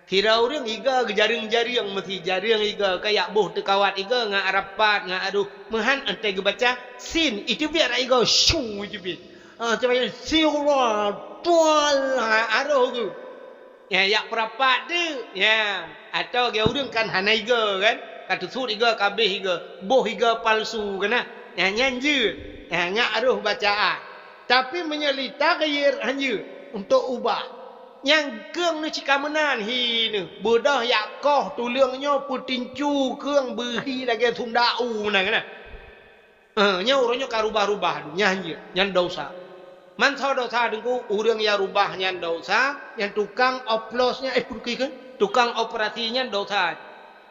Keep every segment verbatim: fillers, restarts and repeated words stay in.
Sidroe ureuëng igoe geujareueng-jareueng, meusi jareueng igoe, ka jak boh teukawat igoe ngon rapat, ngon adoh. Meuhan 'oh watée geubaca sin, iteubiet rot igoe, syuu iteubiet. Ah, cuba siwa tual, ha, adoh geuh. Ya, jak peurapat tu. Ya, atau lagée ureuëng kan hana igoe kan, ka teusut igoe, ka abéh igoe, boh igoe palsu kan na. Ya, nyan jeuet. Ya, nyan adoh bacaan. Tapi meunyoe li taghyir han jeuet, untuk ubah. Nyang keueng neucika meunan hi neuh, beudôh jak koh tuleueng nyoe peutincu keueng beuhi lagée sunda u meunan kan na. Eh, nyoe uroe nyoe ka rubah-rubah, nyan jeuet, nyan desya. Mansoe desya Teungku, ureuëng nyang rubah nyan desya, nyang tukang oplos nyan, eh, peue kheun? Tukang operasi nyan desya.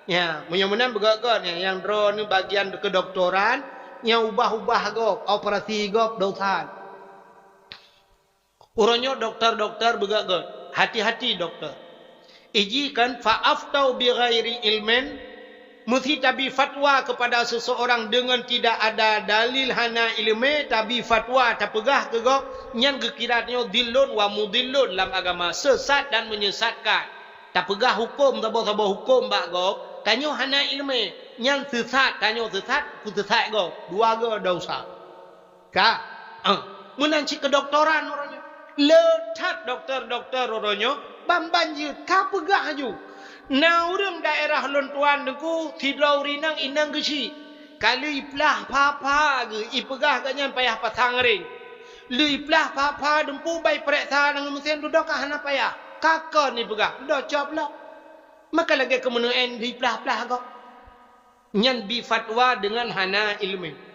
Ya, meunyoe meunan beugét-gét nyan, nyang droeneuh bagian keudoktoran, nyang ubah-ubah gob, operasi gob desya. Uroe nyoe dokto-dokto beugét-gét. Hati-hati dokto. Iji kan fa aftau bi ghairi ilmin, meusi tabi fatwa kepada seseorang dengan tidak ada dalil, hana iéleumé, tabi fatwa, tapeugah keu gob, nyan geukira nyoe dhillun wa mudhillun lam agama, sesat dan menyesatkan. Tapeugah huköm, saboh-saboh huköm bak gob, tanyoe hana iéleumé, nyan sesat, tanyoe sesat, peusesat gob. Dua goe desya. Ka? Ah, meunan cit keudoktoran uroe nyoe. Le that dokto-dokto uroe nyoe, ban-ban jeuet ka peugah laju. Na ureuëng daerah lôn tuan Teungku, sidroe ureuëng inong, inong geuchik. Ka lheueh iplah pha-pha geuh, ipeugah gobnyan payah pasang ring. Lheueh iplah pha-pha dumpeue, ban ipareksa ngon meusén, dudoe ka hana payah. Ka kon ipeugah, dudoe cop lom. Maka lagée keumeuneueng iplah-plah gob. Nyan bi fatwa deungon hana iéleumé.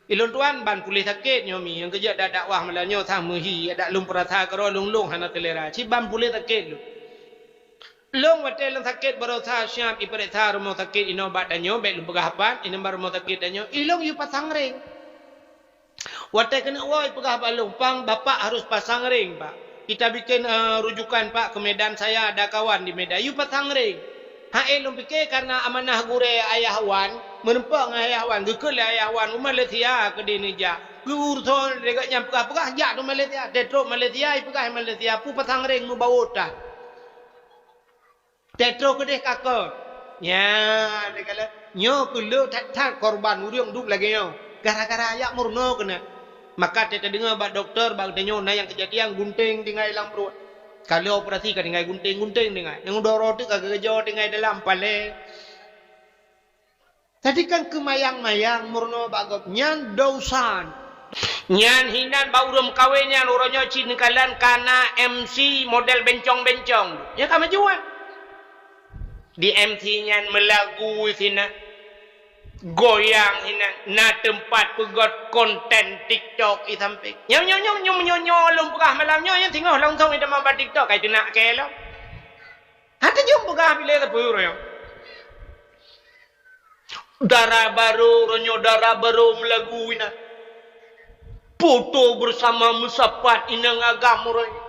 Ilôn tuan ban puléh sakét nyoe mi, nyang keujeuet dak dakwah malam nyoe sang meuhi, dak lôn peurasa keudroe lôn-lôn hana seulera. Cit ban puléh sakét lôn. Lôn watée lôn sakét baroesa siab ipareksa rumoh sakét inoe bak tanyoe, bék lôn peugah pat, inoe bak rumoh sakét tanyoe, ilôn yue pasang ring. Watée keuneuk woe ipeugah bak lôn, "Pang, bapak harus pasang ring, Pak. Kita bikin, eh, rujukan, Pak, ke Medan, saya ada kawan di Medan." Yue pasang ring. Hai lôn pike karena amanah gurée ayah wan, meureumpok ngon ayah wan, geukheun lé ayah wan, "U Malaysia keudeh neujak." Geuuroe lé gobnyan peugah-peugah jak u Malaysia, teutrok Malaysia, ipeugah Malaysia, peue pasang ring meubawa tan. Teutrok keudeh ka kon. Nyan, nyoe keuh le that-that korban ureuëng duek lagée nyoe. Gara-gara jak meurunoe keunan. Maka teudeungoe bak dokto, bak tanyoe na nyang keujadian gunténg tinggai lam pruet. Ka lheueh operasi ka tinggai gunténg-gunténg tinggai. Nyang doro teuk ka geujoe tinggai dalam paleng. Jadi kan keumayang-mayang meurunoe bak gob nyan desya. Nyan hinan bak ureuëng meukawen nyan uroe nyoe cit neukalon ka na M C model bencong-bencong. Nyan ka meujuan. Di M C nyan meulagu sinan, goyang sinan, na teumpat peugét konten TikTok i sampéng. Nyoe, nyoe, nyoe, nyoe, nyoe, nyoe lôn peugah malam nyoe, nyan singoh langsong i teuma bak TikTok, kai teunak kée lom. Hana jeuem peugah bilé teupeu uroe nyoe. Dara barô, uroe nyoe dara barô meulagu inan. Foto bersama meusapat inong agam uroe nyoe.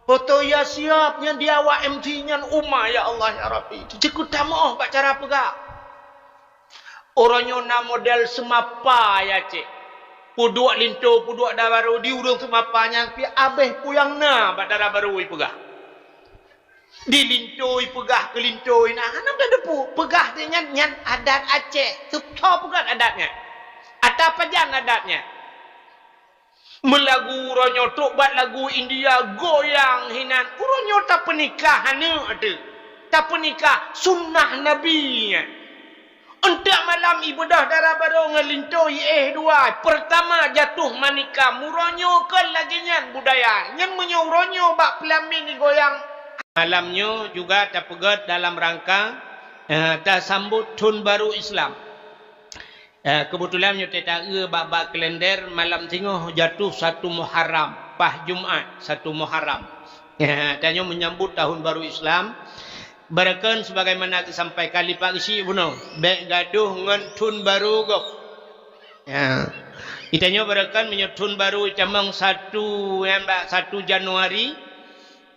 Foto ya siap nyan di awak M C nyan, uma ya Allah ya Rabbi. Jeuet keu tameuoh bak cara peugah. Uroe nyoe na model seumapa ya cék. Peuduek linto, peuduek dara barô di ureuëng seumapa nyan pi abéh puyang na bak dara barô ipeugah. Di linto ipeugah keu linto inan, hana teudeungoe. Peugah teuh nyan, nyan adat Aceh. Teupeue peugah adat nyan? Ata pajan adat nyan? Meulagu uroe nyoe trok bak lagu India goyang hinan. Uroe nyoe tapeunikah aneuk teuh. Tapeunikah sunnah Nabi nyan. Eunteuk malam ibeudôh dara barô ngon linto iéh dua, peurtama jatuh manikam, uroe nyoe kon lagée nyan budaya. Nyan meunyoe uroe nyoe bak peulamin igoyang. Malam nyoe juga tapeugét dalam rangka, eh, tasambot thon barô Islam. Eh, keubeutulan nyoe teuta-eu bak, bak kalender malam singoh jatuh satu Muharram, paih Jumat satu Muharram. Eh, tanyoe meunyambot tahun barô Islam. Beureukan sebagaimana geusampaikan lé Pak Geuchik bunoe, bék gadôh ngon thon barô gob. Ya. Geutanyoe beureukan meunyoe thon barô itamong satu, nyan bak satu Januari,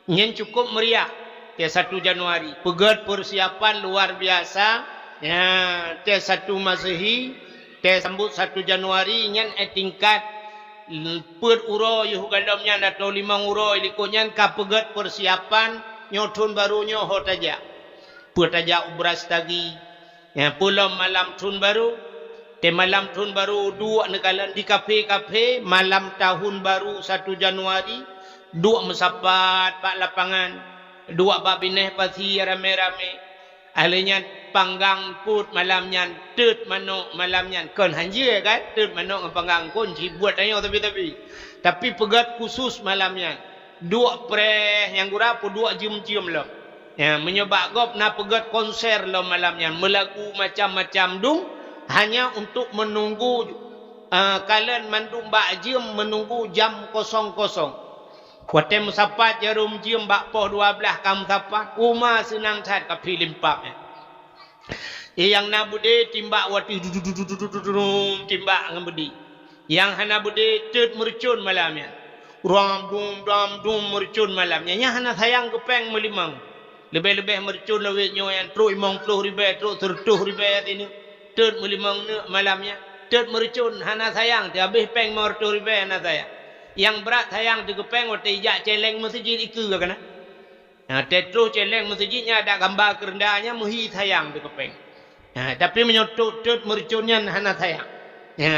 nyan cukup meriah. Teuh satu Januari, peugét peusiapan luar biasa. Ya, teuh satu Masehi, teuh sambot satu Januari, nyan, eh, tingkat peuet uroe yoh gohlom nyan atau limong uroe likot nyan ka peugét peusiapan Nyoe thon barô nyoe ho tajak. Peue tajak u Brastagi. Nyan peue lom malam thon barô. Teuh malam thon barô duek neukalon di kafe-kafe, malam tahun baru satu Januari, duek meusapat bak lapangan, duek bak binéh pasi ramé-ramé. Ahli nyan panggang eungkôt malam nyan, teut manok malam nyan. Kon hanjeuet kan? Teut manok ngon panggang eungkôt, jibuet tanyoe tapi-tapi. Tapi peugét khusus malam nyan. Duek preh nyang gura peuduek jeuem-jeuem lom. Ya, meunyoe bak gob na peugét konser lom malam nyan, meulagu macam-macam dum, hanya untuk menunggu, eh, kalon mandum bak jeuem menunggu jam kosong-kosong. Watée meusapat jaroe jeuem bak poh dua blaih ka meusapat, uma seunang that ka pih limpab nyan. Nyang na beudé timbak watée du-, du-, du-, du-, du-, du-, du-, timbak ngon beudé. Nyang hana beudé teut meureucon malam nyan. Ram dum, ram dum meureucon malam nyan. Nyang hana sayang keu péng meulimong. Leubeh-leubeh meureucon lawét nyoe nyan trok limong ploh ribée, trok seureutôh ribée sineuk. Teut meulimong neuk malam nyan. Teut meureucon hana sayang, teuhabéh péng limong reutôh ribée hana sayang. Nyang brat sayang teuh keu péng watée ijak céléng meuseujid ikeue ka na. Ha, teutroh céléng meuseujid nyan adak gamba keureunda nyan meuhi sayang teuh keu péng. Ha, tapi meunyoe tot-tot meureucon nyan hana sayang. Ha,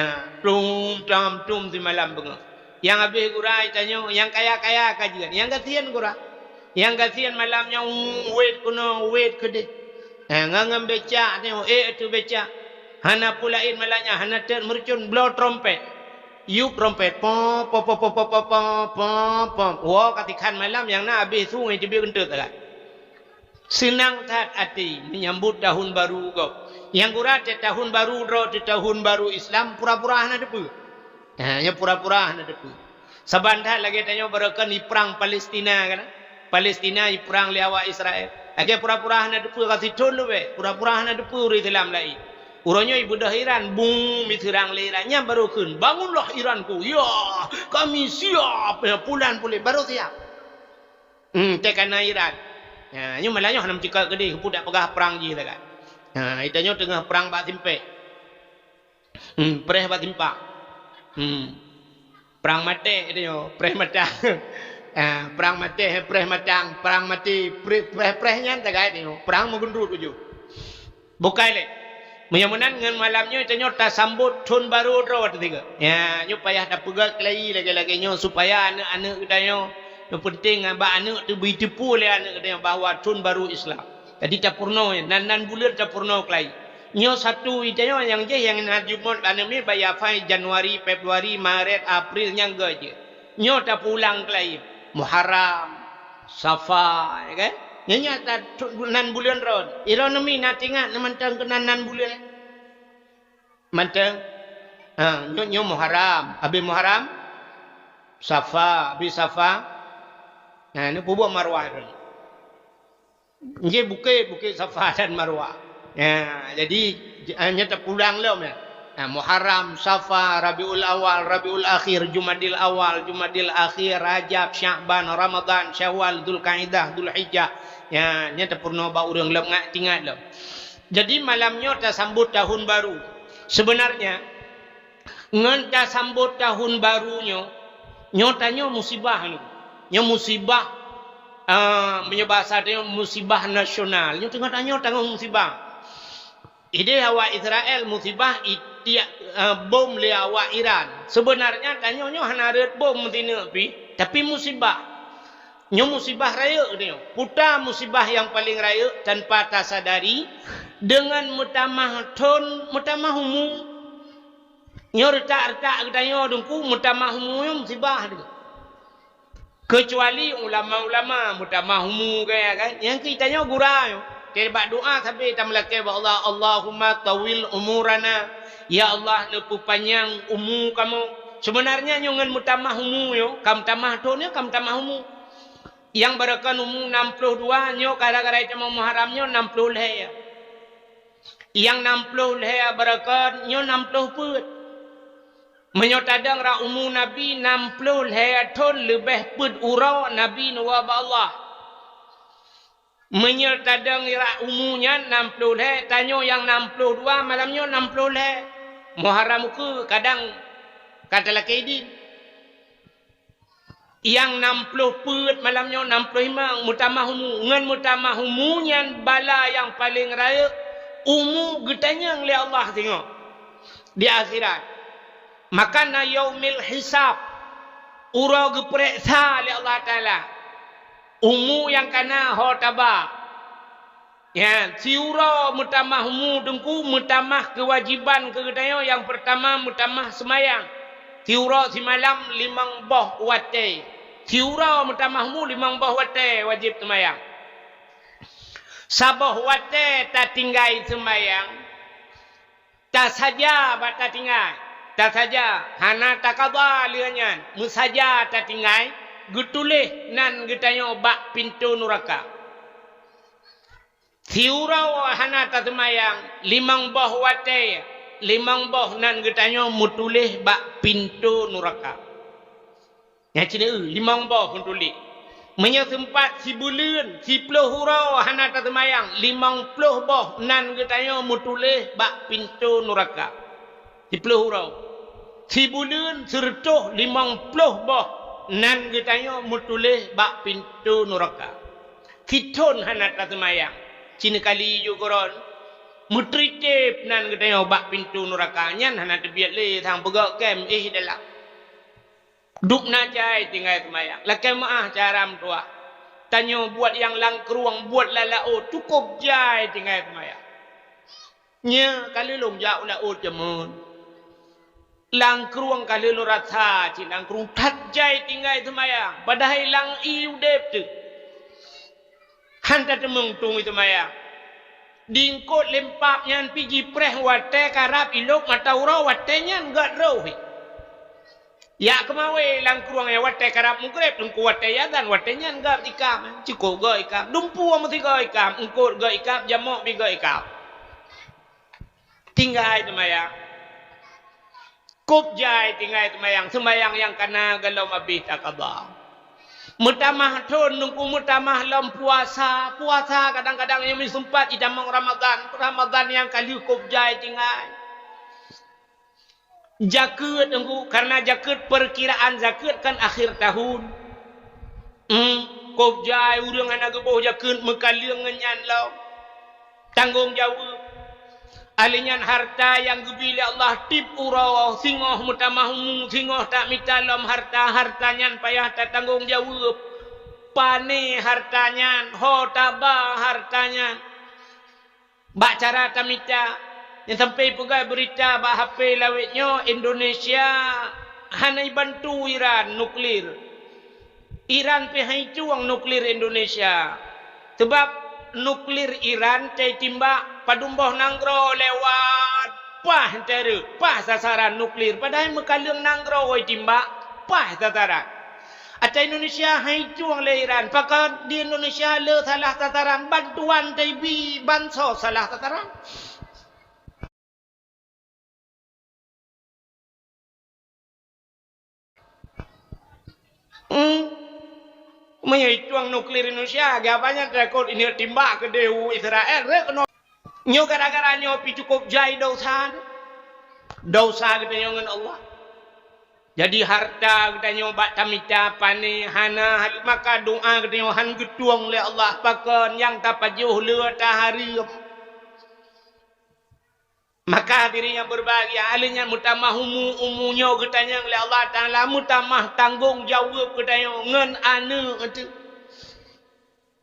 tum tam tum simalam beungoh. Nyang habéh gura tanyoe, nyang kaya-kaya ka jeuet, nyang gasien gura. Nyang gasien malam nyan wét keunoe, wét keudeh. Ha, ngon, ngon becak tanyoe, ék ateueh becak. Hana peue laén malam nyan, hana teut meureucon bloe trompet. Yup trompet, pom, pom, pom. Woe ka tikhan malam nyang na abéh su ngon teubiet geunteut sagai. Seunang that até menyambut tahun baru gob. Nyang gura teuh tahun baru droe teuh tahun baru Islam pura-pura hana teupeue. Ha, nyoe pura-pura hana teupeue. Saban that lagée tanyoe baroekon iprang Palestina kan. Palestina iprang lé awak Israel. Lagée pura-pura hana teupeue ka sithon leubeh, pura-pura hana teupeue ureuëng Islam laén. Uroe nyoe ibeudôh Iran, bum, iseurang lé Iran. Nyan barô kheun, "Bangunlah Iranku. Ya, kami siap." Ya, pulan puléh, barô siap. Hmm, teuh ka na Iran. Ya, nyoe malah nyoe hana meucukot keudeh, keupeue dak peugah prang jih sagai. Ha, ita nyoe teungoh prang bak simpék. Hmm, preh bak simpang. Hmm. Prang maté ita nyoe, preh matang. Ah, prang maté, preh matang, prang maté, preh, preh, preh nyan sagai ita nyoe. Prang meugeunrot ujoe. Bukai lé. Meunyoe meunan ngon malam nyoe tanyoe tasambot thon barô droe teuh sigoe. Ya, nyoe payah tapeugah keulayi lagée-lagée nyoe supaya aneuëk-aneuëk geutanyoe, nyang penting bak aneuëk teubri teupeu lé aneuëk geutanyoe bahwa thon barô Islam. Jadi tapeurunoe, nan, nan buleuen tapeurunoe keulayi. Nyoe satu ita nyoe nyang jih nyang na jumôt aneuk miet bak Yafai Januari, Februari, Maret, April nyang geuh jih. Nyoe tapeulang keulayi. Muharram, Safa, ya kan? Nyoe nyan ta-, nan buleuen rot. Ironomi na tingat na mantong keunan nan buleuen. Mantong. Ha, nyoe, nyoe Muharram. Abéh Muharram, Safa, abéh Safa. Nah, ni peubuet Marwah tu. Nggih, bukét, bukét Safa dan Marwah. Ya, jadi, j-, hanya tapeulang lom ya. Nah, Muharram, Safa, Rabiul Awal, Rabiul Akhir, Jumadil Awal, Jumadil Akhir, Rajab, Sya'ban, Ramadan, Syawal, Zulkaidah, Zulhijjah. Ya, nyan tapeurunoe bak ureuëng lom ngat tingat lom. Jadi malam nyoe tasambot tahun baru. Sebenarnya, ngon tasambot tahun baru nyoe, nyoe tanyoe musibah nyoe. Nyoe musibah, ah, meunyoe bahasa tanyoe musibah nasional. Nyoe teungoh tanyoe tanggong musibah. Ideh awak Israel musibah itiak, eh, bom lé awak Iran. Sebenarnya tanyoe nyoe hana rhot bom meusineuk pih, tapi musibah. Nyoe musibah rayeuk nyoe. Peue ta musibah nyang paleng rayeuk tanpa tasadari, deungon meutamah thon, meutamah umu. Nyoe reutak-reutak geutanyoe Teungku, meutamah umu nyoe musibah teuh. Keucuali ulama-ulama meutamah umu gaya kan. Nyang keu tanyoe gura nyoe. Teuh bak doa sabe tameulakée bak Allah, "Allahumma tawil umurana." Ya Allah, neupeupanyang umu kamoe. Sebenarnya nyoe ngon meutamah umu nyoe, ka meutamah thon nyoe, ka meutamah umu. Nyang baroekon umu nam ploh dua nyoe gara-gara ita Muharram nyoe nam ploh lhée. Nyang nam ploh lhée baroekon nyoe nam ploh peuet. Meunyoe tadong rot umu Nabi nam ploh lhée thon leubeh peuet uroe Nabi neuwoe bak Allah. Meunyoe tadong rot umu nyan nam ploh lhée, tanyoe nyang nam ploh dua malam nyoe nam ploh lhée. Muharram ukeue kadang ka talakée idin. Nyang nam ploh peuet malam nyoe, nam ploh limong meutamah umu. Ngon meutamah umu nyan bala nyang paleng rayeuk, umu geutanyong lé Allah singoh di akhirat. Maka na yaumil hisab, uroe geupareksa lé Allah Taala umu nyang kana ho taba. Nyan, siuroe meutamah umu Teungku, meutamah keuwajiban keu geutanyoe. Nyang peurtama meutamah seumayang. Siuroe simalam limong boh watée. Siuroe meutamah umu limong boh watée wajéb seumayang. Saboh watée tatinggai seumayang, tasaja bak tatinggai. Tasaja, hana takaba lheueh nyan. Meusaja tatinggai, geutuléh nan geutanyoe bak pintoe nuraka. Siuroe hana taseumayang, limong boh watée, limong boh nan geutanyoe meutuléh bak pintoe nuraka. Nyang cit, limong boh meutuléh. Meunyoe seumpat sibuleuen, siploh uroe hana taseumayang, limong ploh boh nan geutanyoe meutuléh bak pintoe nuraka. Siploh uroe. Sibuleuen sireutôh limong ploh boh nan geutanyoe meutuléh bak pintoe nuraka. Sithon hana taseumayang, cit kali ju keudroe, meutritép nan geutanyoe bak pintoe nuraka. Nyan hana teubiet lé sang peugöt kém éh dalam. Dubna jai tinggai seumayang. Lakée meuáh cara meutuah. Tanyoe buet nyang lam krueng, buet lam laôt, cukôp jai tinggai seumayang. Nyoe ka lheueh lôn jak u laôt jameun. Lam krueng ka lheueh lôn rasa cit lam krueng that jai tinggai seumayang, padahai lam ié udeb teuk. Han tateumeung tueng seumayang. Di eungkôt lé pap nyan pih jipreh watée karab ilôp mata uroe, watée nyan gét roh. Jak keumawe lam krueng nyan, watée karab mugreb, teungku watée azan, watée nyan gét ikam, cukôp gét ikam, dumpeue meusigoe ikam, eungkôt gét ikam, jamok pih gét ikam. Tinggai seumayang. Cukôp jai tinggai seumayang, seumayang nyang kana gohlom abéh takaba. Meutamah thon, teungku, meutamah lom puasa, puasa kadang-kadang nyang meuseumpat jitamong Ramadhan, Ramadhan nyang ka lheueh cukôp jai tinggai. Jakeuet, teungku, karena jakeuet, peurkiraan jakeuet kan akhir tahun. Hmm, cukôp jai ureuëng hana geuboh jakeuet, meukaleueng ngon nyan lom. Tanggong jaweueb. Ahli nyan harta nyang geubri lé Allah tiep uroe, singoh meutamah umu, singoh tamita lom harta, harta nyan payah tatanggong jaweueb. Pané harta nyan, ho taba harta nyan. Bak cara tamita, nyang sampai peugah beurita bak H P lawét nyoe, Indonesia hana jibantu Iran nuklir. Iran pih han jicuang nuklir Indonesia. Sabab nuklir Iran tatimbak padum boh nanggroe lewat, paih teureuek, paih sasaran nuklir. Padahai meukaleueng nanggroe jitimbak, paih sasaran. Ata Indonesia han jicuang lé Iran, pakon di Indonesia le salah sasaran, bantuan taibi bansos salah sasaran. Hmm. Meunyoe jicuang nuklir Indonesia, geubanyak takot ini timbak keudeh u Israel, rek keunoe. Nyoe gara-gara nyoe pih cukôp jai dosa. Dosa geutanyoe ngon Allah. Jadi harta geutanyoe bak tamita pané hana, maka doa geutanyoe han geutueng lé Allah, pakon nyang tapajoh le ata hareuem. Maka hadirin nyang berbahagia, ahli nyan meutamah umu, umu nyoe geutanyong lé Allah Taala, meutamah tanggong jaweueb geutanyoe ngon aneuëk teuh.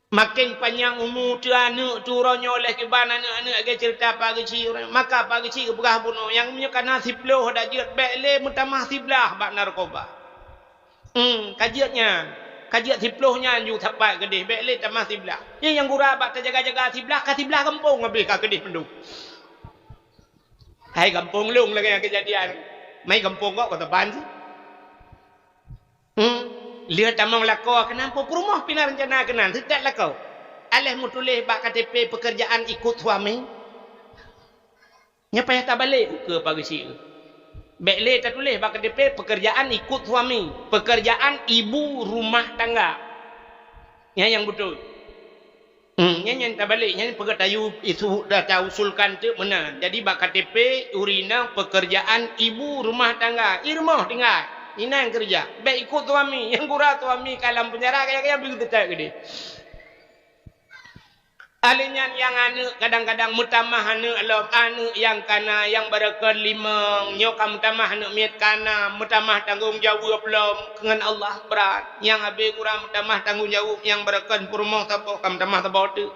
Maken panyang umu teuh aneuëk teuh uroe nyoe lé kiban aneuëk-aneuëk lagée ceurita Pak Geuchik, maka Pak Geuchik geupeugah bunoe, nyang meunyoe kana siploh dak jeuet, bék lé meutamah siblaih bak narkoba. Hmm, ka jeuet nyan. Ka jeuet siploh nyan ju sapat keudeh, bék lé tamah siblaih. Nyang, nyang gura bak tajaga-jaga siblaih, ka siblaih gampông habéh ka keudeh mandum. Hai gampông lôn lagée nyang keujadian. Mai gampông kok ka saban sih. Hmm. Lheueh tamong lakoe keunan, peue peurumoh pih na reuncana keunan, seukat lakoe. Aléh meutuléh bak K T P pekerjaan ikut suami. Nyan payah tabalek ukeue Pak Geuchik. Bék lé tatuléh bak K T P pekerjaan ikut suami, pekerjaan ibu rumah tangga. Nyan nyang beutôi. Hmm, nyan, nyan tabalek, nyan peugah tayue isu dah tausulkan teuk meunan. Jadi bak K T P ureuëng inong pekerjaan ibu rumah tangga, ié rumoh tinggai. Inan keureuja. Bèk ikot suami. Nyang gura suami ka lam peunjara, kaya-kaya beuteutap keudeh. Alèh nyan nyang aneuk kadang-kadang meutamah aneuk lom, aneuk nyang kana, nyang barokon limong, nyoe ka meutamah aneuk miet kana, meutamah tanggong jaweueb lom, keu ngon Allah brat. Nyang abéh gura meutamah tanggong jaweueb, nyang barokon peurumoh saboh ka meutamah saboh teuk.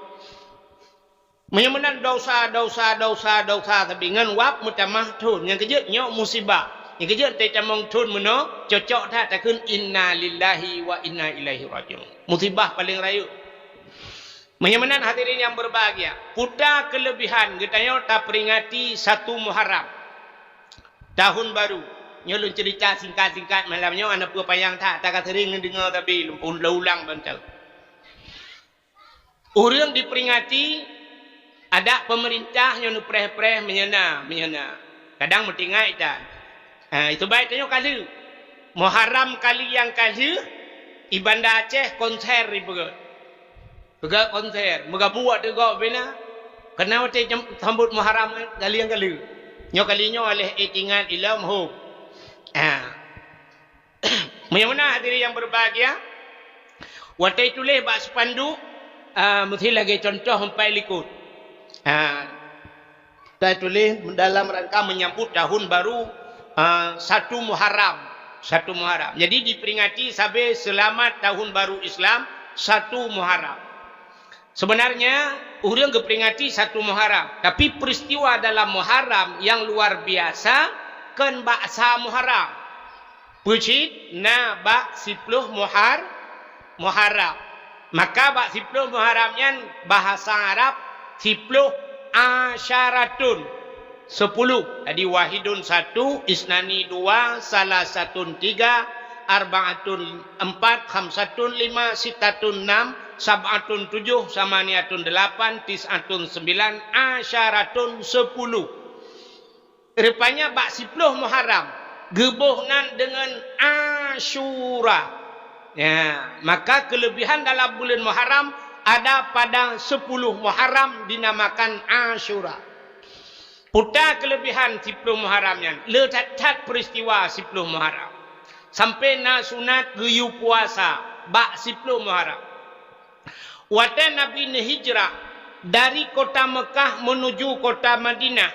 Meunyoe meunan dosa, dosa, dosa, dosa, tapi ngon wab meutamah thon. Nyang keujeuet nyoe musibah. Nyang keujeuet teutamong thon meunoe, cocok that takheun inna lillahi wa inna ilaihi raji'un. Musibah paleng rayeuk. Meunyoe meunan hadirin nyang berbahagia, peue ta keuleubihan geutanyoe taperingati satu Muharram, tahun baru. Nyoe lôn ceurita singkat-singkat malam nyoe, hana peue panyang that, ta ka seuring neudeungoe tapi lôn ulang bantai. Ureueng diperingati, adak peumeurintah nyoe neupreh-preh meunyoe na, meunyoe na. Kadang meutingai that. Ha, itu baik tanyoe ka lheueh. Muharram kali nyang ka lheueh, i Banda Aceh konser ipeugöt. Peugöt konser, meugabuek teugok bina. Keunan watèe jam-, sambot Muharram, eh, kali nyang ka lheueh. Nyoe kali nyoe aléh éh tingat ilom hom. Ha. Meunyoe meunan hadirin nyang berbahagia, watèe tuléh bak spanduk, ah, meusti lagèe contoh empat likot. Ah, tatuléh dalam rangka menyambut tahun baru, ah, satu Muharram. Satu Muharram. Jadi diperingati sabe seulamat tahun baru Islam, satu Muharram. Sebenarnya, ureueng geuperingati satu Muharram, tapi peristiwa dalam Muharram nyang luar biasa kon bak sa Muharram. Peue cit na bak siploh Muhar-, Muharram. Maka bak siploh Muharram nyan bahasa Arab siploh asyaratun. Sepuluh. Jadi, wahidun satu, isnani dua, salasatun tiga, arbaatun empat, khamsatun lima, sittatun enam, sab'atun tujuh, samaniatun delapan, tis'atun sembilan, asyaratun sepuluh. Rupanya bak siploh Muharram, geuboh nan deungon Asyura. Ya, maka keuleubihan dalam buleuen Muharram ada pada sepuluh Muharram dinamakan Asyura. Peue ta keuleubihan siploh Muharram nyan, le that-that peristiwa siploh Muharram. Sampoe na sunat geuyue puasa bak siploh Muharram. Watèe Nabi neuhijrah dari kota Meukah meunuju kota Madinah,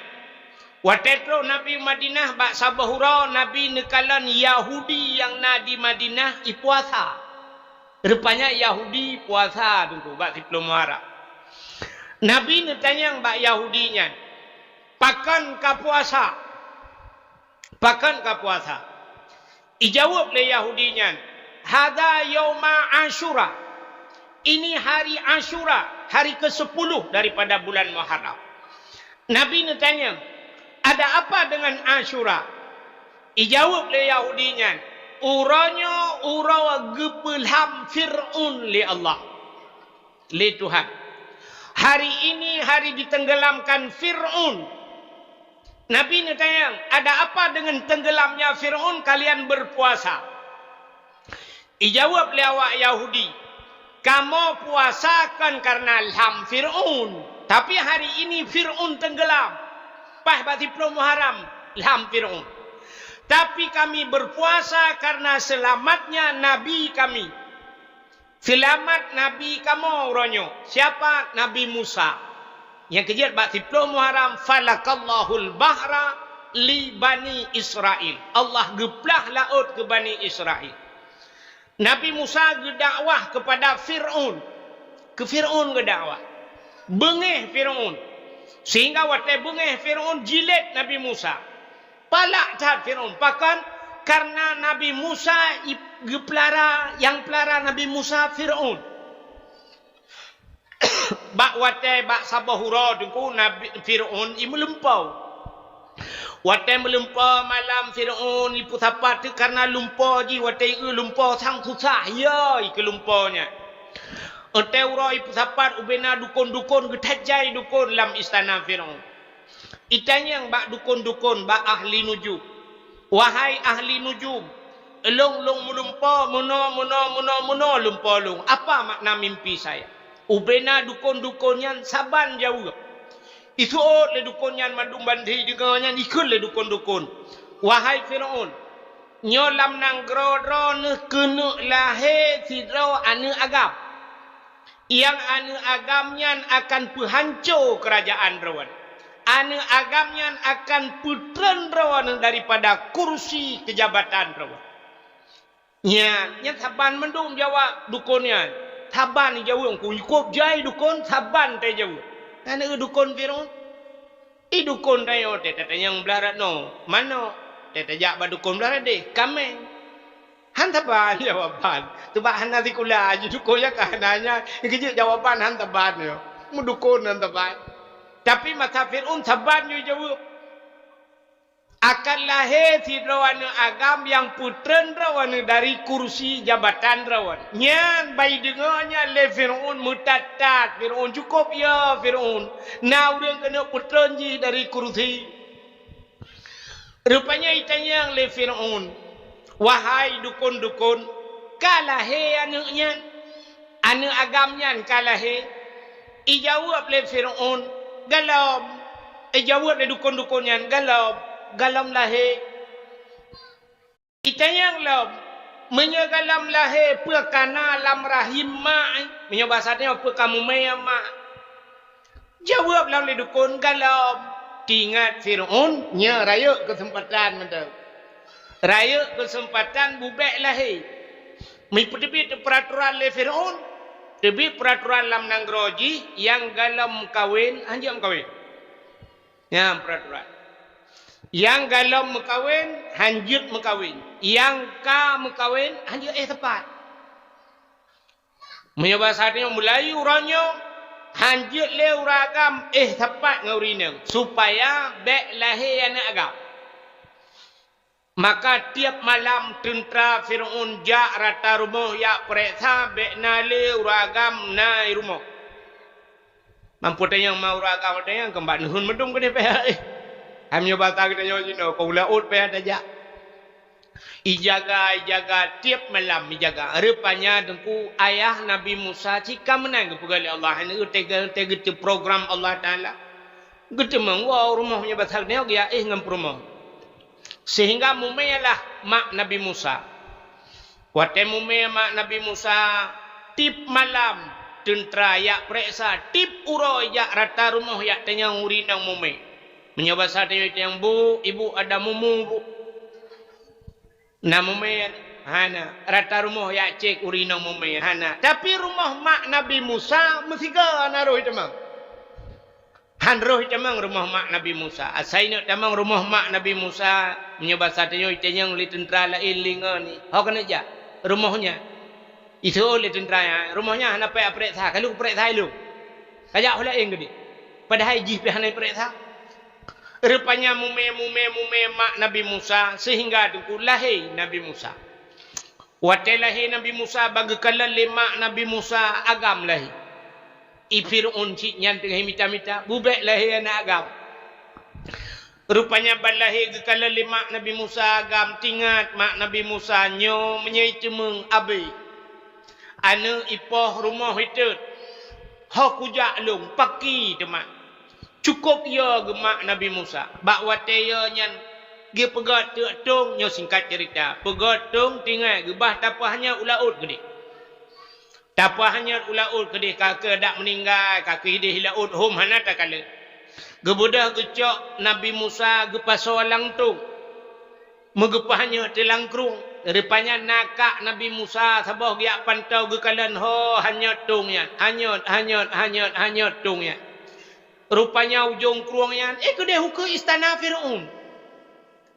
watèe trok Nabi Madinah bak saboh uroe Nabi neukalon Yahudi nyang na di Madinah ipuasa. Rupanya Yahudi puasa teungku bak siploh Muharram. Nabi neutanyong bak Yahudi nyan, "Pakon ka puasa? Pakon ka puasa?" Ijaweueb lé Yahudi nyan, "Hadza yauma Asyura." Ini hari Asyura, hari kesepuluh daripada bulan Muharram. Nabi neutanyong, "Ada apa dengan Asyura?" Ijaweueb lé Yahudi nyan, "Uroe nyoe uroe geupeulham Fir'aun lé Allah, lé Tuhan. Hari ini hari ditenggelamkan Fir'aun." Nabi neutanyong, "Ada apa dengan tenggelamnya Fir'aun kalian berpuasa?" Ijaweueb lé awak Yahudi, "Kamoe puasa kon kareuna lham Fir'aun, tapi hari ini Fir'aun tenggelam." Paih bak siploh Muharram lham Fir'aun. "Tapi kami berpuasa karena selamatnya Nabi kami." Seulamat Nabi kamoe uroe nyoe. Siapa? Nabi Musa. Nyang keujeuet bak siploh Muharram, "Falakallahul bahra li Bani Israil." Allah geuplah laôt keu Bani Israil. Nabi Musa geudakwah keupada Fir'aun. Keu Fir'aun geudakwah. Beungéh Fir'aun. Sehingga watée beungéh Fir'aun jilét Nabi Musa. Palak that Fir'aun. Pakon? Karena Nabi Musa i-, geupeulara, nyang peulara Nabi Musa Fir'aun. Bak watée, bak saboh uroe teungku, Nabi Fir'aun i meulumpoe. Watée meulumpoe malam Fir'aun i peusapat teuk karena lumpoe jih, watée i eu lumpoe sang susah, ya, i keu lumpoe nyan. Watée uroe i peusapat ubena dukon-dukon geutajai dukon lam istana Fir'aun. Itanyong bak dukon-dukon, bak ahli nujum, "Wahai ahli nujum, lôn, lôn meulumpoe meunoe, meunoe, meunoe, meunoe lumpoe lôn. Apa makna mimpi saya?" Ubena dukon-dukon nyan saban jaweueb. Iseuôt lé dukon nyan mandum bandum deungoe nyan, ikheun lé dukon-dukon, "Wahai Fir'aun, Nyoe lam nanggroe droeneuh keuneuk lahé sidroe aneuëk agam. Nyang aneuëk agam nyan akan peuhanco keurajaan droeneuh. Aneuëk agam nyan akan peutreun droeneuh daripada kursi keujabatan droeneuh. Nyan, nyan saban mandum jaweueb dukon nyan. Saban jaweueb, ku cukôp jai dukon, saban tajaweueb. Nyan dukon Firaun. I dukon tanyoe teuh tatanyong blah rot noe, manoe, teuh tajak bak dukon blah radeh, kaméng. Han saban jawaban. Teubak hana sikula, ji dukon nyan ka hana nyan, geujeuet jawaban han saban nyoe. Meudukon han saban. Tapi masa Firaun saban jijaweueb. Akan lahé sidroe aneuëk agam nyang peutreun droeneuh dari kursi jabatan droeneuh. Nyan bai deungoe nyan lé Firaun meutat-tat. Firaun cukôp yo Firaun. Na ureuëng keuneuk peutreun jih dari kursi. Rupanya itanyong lé Firaun, "Wahai dukon-dukon, ka lahé aneuëk nyan? Aneuëk agam nyan ka lahé?" Ijaweueb lé Firaun, "Gohlom." Ijaweueb lé dukon-dukon nyan, "Gohlom, gohlom lahé." Itanyong lom, "Meunyoe gohlom lahé, peue ka na lam rahim mak?" Meunyoe basa tanyoe, "Peue ka mumè mak?" Jaweueb lom lé dukon, "Gohlom." Teuingat Firaun, nyoe rayeuk keuseumpatan mantong. Rayeuk keuseumpatan bubèk lahé. Meupeuteubiet peuraturan lé Firaun, teubiet peuraturan lam nanggroe jih, nyang gohlom meukawen, hanjeuet meukawen. Nyan peuraturan. Nyang gohlom meukawen, hanjeuet meukawen. Nyang ka meukawen, hanjeuet éh teumpat. Meunyoe basa tanyoe, mulai uroe nyoe, hanjeuet lé ureuëng agam éh teumpat ngon ureuëng inong, supaya bèk lahé aneuëk agam. Maka tiep malam teuntra Firaun jak rata rumoh jak peureksa bèk na lé ureuëng agam na i rumoh. Mampu tanyong ma ureuëng agam tanyong keumbak neuheun meudong keudeh pih. Hai meunyoe basa geutanyoe jinoe, ka u laôt pih tajak. Ijaga, ijaga, tiep malam ijaga. Rupanya Teungku, ayah Nabi Musa cit ka meunan geupeugah lé Allah, hana teuga-teuga program Allah Taala. Geuteumeung woe rumoh meunyoe basa geutanyoe geujak éh ngon peurumoh. Sehingga mumè lah mak Nabi Musa. Watèe mumè mak Nabi Musa, tiep malam teuntra jak peureksa, tiep uroe jak rata rumoh jak tanyong ureuëng inong mumè. Meunyoe basa tanyoe tanyong, "Bu, ibu ada mumu, Bu?" Na mumè? Hana. Rata rumoh jak cek ureuëng inong mumè? Hana. Tapi rumoh mak Nabi Musa meusigoe na roh itamong. Han roh itamong rumoh mak Nabi Musa. Asai neuk tamong rumoh mak Nabi Musa, meunyoe basa tanyoe itanyong lé teuntra laén lé ngon ni, "Ho keuneuk jak rumoh nyan?" Iseuôt lé teuntra nyan, "Rumoh nyan hana payah peureksa, ka lheueh peureksa ilôn. Ka jak ho laén keudeh." Padahai jih pih hana peureksa. Rupanya mumè, mumè, mumè mak Nabi Musa, sehingga Teungku lahé Nabi Musa. Watèe lahé Nabi Musa, bak geukalon lé mak Nabi Musa agam lahé. I Firaun cit nyan teungoh mita-mita, bubèk lahé aneuëk agam. Rupanya ban lahé geukalon lé mak Nabi Musa agam, teuingat mak Nabi Musa nyoe meunyoe iteumeung abéh. Aneuëk ipoh rumoh itot. Ho kujak lôn, paki teuma. Cukôp yo geumak Nabi Musa. Bak watèe yo nyan geupeugöt teuk tông, nyoe singkat ceurita. Peugöt tông, teuingat geubah tapeuhanyot u laôt keudeh. Tapeuhanyot u laôt keudeh, ka keuh dak meuninggai, ka keuh ideh i laôt hom hana takalon. Geubeudôh geucok Nabi Musa geupasoe lam tông. Meugeupeuhanyot teuh lam krueng. Rupanya na kak Nabi Musa saboh geujak pantau geukalon ho hanyot tông nyan. Hanyot, hanyot, hanyot, hanyot tông nyan. Rupanya ujông krueng nyan, eh, keudeh ukeue istana Firaun.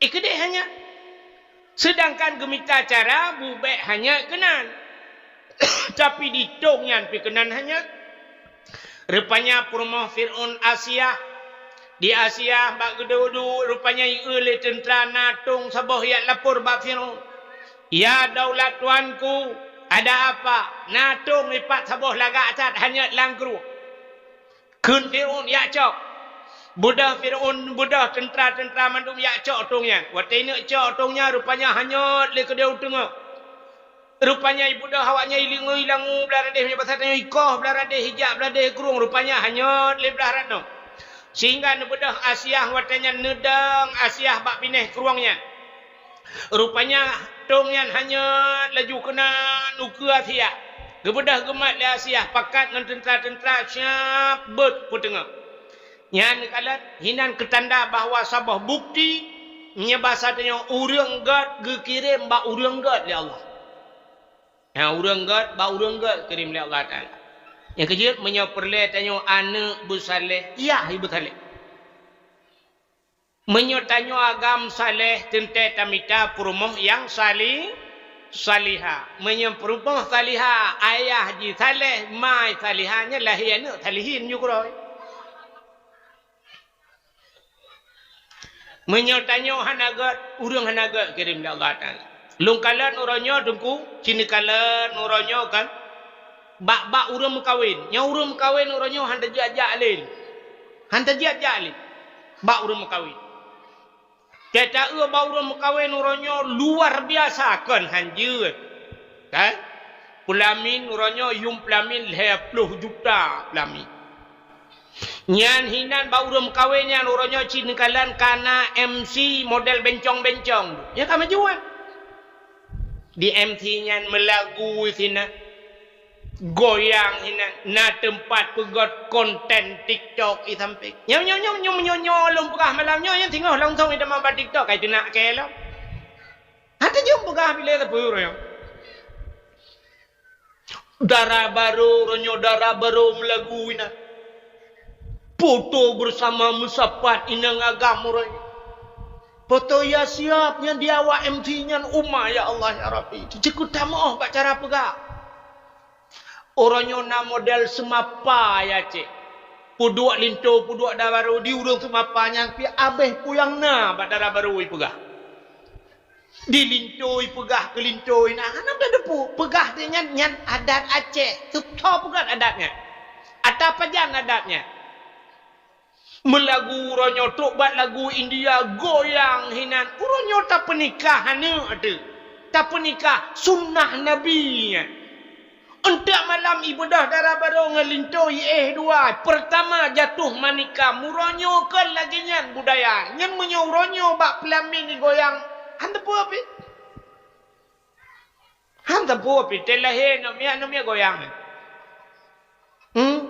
Eh, keudeh hanyot. Seudangkan geumita cara bubèk hanyot keunan. Tapi di tông nyan pih keunan hanyot. Rupanya peurumoh Firaun Asiah. Di Asiah bak geuduek-duek, rupanya ieu lé teuntra na tông saboh jak lapor bak Firaun. "Ya daulat tuanku, ada apa?" Na tông ipat saboh lagak that hanyot lam krueng. Kheun Firaun jak cok. Beudôh Firaun, beudôh teuntra-teuntra mandum jak cok tông nyan. Watèe ineuk cok tông nyan, rupanya hanyot lé keudeh u teungoh. Rupanya ibeudôh awak nyan ileungui lam u blah radeh, meunyoe basa tanyoe ikoh blah radeh, ijak blah radeh krueng, rupanya hanyot lé blah radeh. Sehingga neubeudôh Asiah watèe nyan, neudong Asiah bak binéh krueng nyan. Rupanya tông nyan hanyot laju keunan ukeue Asiah. Geubeudôh geumat lé Asiah pakat ngon teuntra-teuntra siab beuet peuteungoh. Nyan kalon hinan keutanda bahwa saboh bukti meunyoe basa tanyoe ureuëng gét geukirém bak ureuëng gét lé Allah. Nah, ureuëng gét bak ureuëng gét geukirém lé Allah Taala. Nyang keujeuet meunyoe peureulée tanyoe aneuëk beusaléh, yah beusaléh. Meunyoe tanyoe agam saléh teuntée tamita peurumoh nyang sali-, salihah. Meunyoe peurumoh salihah, ayah jih saléh, ma salihah nyan lahé aneuëk salihin jukroe. Meunyoe tanyoe hana gét, ureuëng hana gét kirém lé Allah Taala. Lôn kalon uroe nyoe teungku, ci neukalon uroe nyoe kan, bak-bak ureuëng meukawen. Nyoe ureuëng meukawen uroe nyoe hana tajak-jak lé. Hana tajak-jak lé bak ureuëng meukawen. Teuta eu bak ureuëng meukawen uroe nyoe luar biasa kon hanjeuet. Kan? Peulamin uroe nyoe yuem peulamin lhée ploh juta peulamin. Nyan hinan bak ureuëng meukawen nyan uroe nyoe ci neukalon kana M C model bencong-bencong. Nyan ka meujuan. Di M C nyan meulagu sinan. Goyang hinan, na teumpat peugét konten TikTok i sampéng. Nyoe, nyoe, nyoe, nyoe, nyoe, nyoe lôn peugah malam nyoe, nyan singoh langsong i teuma bak TikTok, kai teunak kée lom. Hana jeuem peugah bilée teupeu uroe nyoe. Dara barô, uroe nyoe dara barô meulagu inan. Foto beusama meusapat inong agam uroe nyoe. Foto ya siab nyan di awak M C nyan, uma ya Allah ya Rabbi. Jikeu tameuoh bak cara peugah. Uroe nyoe na model seumapa ya cék. Peuduek linto, peuduek dara barô di ureuëng seumapa nyan pih abéh peue nyang na bak dara barô ipeugah. Di linto ipeugah keu linto inan hana tateupeue. Peugah di nyan, nyan adat Aceh. Seutôt peugah adat nyan. Ata pajan adat nyan. Meulagu uroe nyoe trok bak lagu India goyang hinan. Uroe nyoe tapeunikah aneuëk teuh. Tapeunikah sunnah Nabi nyan. Eunteuk malam ibeudôh dara barô ngon linto iéh dua. Peurtama jatuh manikam. Uroe nyoe kon lagée nyan budaya. Nyan meunyoe uroe nyoe bak peulamin igoyang, han teupeu pih. Han teupeu pih, teuh lahé aneuk miet, aneuk miet goyang. Hmm?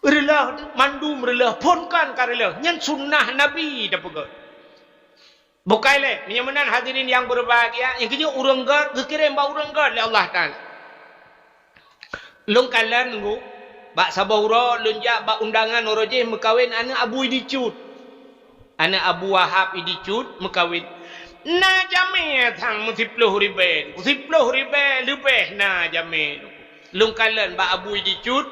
Reuloh, mandum reuloh, phon kon ka reuloh. Nyan sunnah Nabi tapeugah. Bukai lé, meunyoe meunan hadirin nyang beubahgia, nyang keujeuet ureuëng gét geukirém bak ureuëng gét lé Allah Taala. Lôn kalon nunggu, bak saboh uroe lôn jak bak undangan uroe jih meukawen aneuk Abu Idi Cut. Aneuk Abu Wahab Idi Cut meukawen. Na jamé sang meusiploh ribée, meusiploh ribée leubeh na jamé. Lôn kalon bak Abu Idi Cut,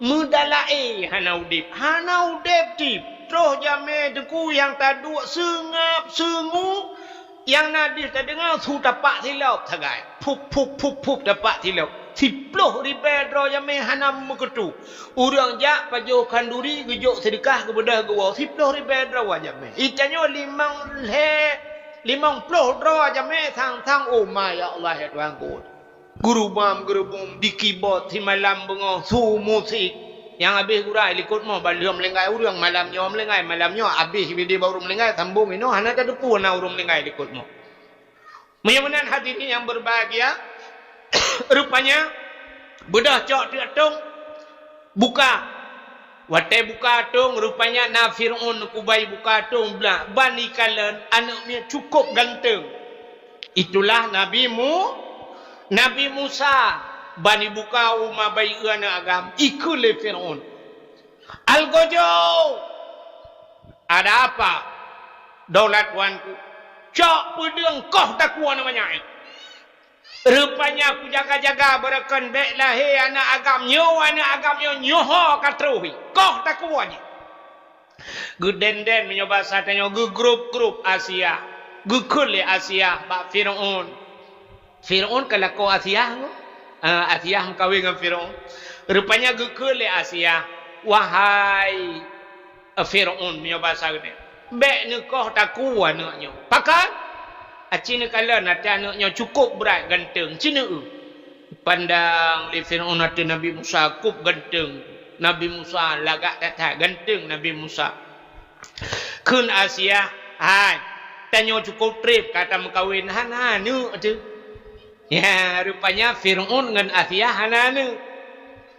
meudalaé hana udeb, hana udeb tip. Troh jamé teungku nyang taduek seungab seungu, nyang na deuh tadeungoe su tapak silop sagai. Pup, pup, pup, pup tapak silop. Siploh ribée droe jamé hana meukeutôh. Ureuëng jak pajoh khanduri geujok seudeukah geubeudôh geuwoe siploh ribée droe jamé. Itanyoe limong lhée, limong ploh droe jamé sang-sang, oh ma ya Allah ya Tuhanku. Geurubam-geurubum, di keyboard simalam beungoh, su musik. Nyang abéh gura i likot mo, ban lheueh meulinggai ureuëng malam nyoe meulinggai, malam nyoe abéh bidé bak ureuëng meulinggai, sambong inoe hana tateupeue na ureuëng meulinggai likot mo. Meunyoe meunan hadirin nyang beubahgia, rupanya beudôh cok teuk atong buka. Watée buka atong, rupanya na Fir'aun kubai buka atong blah, ban ikalon aneuk miet cukôp ganteng. Itulah Nabi Mu-, Nabi Musa, ban ibuka uma bayeue aneuk agam, ikheun lé Fir'aun, "Algojo! Ada apa, daulat tuanku? Cok peudeueng koh takue aneuk manyak nyan." Rupanya kujaga-jaga beureukon bék lahé aneuk agam nyoe, aneuk agam nyoe nyoe ho ka troh hi. Koh takue jih. Geudenden meunyoe basa tanyoe geugrup-grup Asiah. Geukheun lé Asiah bak Fir'aun. Fir'aun ka lakoe Asiah nyoe. Ah, Asiah meukawen ngon Fir'aun. Rupanya geukheun lé Asiah, "Wahai Fir'aun," meunyoe basa geutanyoe, "bék neukoh takue aneuk nyoe. Pakon? Aci neukalon até aneuk nyoe cukôp brat ganteng, ci neu-eu." Pandang lé Fir'aun até Nabi Musa kôp ganteng. Nabi Musa lagak that-that ganteng Nabi Musa. Kheun Asiah, "Hai, Tanyoe cukup treb ka tameukawen, hana aneuk teuh. Ya, rupanya Fir'aun ngon Asiah hana aneuk.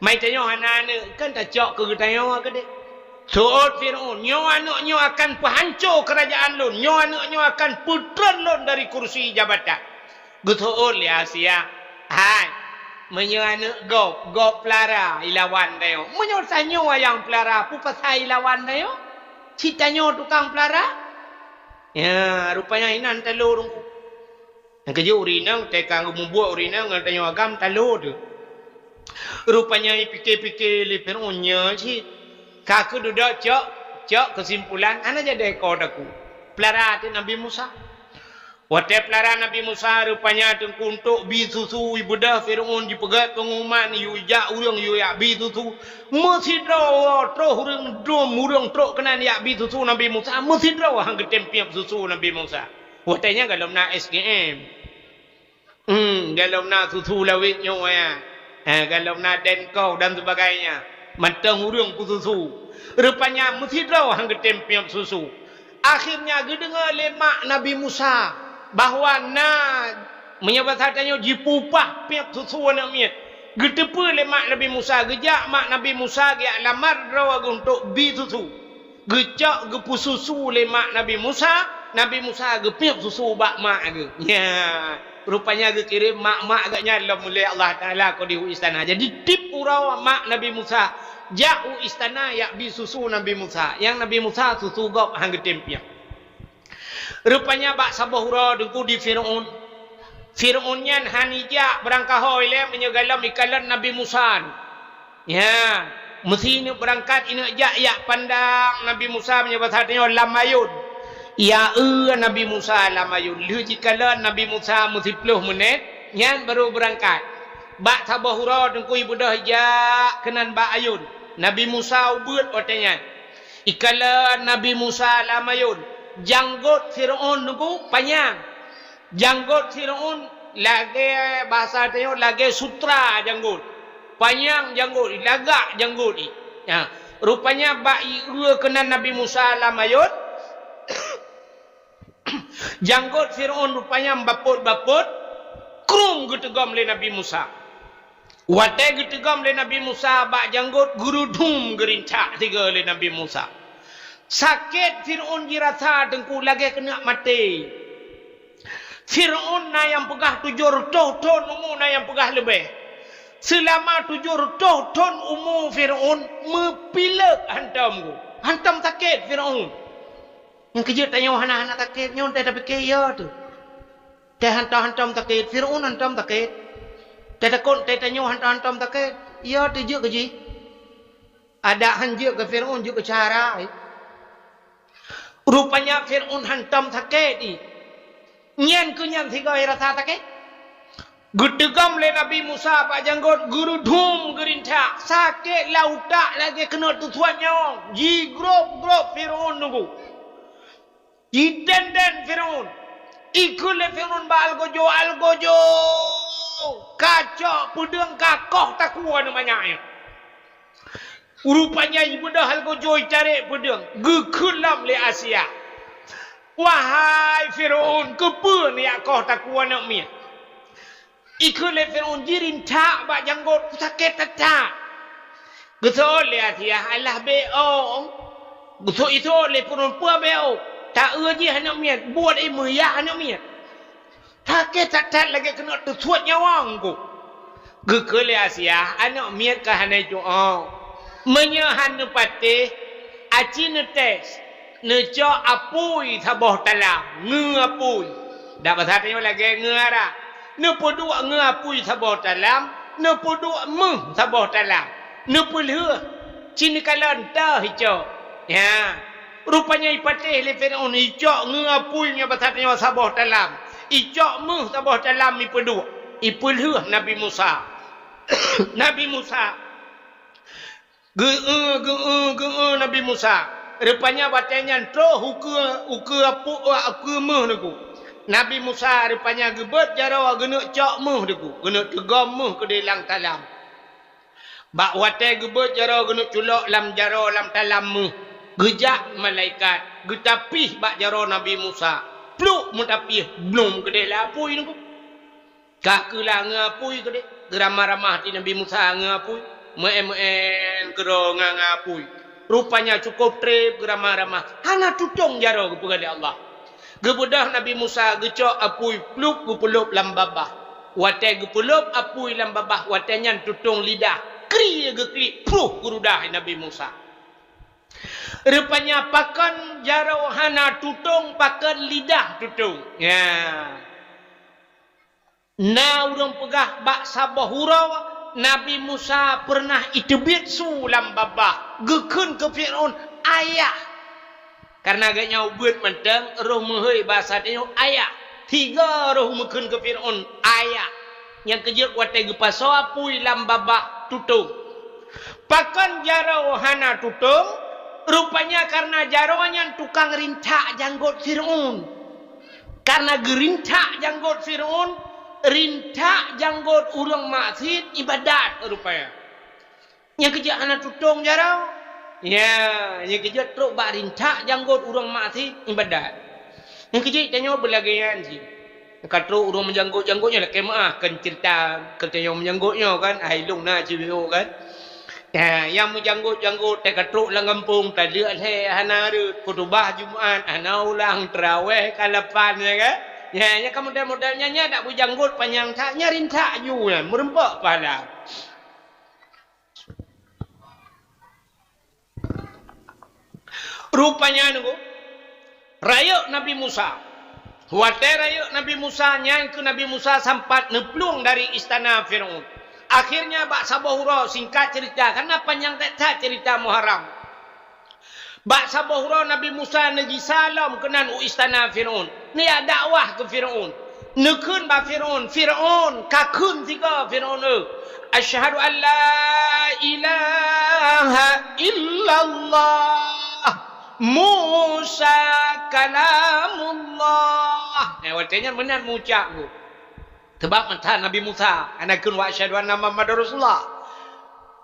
Mai tanyoe hana aneuk, kan tacok keu geutanyoe keudeh. Seuôt Fir'aun, "Nyoe aneuk nyoe akan peuhanco keurajaan lôn, nyoe aneuk nyoe akan peutreun lôn dari kursi jabatan." Geuseuôt lé Asiah, "Hai, meunyoe aneuk gob, gob peulara ilawan tanyoe. Meunyoe tanyoe nyang peulara, peue pasai ilawan tanyoe? Cit tanyoe tukang peulara?" Ya, rupanya inan talo Teungku. Nyang keujeuet ureueng inong, teuka geumubuet ureueng inong ngon tanyoe agam talo teuh. Rupanya ipike-pike lé Fir'aun nyoe cit. Ka keuh dudoe cok, cok keusimpulan, hana jadi ko takue. Peulara teuh Nabi Musa. Watée peulara Nabi Musa, rupanya Teungku, untuk bi susu ibeudôh Fir'aun jipeugét peungumuman, yue jak ureueng yue jak bi susu. Meusidroe troh ureueng dum ureueng trok keunan jak bi susu Nabi Musa, meusidroe han geutem piep susu Nabi Musa. Watée nyan golom na S G M. Hmm, golom na susu lawét nyoe ya. Ha, golom na Denko dan sebagainya. Mantong ureueng peususu. Rupanya meusidroe han geutem piep susu. Akhirnya geudeungoe lé mak Nabi Musa bahwa na, meunyoe basa tanyoe, jipeupah piep susu aneuk miet. Geuteupeue lé mak Nabi Musa, geujak mak Nabi Musa geujak lamar droe geuh untuk bi susu. Geucok geupeususu lé mak Nabi Musa, Nabi Musa geupiep susu bak mak geuh. Nya, rupanya geukirém mak-mak geuh nyan lom ulée Allah Taala keu di u istana. Jadi tiep uroe mak Nabi Musa jak u istana jak bi susu Nabi Musa. Nyang Nabi Musa susu gob han geutem piep. Rupanya bak saboh uroe Teungku di Fir'aun. Fir'aun nyan han ijak beurangkat ho ilée meunyoe golom ikalon Nabi Musa. Ya, meusi ineuk beurangkat ineuk jak yak pandang Nabi Musa meunyoe basa tanyoe lam ayôn. Ya eu Nabi Musa lam ayôn. Lheueh jikalon Nabi Musa meusiplôh meunét, nyan barô beurangkat. Bak saboh uroe Teungku ibeudôh ijak keunan bak ayôn. Nabi Musa ubeuet watée nyan. Ikalon Nabi Musa lam ayôn. Janggot Fir'aun Teungku panyang. Janggot Fir'aun lagée basa tanyoe lagée sutra janggot. Panyang janggot, lagak janggot i. Ha, rupanya bak ieu keunan Nabi Musa lam ayôn, janggot Fir'aun rupanya bapot-bapot, krum geuteugom lé Nabi Musa. Watée geuteugom lé Nabi Musa bak janggot, geurudum geurintak sigoe lé Nabi Musa. Sakét Fir'aun jirasa Teungku lagée keuneuk maté. Fir'aun na nyang peugah tujoh reutôh thon umu, na nyang peugah leubeh. Seulama tujoh reutôh thon umu Fir'aun meupileuk hantom geuh. Hantom sakét Fir'aun. Nyang keujeuet tanyoe hana-hana sakét nyoe, teuh tapike iya teuh. Teuh hantom-hantom sakét, Fir'aun hantom sakét. Teuh takot teuh tanyoe hantom-hantom sakét, iya teuh jeuet keu jih. Adak han jeuet keu Fir'aun, jeuet keu cara, eh. Rupanya Fir'aun hantom sakét, eh. Nyan keuh nyan sigoe rasa sakét. Geuteugom lé Nabi Musa bak janggot, geurudum geurintak, sakét lam utak lagée keuneuk teusuet nyawöng, jigrôb-grôb Fir'aun Teungku. Jitén-tén Fir'aun. Ikheun lé Fir'aun bak algojo, "Algojo! Kacok peudeueng kakoh takue aneuk manyak nyan." Rupanya ibeudôh algojo itarek peudeueng, geukheun lom lé Asia, "Wahai Fir'aun, keupeue neujak koh takue aneuk miet?" Ikheun lé Fir'aun jirintak bak janggot, sakét that-that. Geuseuôt lé Asia, "Alah beu ôk." Geuseuôt lé Fir'aun, "Peue beu ôk? Taeu jih aneuk miet, buet ié meuyah aneuk miet." Sakét that-that lagée keuneuk teusuet nyawöng geuh. Geukheun lé Asia, "Aneuk miet ka hana icok ôk. Meunyoe han neupatéh, aci neutés, neucok apui saboh talam, ngeu apui." Dak basa tanyoe lagée ngeu arak. Neupeuduek ngeu apui saboh talam, neupeuduek méuh saboh talam. Neupeulheueh, ci neukalon teuh icok. Ya. Rupanya ipatéh lé Fir'aun, icok ngeu apui nyoe basa tanyoe saboh talam. Icok méuh saboh talam ipeuduek. Ipeulheueh Nabi Musa. Nabi Musa. Geu-eu, geu-eu, geu-eu Nabi Musa. Rupanya watée nyan troh ukeue, ukeue apu-, ukeue méuh Teungku. Nabi Musa rupanya geubeuet jaroe geuneuk cok méuh Teungku. Geuneuk teugom méuh keudeh lam talam. Bak watée geubeuet jaroe geuneuk culok lam jaroe lam talam méuh, geujak malaikat geutapih bak jaroe Nabi Musa. Pluk meutapiôh, blom keudeh lé apui nyoe. Ka keulah ngon apui keudeh, geuramah-ramah di Nabi Musa ngon apui, meu'en-meu'en keudroe ngon, ngon apui. Rupanya cukôp treb geuramah-ramah, hana tutông jaroe geupeugah lé Allah. Geubeudôh Nabi Musa geucok apui pluk geupeulôb lam babah. Watèe geupeulôb apui lam babah, watèe nyan tutông lidah, kri geuklik, pruh geurudah Nabi Musa. Rupanya pakon jaroe hana tutông, pakon lidah tutông. Ya. Na ureuëng peugah bak saboh uroe Nabi Musa peureunah iteubiet su lam babah, geukheun keu Fir'aun, "Ayah!" Kareuna geuhnyan ubeuet mantong roh meuhôi basa tanyoe ayah. Tiga roh meukheun keu Fir'aun, "Ayah!" Nyang keujeuet watèe geupasoe apui lam babah tutông. Pakon jaroe hana tutông? Rupanya kareuna jaroe nyan tukang rintak janggôt Fir'aun. Kareuna geurintak janggôt Fir'aun, rintak janggôt ureuëng maksiet ibadat rupanya. Nyang keujeuet hana tutông jaroe. Ya, nyang keujeuet trok bak rintak janggôt ureuëng maksiet ibadat. Nyang keujeuet tanyoe beulagèe nyan cit. Ka trok ureuëng meujanggôt-janggôt nyan lakèe meu'ah, kon ceurita keu tanyoe meujanggôt nyoe kan, hai lôn na cit bingung kan. Ya, nyang meujanggôt-janggôt teuka trok lam gampông, taleuek lhèe hana rhot, khutubah Jumat hana ulang, teurawèh ka lapan, ya kan? Ya, nyang ka model-model nyan, nyan dak beujanggôt panyang that, nyan rintak ju nyan, meureumpok pahala. Rupanya nyoe, rayeuk Nabi Musa. Watèe rayeuk Nabi Musa, nyan keuh Nabi Musa sampat neuplueng dari istana Fir'aun. Akhirnya bak saboh uroe, singkat ceurita, kareuna panyang that-that ceurita Muharram. Bak saboh uroe Nabi Musa neugisa lom keunan u istana Fir'aun. Neujak dakwah keu Fir'aun. Neukheun bak Fir'aun, "Fir'aun, ka kheun sigoe Fir'aun, eu, 'Asyhadu an la ilaha illallah, Musa kalamullah.'" Eh, watèe nyan meunan meucap geuh. Sabab mantong Nabi Musa, hana kheun, "Wa asyhadu anna Muhammadar Rasulullah."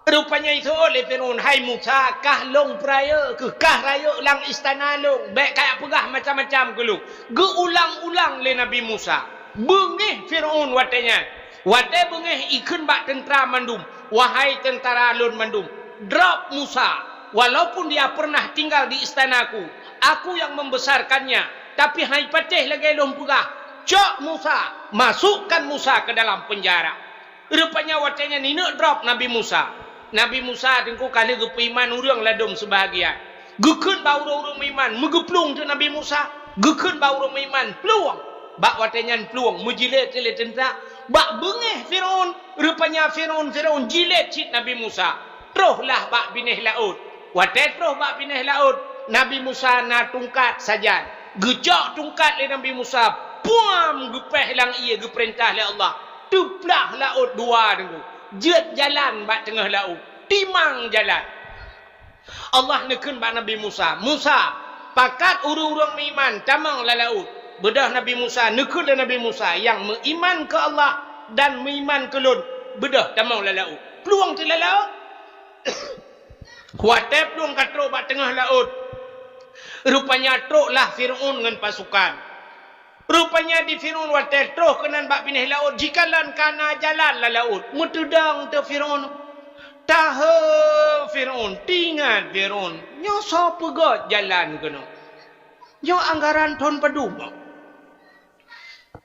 Rupanya iseuôt lé Fir'aun, "Hai Musa, kah lôn peurayeuk keuh, kah rayeuk lam istana lôn, bèk kajak peugah macam-macam keu lôn." Geuulang-ulang lé Nabi Musa. Beungéh Fir'aun watèe nyan. Watèe beungéh ikheun bak teuntra mandum, "Wahai teuntara lôn mandum, drop Musa, walaupun dia pernah tinggal di istanaku, aku yang membesarkannya, tapi hai patéh lagèe lôn peugah, cok Musa, masukkan Musa ke dalam penjara." Rupanya watèe nyan ineuk drop Nabi Musa. Nabi Musa teungku ka lheueh geupeuiman ureuëng ladôm seubahagian. Geukheun bak ureuëng-ureuëng meuiman, meugeuplueng teuk Nabi Musa. Geukheun bak ureuëng meuiman, plueng. Bak watèe nyan plueng, meujilét lé teuntra. Bak beungéh Fir'aun, rupanya Fir'aun, Fir'aun jilét cit Nabi Musa. Troh lah bak binéh laôt. Watèe troh bak binéh laôt, Nabi Musa na tungkat sajan. Geucok tungkat lé Nabi Musa, puam, geupéh lam ié geupeurintah lé Allah. Teuplah laôt dua teungku. Jeuet jalan bak teungoh laôt. Timang jalan. Allah neukheun bak Nabi Musa, "Musa, pakat ureuëng-ureuëng meuiman tamong lam laôt." Beudôh Nabi Musa, neukheun lé Nabi Musa, "Nyang meuiman keu Allah dan meuiman keu lôn, beudôh tamong lam laôt." Plueng teuk lam laôt. Watèe plueng ka trok bak teungoh laôt, rupanya trok lah Fir'aun ngon pasukan. Rupanya di Fir'aun watèe troh keunan bak binéh laôt, jikalon ka na jalan lam laôt. Meuteudong teuk Fir'aun. Tahe Fir'aun, teuingat Fir'aun, "Nyoe soe peugöt jalan keunoe? Nyoe anggaran thon padum?"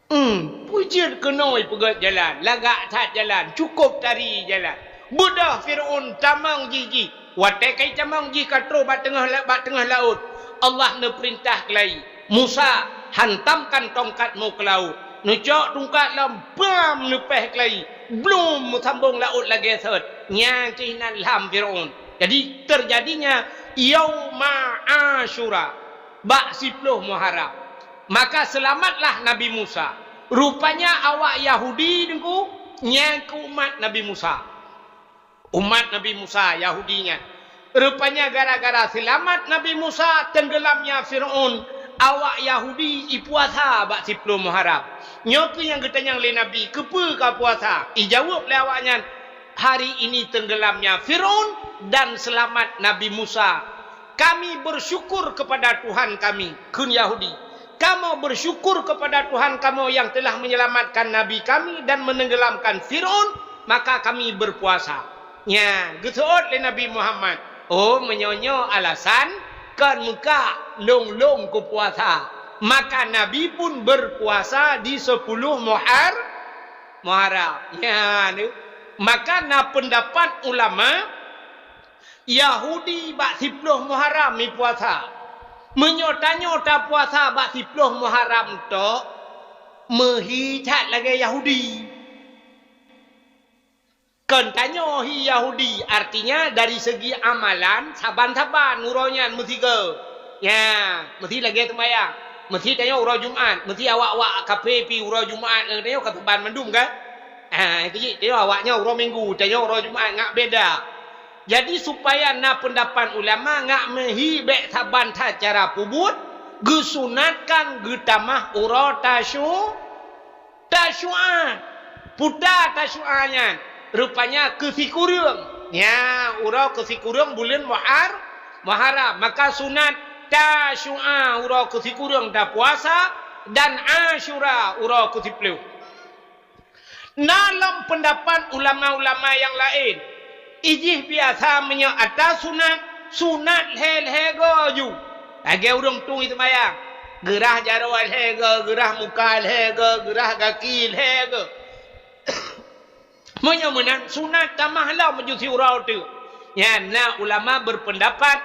Hmm, peue jeuet keunoe peugöt jalan, lagak that jalan, cukôp tari jalan. Beudôh Fir'aun tamong jih-jih. Watèe ka jitamong jih ka trok bak teungoh la-, bak teungoh laôt, Allah neupeurintah keulayi, "Musa, hantamkan tongkatmu ke laut." Neucok tungkat lom, bam, neupéh keulayi. Blum, meusambong laôt lagèe sot. Nyan keuh nan lham Fir'aun. Jadi, teujadinya Yauma Asyura, bak siploh Muharram. Maka seulamatlah Nabi Musa. Rupanya awak Yahudi teungku, nyan keuh umat Nabi Musa. Umat Nabi Musa, Yahudi nyan. Rupanya gara-gara seulamat Nabi Musa teunggeulamnya Fir'aun, awak Yahudi ipuasa bak siploh Muharram. Nyoe keuh nyang geutanyong lé Nabi, "Keupeue kapuasa?" Ijaweueb lé awaknyan, "Hari ini tenggelamnya Fir'aun dan selamat Nabi Musa. Kami bersyukur kepada Tuhan kami," kheun Yahudi. Kamoe bersyukur kepada Tuhan kamoe yang telah menyelamatkan Nabi kami dan menenggelamkan Fir'aun, maka kami berpuasa. Nya, geuseuôt lé Nabi Muhammad, "Oh, meunyoe nyoe alasan, kon meuka lôn-lôn kupuasa." Maka Nabi pun berpuasa di sepuluh Muhar-, Muharram. Nya, ni. Maka na pendapat ulama, Yahudi bak siploh Muharram mi puasa. Meunyoe tanyoe tapuasa bak siploh Muharram tok, meuhi that lagèe Yahudi. Kon tanyoe hi Yahudi, artinya dari segi amalan, saban-saban uroe nyan meusigoe. Nya, meusi lagèe seumayang. Meusi tanyoe uroe Jumat, meusi awak-awak kafé pi uroe Jumat, tanyoe ka saban mandum kan? Ha, itu ji, tanyoe awaknyan uroe Minggu, tanyoe uroe Jumat, ngat beda. Jadi, supaya na pendapat ulama ngat meuhi bèk saban that cara peubuet, geusunatkan geutamah uroe Tasyu-, Tasyu'a. Puta Tasyu'a nyan, rupanya keu sikureueng. Nya, uroe keu sikureueng buleuen Muhar-, Muharram. Maka sunat Tasyu'a uroe keu sikureueng tapuasa dan Asyura uroe keu siploh. Na lom peundapat ulama-ulama nyang laén, ijih biasa meunyoe atra sunat, sunat lhèe-lhèe goe ju. Lagèe ureueng tueng seumayang, geurhah jaroe lhèe goe, geurhah muka lhèe goe, geurhah gaki lhèe goe. Meunyoe meunan, sunat tamah lom ju siuroe teuk. Nyan na ulama berpendapat,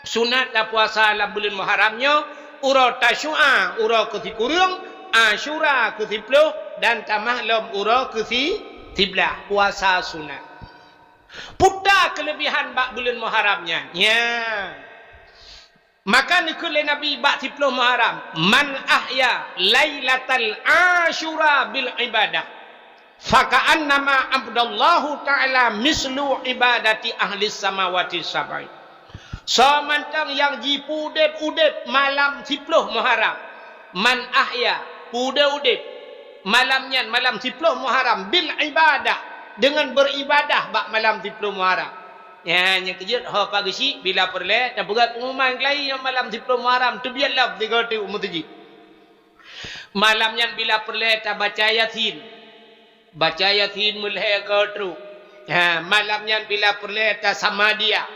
sunat tapuasa lam buleuen Muharram nyoe, uroe Tasyu'a, uroe keu sikureueng, Asyura keu siploh, dan tamah lom uroe keu si-, siblaih, puasa sunat. Peue ta keuleubihan bak buleuen Muharram nyan? Nya. Maka neukheun lé Nabi bak siploh Muharram, "Man ahya lailatal Asyura bil ibadah, faka'annama abdallahu ta'ala mislu ibadati ahlis samawati sab'i." Soe mantong nyang jipeudeb-udeb malam siploh Muharram, man ahya, peudeb-udeb malam nyan, malam siploh Muharram, bil ibadah, deungon beuribadah bak malam siploh Muharram. Nyan, nyang keujeuet ho pageusyik bila peureulèe tapeugah peungumuman keulayi nyoe malam siploh Muharram, teubiet lom sigoe teuk u meuseujid. Malam nyan bila peureulèe tabaca Yasin. Baca Yasin meulhèe goe trok. Ha, malam nyan bila peureulèe tasamadiah.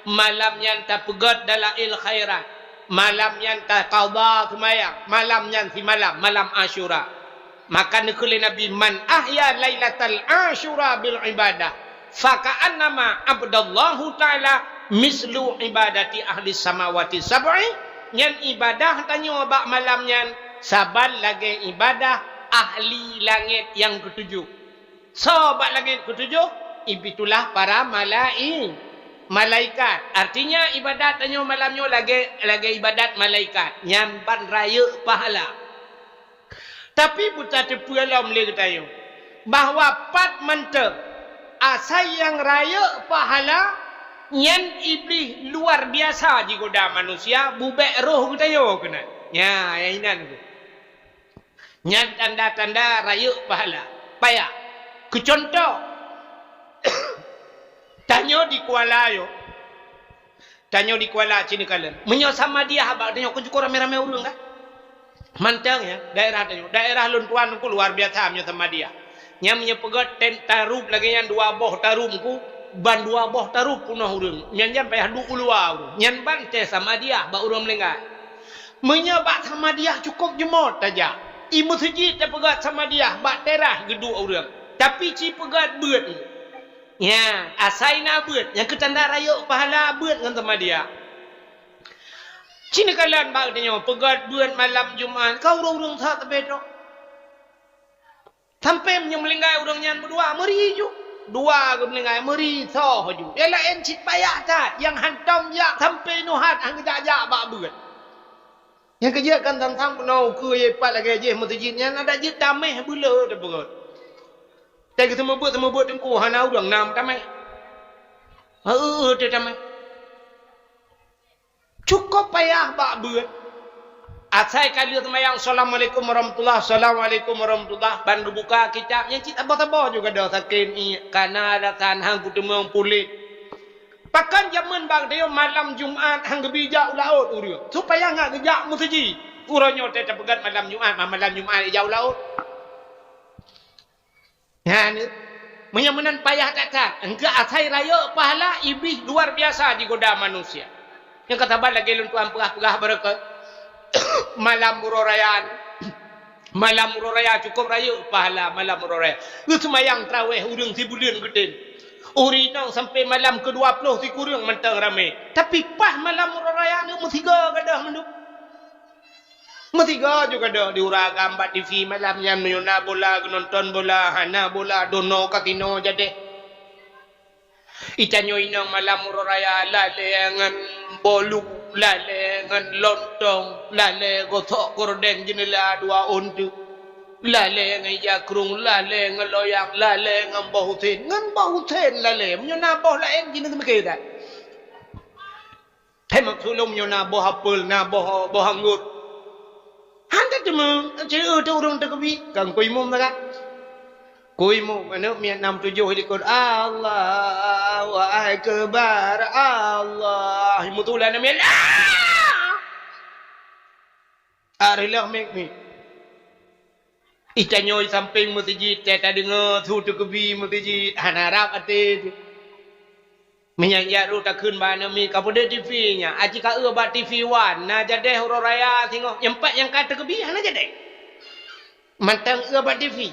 Malam nyan tapeugèt dalail khairat. Malam nyan taqadha seumayang. Malam nyan simalam, malam Asyura. Maka neukheun lé Nabi, "Man ahya lailatal Asyura bil ibadah, faka'annama abdallahu ta'ala mislu ibadati ahlis samawati sab'i." Nyan ibadah tanyoe bak malam nyan saban lagèe ibadah ahli langèt nyang keutujoh. Soe bak langèt keutujoh? Itulah para malai-, malaikat. Artinya, ibadat tanyoe malam nyoe lagèe, lagèe ibadat malaikat. Nyan ban rayeuk pahala. Tapi beutateupeue lom lé geutanyoe bahwa pat mantong asai nyang rayeuk pahala nyan Iblih luar biasa jigoda manusia, bubèk roh geutanyoe keunan. Nya, nyang inan tu. Nyan tanda-tanda rayeuk pahala. Payah. Keu cuntoh, tanyoe di Kuala nyoe, Tanyoe di Kuala ci neukalon. Meunyoe samadiah bak tanyoe, kon cukôp ramé-ramé ureueng kan? Mantong, ya, daerah tanyoe. Daerah lôn tuan Teungku luar biasa meunyoe samadiah. Nyan meunyoe peugèt tem tarup lagèe nyan dua boh tarup Teungku, ban dua boh tarup peunoh ureueng. Nyan, nyan payah duek u luwa ureueng. Nyan ban teuh samadiah bak ureueng meuninggai. Meunyoe bak samadiah cukôp jeumot tajak. I meuseujid tapeugèt samadiah bak teras geuduek ureueng. Tapi ci peugèt beuet. Nya, asai na beuet, nyang keu tanda rayeuk pahala beuet ngon samadiah. Ci neukalon bak geutanyoe, peugèt beuet malam Jumat, ka ureueng-ureueng that sabe droe. Sampoe meunyoe meuninggai ureueng nyan meudua, meuri ju. Dua geumeuninggai, meuri soe ju. Nyang laén cit payah that, nyang hantom jak sampoe nyoe hat han geujak-jak bak beuet. Nyang keujeuet kan sang-sang peunoh ukeue ie pat lagèe jih meuseujid nyan adak jeuet tamèh beuleu teupeugèt. Teuka seumeubeuet-seumeubeuet Teungku hana ureueng na meutamèh. Heu, teutamèh. Cukôp payah bak beuet. Asai ka lheueh seumayang, "Assalamualaikum warahmatullah, assalamualaikum warahmatullah," ban geubuka kitab nyan cit saboh-saboh ju gadôh sakét miet, kana alasan han kuteumeung puléh. Pakon jameun bak tanyoe malam Jumat han geubi jak u laôt ureueng, supaya ngat geujak meuseujid. Uroe nyoe teupeugah malam Jumat, ma-, malam Jumat ijak u laôt. Nyan, meunyoe meunan payah that-that. Engkeu asai rayeuk pahala Iblih luar biasa jigoda manusia. Nyang ka saban lagèe lôn tuan peugah-peugah barokon. Malam uroe raya. Malam uroe raya cukôp rayeuk pahala malam uroe raya. Geuseumayang tarawèh ureueng sibuleuen geutem. Ureueng inong sampai malam keudua ploh sikureueng mantong ramè. Tapi paih malam uroe raya nyoe meusigoe gadôh mandum. Meusigoe juga dok di ureueng agam bak T V malam nyan, meunyoe na bola, geunonton bola, hana bola, dono, kasino, jadeh. Itanyoe inong malam uroe raya, lalè ngon bolu, lalè ngon lontong, lalè gosok gorden jeunela dua ôn teuk, lalè ngon ija krung, lalè ngon loyang, lalè ngon boh usen, ngon boh usen lalè. Meunyoe na boh laén, jinoe teumeuke that. Hai maksud lôn, nyoe na boh apel, na boh, boh anggôt. Han teuma, ceu teu ureueng teukeubi, kan kuimum sagai. Kuimum, aneuk miet nam tujoh likot, Allahu Akbar, Allah. Meutulah aneuk miet, ah! Areuloh miet-miet. Itanyoe sampéng meuseujid, teuh tadeungoe su teukeubi meuseujid, hana rab até teuh. Meunyan jak rot takheun bak aneuk miet, "Ka peudeuh T V nyan, aci ka eu bak T V One, na jadeh uroe raya singoh." Nyang pat nyang ka teukeubi hana jadeh. Mantong eu bak T V.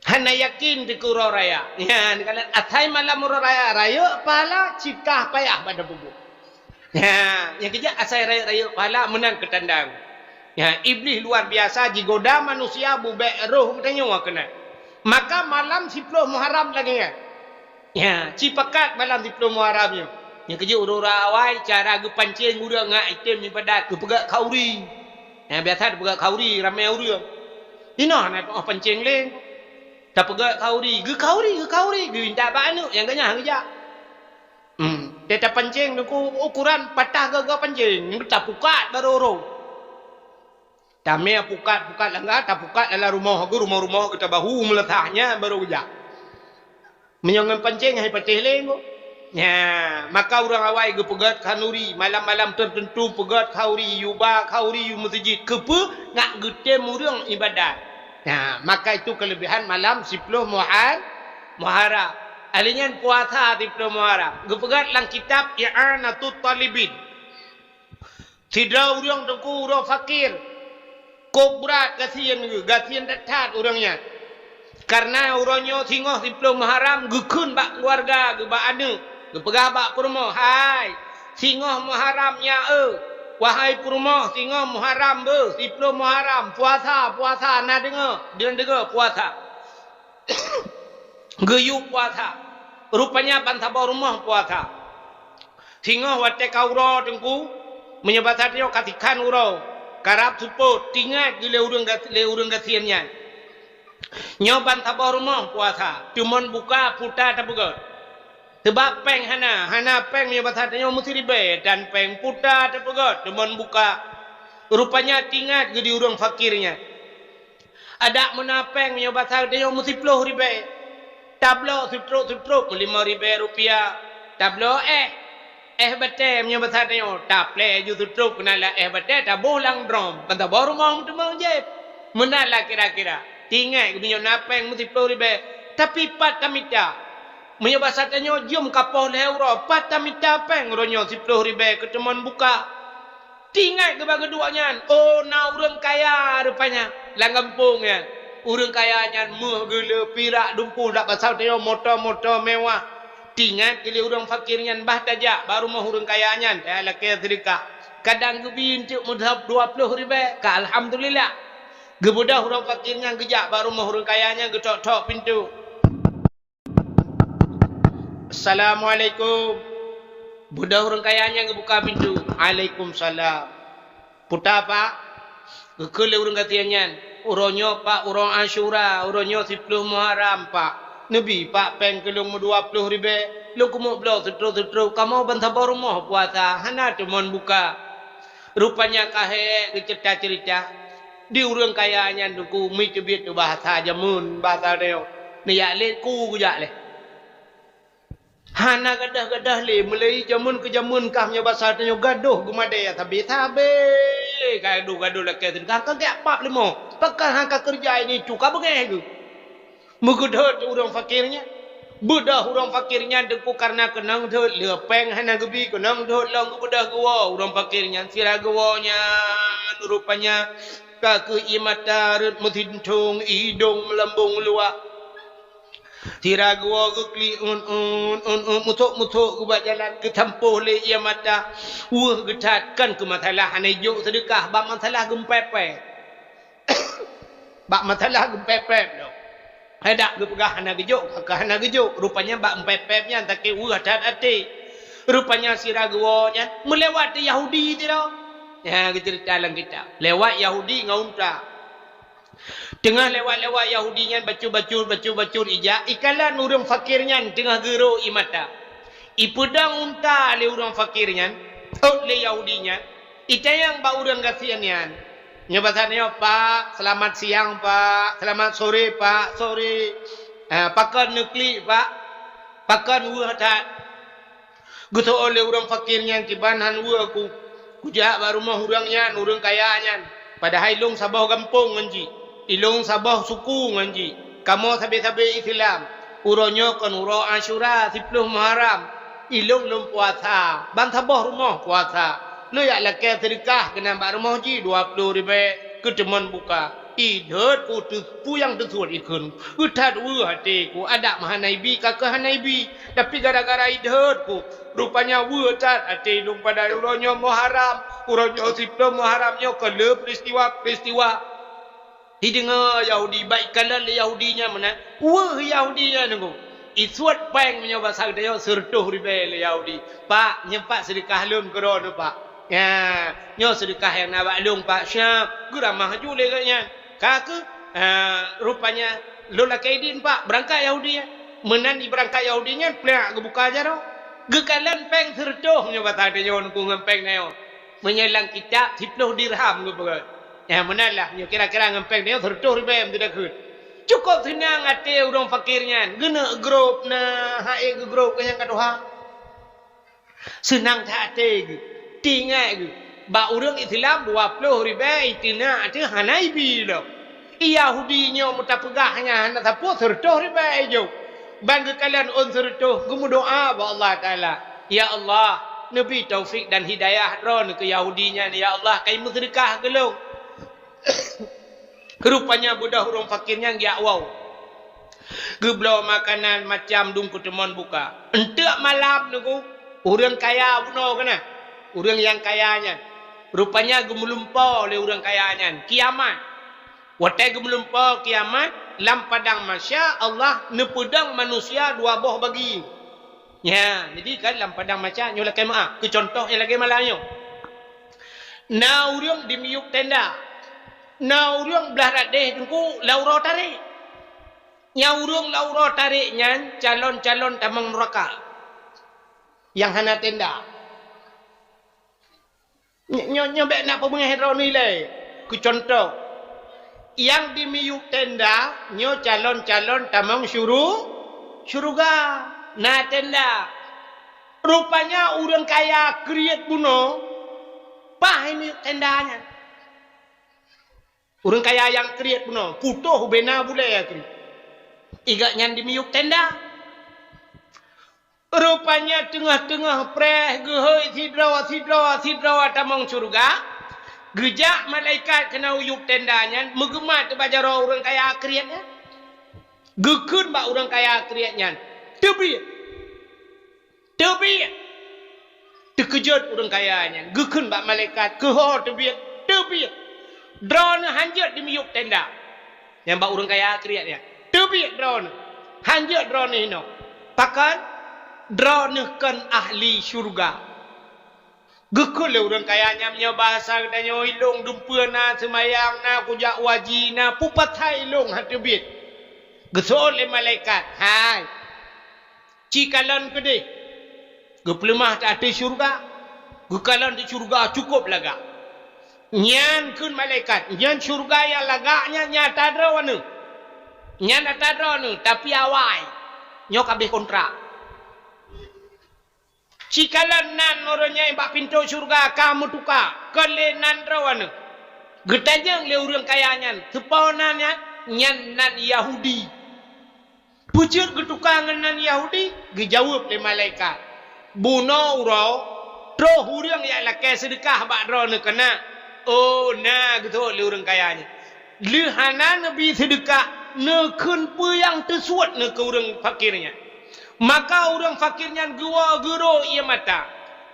Hana yakin teuh keu uroe raya. Nyan, asai malam uroe raya, rayeuk pahala, cit kah payah bak tapeubuet. Ha, nyang keujak asai rayeuk-rayeuk pahala meunan keutandang. Ha, Iblih luar biasa jigoda manusia bubek roh geutanyoe keunan. Maka malam siploh Muharram lagèe nyan. Ha, cipakat malam siploh Muharram nyoe. Nyang keujak ureueng awai cara geupancéng ureueng ngon item ibadat geupeugah khauri. Ha, biasa geupeugah khauri ramè ureueng. Inoe na tu'oh pancéng lé. Tapeugah khauri, geukhauri, geukhauri, geuintat bak aneuk nyang ganyah geujak. Hmm, teuh tapancéng nyoe ku ukuran patah gaga pancéng, tapukat barô-rô. Tamè pukat-pukat langga, tapukat dalam rumoh, geu rumoh-rumoh geu tabahu meuleusah nyan barô geujak. Meunyoe ngon pancéng hai patéh lé nyoe. Nya, maka ureueng awai geupeugöt khanuri, malam-malam teuteuntu peugöt khauri, yuba khauri, yue meuseujid. Keupeue? Nak geutem ureueng ibadat. Nah, maka itu kelebihan malam siploh Muhar-, Muharram. Ahli nyan puasa siploh Muharram. Geupeugah lam kitab I'anatut Talibin. Sidroe ureueng teungku, ureueng fakir. Kok brat gasien geuh, gasien that-that ureueng nyan. Kareuna uroe nyoe singoh siploh Muharram geukheun bak keuluwarga, geuh bak aneuk, geupeugah bak peurumoh, "Hai, singoh Muharram nyan eu, wahai peurumoh, singoh Muharram beuh, siploh Muharram, puasa, puasa, na deungoe, deungoe puasa." Geuyue puasa. Rupanya bansaboh rumoh puasa. Singoh watèe ka uroe teungku, meunyoe basa tanyoe ka tikhan uroe, karab seupôt, teuingat geuh lé ureueng gas-, lé ureueng gasien nyan. Nyoe bansaboh rumoh puasa, teumon buka puta tapeugöt. Seubab péng hana, hana péng meunyoe basa tanyoe meuseuribèe, dan péng puta tapeugöt, teumon buka. Rupanya teuingat geuh di ureueng fakir nyan. Adak meuna péng meunyoe basa tanyoe meusiploh ribèe. Tabloe seutrop-seutrop meulimöng ribèe rupiah. Tabloe éh. Éh batèe meunyoe basa tanyoe, taplé ju seutrop keunan lam éh batèe taboh lam drom. Bansaboh rumoh meuteumé jép. Meunan lah kira-kira. Teuingat meunyoe na péng meusiploh ribèe. Tapi pat tamita. Meunyoe basa tanyoe jeuem ka poh lhèe uroe, pat tamita péng uroe nyoe siploh ribèe keu teumon buka. Teuingat geuba geuduek nyan, oh, na ureueng kaya rupanya lam gampông nyan. Ureueng kaya nyan méuh geuh le, pirak dumpul, dak basa tanyoe moto-moto mewah. Teuingat geuh lé ureueng fakir nyan, bah tajak bak rumoh ureueng kaya nyan, talakèe seudeukah. Kadang geubi eunteuk meudhab dua ploh ribèe, ka alhamdulillah. Geubeudôh ureueng fakir nyan geujak bak rumoh ureueng kaya nyan, geutok-tok pintoe. "Assalamualaikum." Beudôh ureueng kaya nyan geubuka pintoe. "Alaikumsalam." "Peue, Pak?" Geukheun lé ureueng gasien nyan. "Uroe nyoe, Pak, uroe Asyura, uroe nyoe siploh Muharram, Pak. Neubi, Pak, péng keu lôn meudua ploh ribèe. Lôn keumeuk bloe seutrop-seutrop, kamoe bansaboh rumoh puasa, hana teumon buka." Rupanya ka hék geuceurita-ceurita. Di ureueng kaya nyan teungku, meuteubiet keu bahasa jameun, bahasa tanyoe. Neujak lé ku geujak lé. Hana gadôh-gadôh lé, meulai jameun keu jameun kah meunyoe basa tanyoe gadôh geumadé sabé-sabé. Eh, gadoh-gadoh lakée teuh, ka geujak pap leumo. Pakon han ka keureuja ini cu ka beungéh geuh. Meugeudhôt ureuëng fakir nyan. Beudôh ureuëng fakir nyan teungku kareuna keunong dhôt, le péng hana geubi, keunong dhôt lom geubeudôh geuwoe ureuëng fakir nyan. Sira geuwoe nyan rupanya ka keuh ié mata rhot meusinthong, idong meulambong luwah. Sira geuwoe geuklik un-un, un-un, musok-musok geuba jalan, geusampôh lé ié mata. Weueh geuthat, kon keuh masalah hana jok seudeukah, bak masalah geumpép-pép. Bak masalah geumpép-pép lom. Hai dak geupeugah hana geujok, ka hana geujok. Rupanya bak geumpép-pép nyan sakét weueh that até. Rupanya sira geuwoe nyan meulewat di Yahudi sidroe. Nyan geuceurita lam kitab. Lewat Yahudi ngon unta. Teungoh lewat-lewat Yahudi nyan bacur-bacur, bacur-bacur ijak, ikalon ureuëng fakir nyan teungoh geuro ié mata. Ipeudong unta lé ureuëng fakir nyan, ôt lé Yahudi nyan, itanyong bak ureuëng gasien nyan. Nyoe basa nyoe, "Pak, selamat siang, Pak. Selamat sore, Pak. Sore. Ah, pakon neuklik, Pak? Pakon weueh that?" Geuseuôt lé ureuëng fakir nyan, "Kiban han weueh ku, kujak bak rumoh ureuëng nyan, ureuëng kaya nyan. Padahai ilong saboh gampông ngon jih, ilong saboh suku ngon jih. Kamoe sabe-sabe Islam. Uroe nyoe kon uroe Asyura, siplôh Muharram. Ilong lôn puasa, ban saboh rumoh puasa. Lôn jak lakée seudeukah keunan bak rumoh jih dua ploh ribée keu teumon buka." Idhôt ku teu-, peue nyang teusuet ikheun. Geuthat weueh até ku, adak meuhana ibi, ka keuh hana ibi. Tapi gara-gara idhôt ku, rupanya weueh that até lôn pada uroe nyoe Muharram, uroe nyoe siplôh Muharram nyoe ka le peristiwa-peristiwa. Ideungoe Yahudi, bak ikalon lé Yahudi nyan meunan, weueh Yahudi nyan nunggu. Isuet péng meunyoe basa geutanyoe seureutôh ribée lé Yahudi. "Pak, nyoe Pak seudeukah lôn keudroe nyoe, Pak." Nyan, nyoe seudeukah nyang na bak lôn, Pak. Siap, geuramah laju lé gobnyan. Ka keuh, ah, rupanya lôn lakée idin, Pak, beurangkat Yahudi nyan. Meunan ibeurangkat Yahudi nyan, plak geubuka jaroe. Geukalon péng seureutôh nyoe basa tanyoe nunggu ngon péng nyoe. Meunyoe lam kitab siplôh dirham geupeugah. Nyan meunan lah, nyoe kira-kira ngon péng nyoe seureutôh ribée meuteudah kheun. Cukôp seunang até ureuëng fakir nyan. Geuneuk grôp na, hai geugrôp keu nyang ka tuha. Seunang that até geuh, teuingat geuh, bak ureuëng Islam dua ploh ribée iteunak teuh hana ibi lom. Yahudi nyoe meutapeugah nyan hana sapeue seureutôh ribée ijok. Ban geukalon ôn seureutôh geumeudoá bak Allah Taala, "Ya Allah, neubi taufik dan hidayah droeneuh keu Yahudi nyan, ya Allah, ka imeuseudeukah keu lôn." Rupanya beudôh ureuëng fakir nyan geujak woe. Geubloe makanan macam dum keu teumon buka. Eunteuk malam nunggu, ureuëng kaya bunoe keunan. Ureuëng nyang kaya nyan. Rupanya geumeulumpoe lé ureuëng kaya nyan. Kiamat. Watée geumeulumpoe kiamat, lam padang mahsyar Allah neupeudong manusia dua boh bagi. Nyan, jadi kan lam padang mahsyar nyoe lakée meuáh, keu cuntoh nyang lagée malam nyoe. Na ureuëng di miyueb tenda. Na ureuëng blah radeh teungku lam uroe tarek. Nyang ureuëng lam uroe tarek nyan calon-calon tamong nuraka. Nyang hana tenda. Ny-, nyoe, nyoe bék na peubeungéh droeneuh ilée. Keu cuntoh, nyang di miyueb tenda nyoe calon-calon tamong syuru-, syeuruga. Na tenda. Rupanya ureuëng kaya kriet bunoe, paih miyueb tenda nyan. Ureuëng kaya nyang kriet bunoe, putôh bena bulée kriet. Igak nyan di miyueb tenda. Rupanya teungoh-teungoh preh geuhôi sidroe, sidroe, sidroe tamong syeuruga, geujak malaikat keunan u yueb tenda nyan meugeumat bak jaroe ureuëng kaya kriet nyan. Geukheun bak ureuëng kaya kriet nyan, "Teubiet! Teubiet!" Teukeujot ureuëng kaya nyan, geukheun bak malaikat, "Keuho teubiet? Teubiet! Droeneuh hanjeuet di miyueb tenda." Nyang bak ureuëng kaya kriet nyan, "Teubiet droeneuh! Hanjeuet droeneuh inoe! Pakon? Droeneuh kon ahli syeuruga." Geukheun lé ureuëng kaya nyan, "Meunyoe bahasa geutanyoe, ilong dumpeue na, seumayang na, kujak u haji na, peue pasai ilong han teubiet?" Geuseuôt lé malaikat, "Hai, ci kalon keudeh." Geupeuleumah ateueh syeuruga, geukalon di syeuruga cukôp lagak. Nyan kheun malaikat, "Nyan syeuruga nyang lagak nyan, nyan ata droeneuh. Nyan ata droeneuh, tapi awai, nyoe ka abéh kontrak." Sikalon nan uroe nyan bak pintoe syeuruga ka meutuka, kon lé nan droeneuh. Geutanyong lé ureuëng kaya nyan, "Soe po nan nyan?" "Nyan nan Yahudi." "Peue jeuet geutuka ngon nan Yahudi?" Geujaweueb lé malaikat, "Bunoe uroe, troh ureuëng jak lakée seudeukah bak droeneuh keunan." Oh, na geuteuôt lé ureuëng kaya nyan. Lheueh hana neubi seudeukah, neukheun peue nyang teusuet neuh keu ureuëng fakir nyan. Maka ureuëng fakir nyan geuwoe geuro ié mata.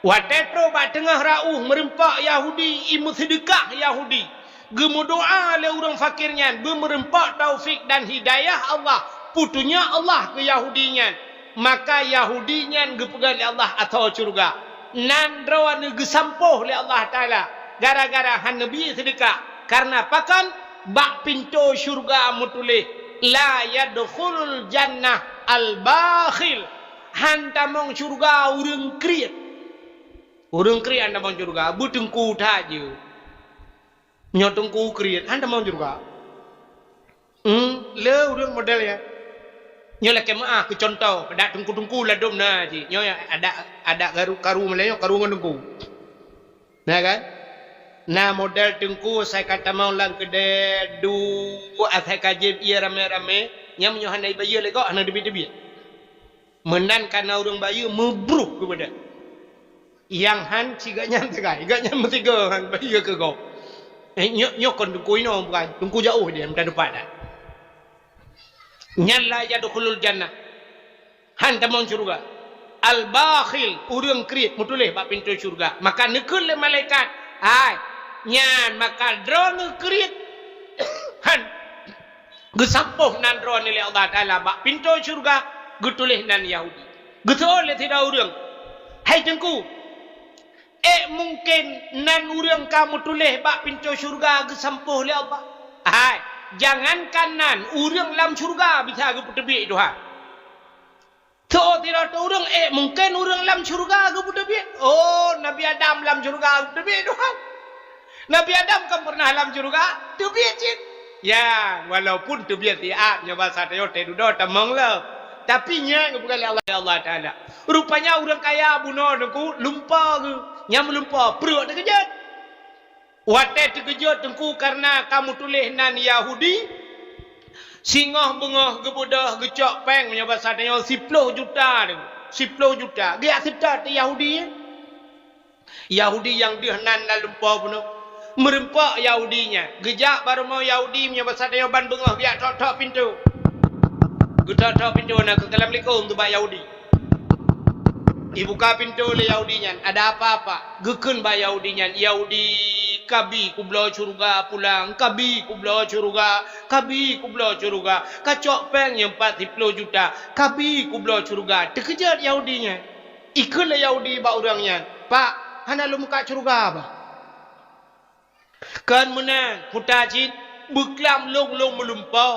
Watée troh bak teungoh rauh, meurumpok Yahudi, i meuseudeukah Yahudi. Geumeudoá lé ureuëng fakir nyan, beumeurumpok taufik dan hidayah Allah, peutunyok Allah keu Yahudi nyan. Maka Yahudi nyan geupeugah lé Allah ateueh syeuruga. Nan droeneuh geusampôh lé Allah Taala gara-gara hana neubi seudeukah. Kareuna pakon? Bak pintoe syeuruga meutuléh, "La yadkhulul jannah al-bakhil." Han tamong syeuruga ureuëng kriet. Ureuëng kriet han tamong syeuruga, beuteungku that jeuet. Nyoe teungku kriet, han tamong syeuruga. Hmm, le ureuëng model nyan. Nyoe lakée meuáh keu cuntoh, adak teungku-teungku ladom na cit. Nyoe adak, adak karu, karu Meulayu, karu ngon teungku. Na kan? Na model teungku asai ka tamong lam keudée, duek asai ka jieb ié ramé-ramé, nyan meunyoe hana ibayeue lé gob, hana teubiet-teubiet. Meunan kana ureuëng bayeue meubruh keupada. Nyang han cit gobnyan sagai, gobnyan meusigoe han bayeue keu gob. Eh, nyoe, nyoe kon teungku inoe bukan, teungku jiôh dia meunan teumpat dah. Nyan la yadkhulul jannah. Han tamong syeuruga. Al-bakhil, ureuëng kriet, meutuléh bak pintoe syeuruga. Maka neukheun lé malaikat, "Hai, nyan maka droeneuh kriet." Han geusampôh nan droeneuh lé Allah Taala bak pintoe syeuruga, geutuléh nan Yahudi. Geuseuôt lé sidroe ureuëng, "Hai Teungku, ék mungken nan ureuëng ka meutuléh bak pintoe syeuruga geusampôh lé Allah?" "Hai, jangankan nan, ureuëng lam syeuruga bisa geupeuteubiet Tuhan." Teuôt sidroe ureuëng, "Ék mungken ureuëng lam syeuruga geupeuteubiet?" "Oh, Nabi Adam lam syeuruga geupeuteubiet Tuhan. Nabi Adam kan pernah lam syeuruga, teubiet cit." Ya, walaupun teubiet siat, nyoe basa tanyoe teududoe tamong lom. Tapi nyan geupeugah lé Allah, lé Allah Taala. Rupanya ureuëng kaya bunoe teungku lumpo geuh. Nyang meulumpo pruet teukeujot. Watée teukeujot teungku kareuna ka meutuléh nan Yahudi, singoh beungoh geubeudôh geucok péng, meunyoe basa tanyoe siploh juta teungku. Siploh juta. Geujak seutôt Yahudi. Yahudi nyang deuh nan lam lumpo bunoe. Meurumpok Yahudi nyan. Geujak bak rumoh Yahudi, meunyoe basa tanyoe ban beungoh geujak thok-thok pintoe. Geuthok-thok pintoe na keu assalamualaikum teuh bak Yahudi. Ibuka pintoe lé Yahudi nyan, "Ada apa, Pak?" Geukheun bak Yahudi nyan, "Yahudi, kabi kubloe syeuruga pulang, kabi kubloe syeuruga, kabi kubloe syeuruga. Kacok péng nyang pat siploh juta, kabi kubloe syeuruga." Teukeujot Yahudi nyan. Ikheun lé Yahudi bak ureuëng nyan, "Pak, hana lôn mukat syeuruga bah?" "Kon meunan, puta cit, beuklam lôn, lôn meulumpo,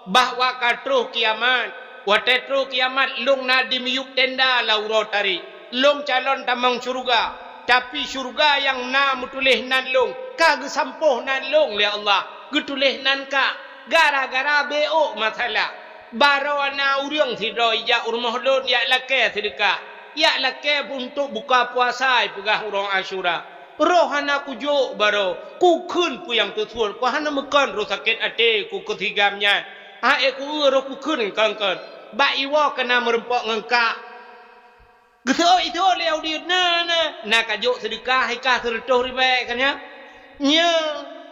bah wak ka troh kiamat. Watée troh kiamat, lôn na di miyueb tenda lam uroe tarek. Lôn calon tamong syeuruga, tapi syeuruga nyang na meutuléh nan lôn, ka geusampôh nan lôn lé Allah, geutuléh nan kah, gara-gara beuôk masalah. Baroe na ureuëng sidroe ijak u rumoh lôn jak lakée seudeukah, jak lakée untuk buka puasa," ipeugah uroe Asyura. "Roh hana kujok baroe, kukheun peue nyang teusuet, ku hana meukon roh sakét até ku keu sigam nyan. Hai ku eu roh kukheun kon-kon, bak iwoe keunan meurumpok ngon kah." Geuseuôt, iseuôt lé Yahudi, "Na, na, na kajok seudeukah, hai kah seureutôh ribée kan nyan?" "Nyo."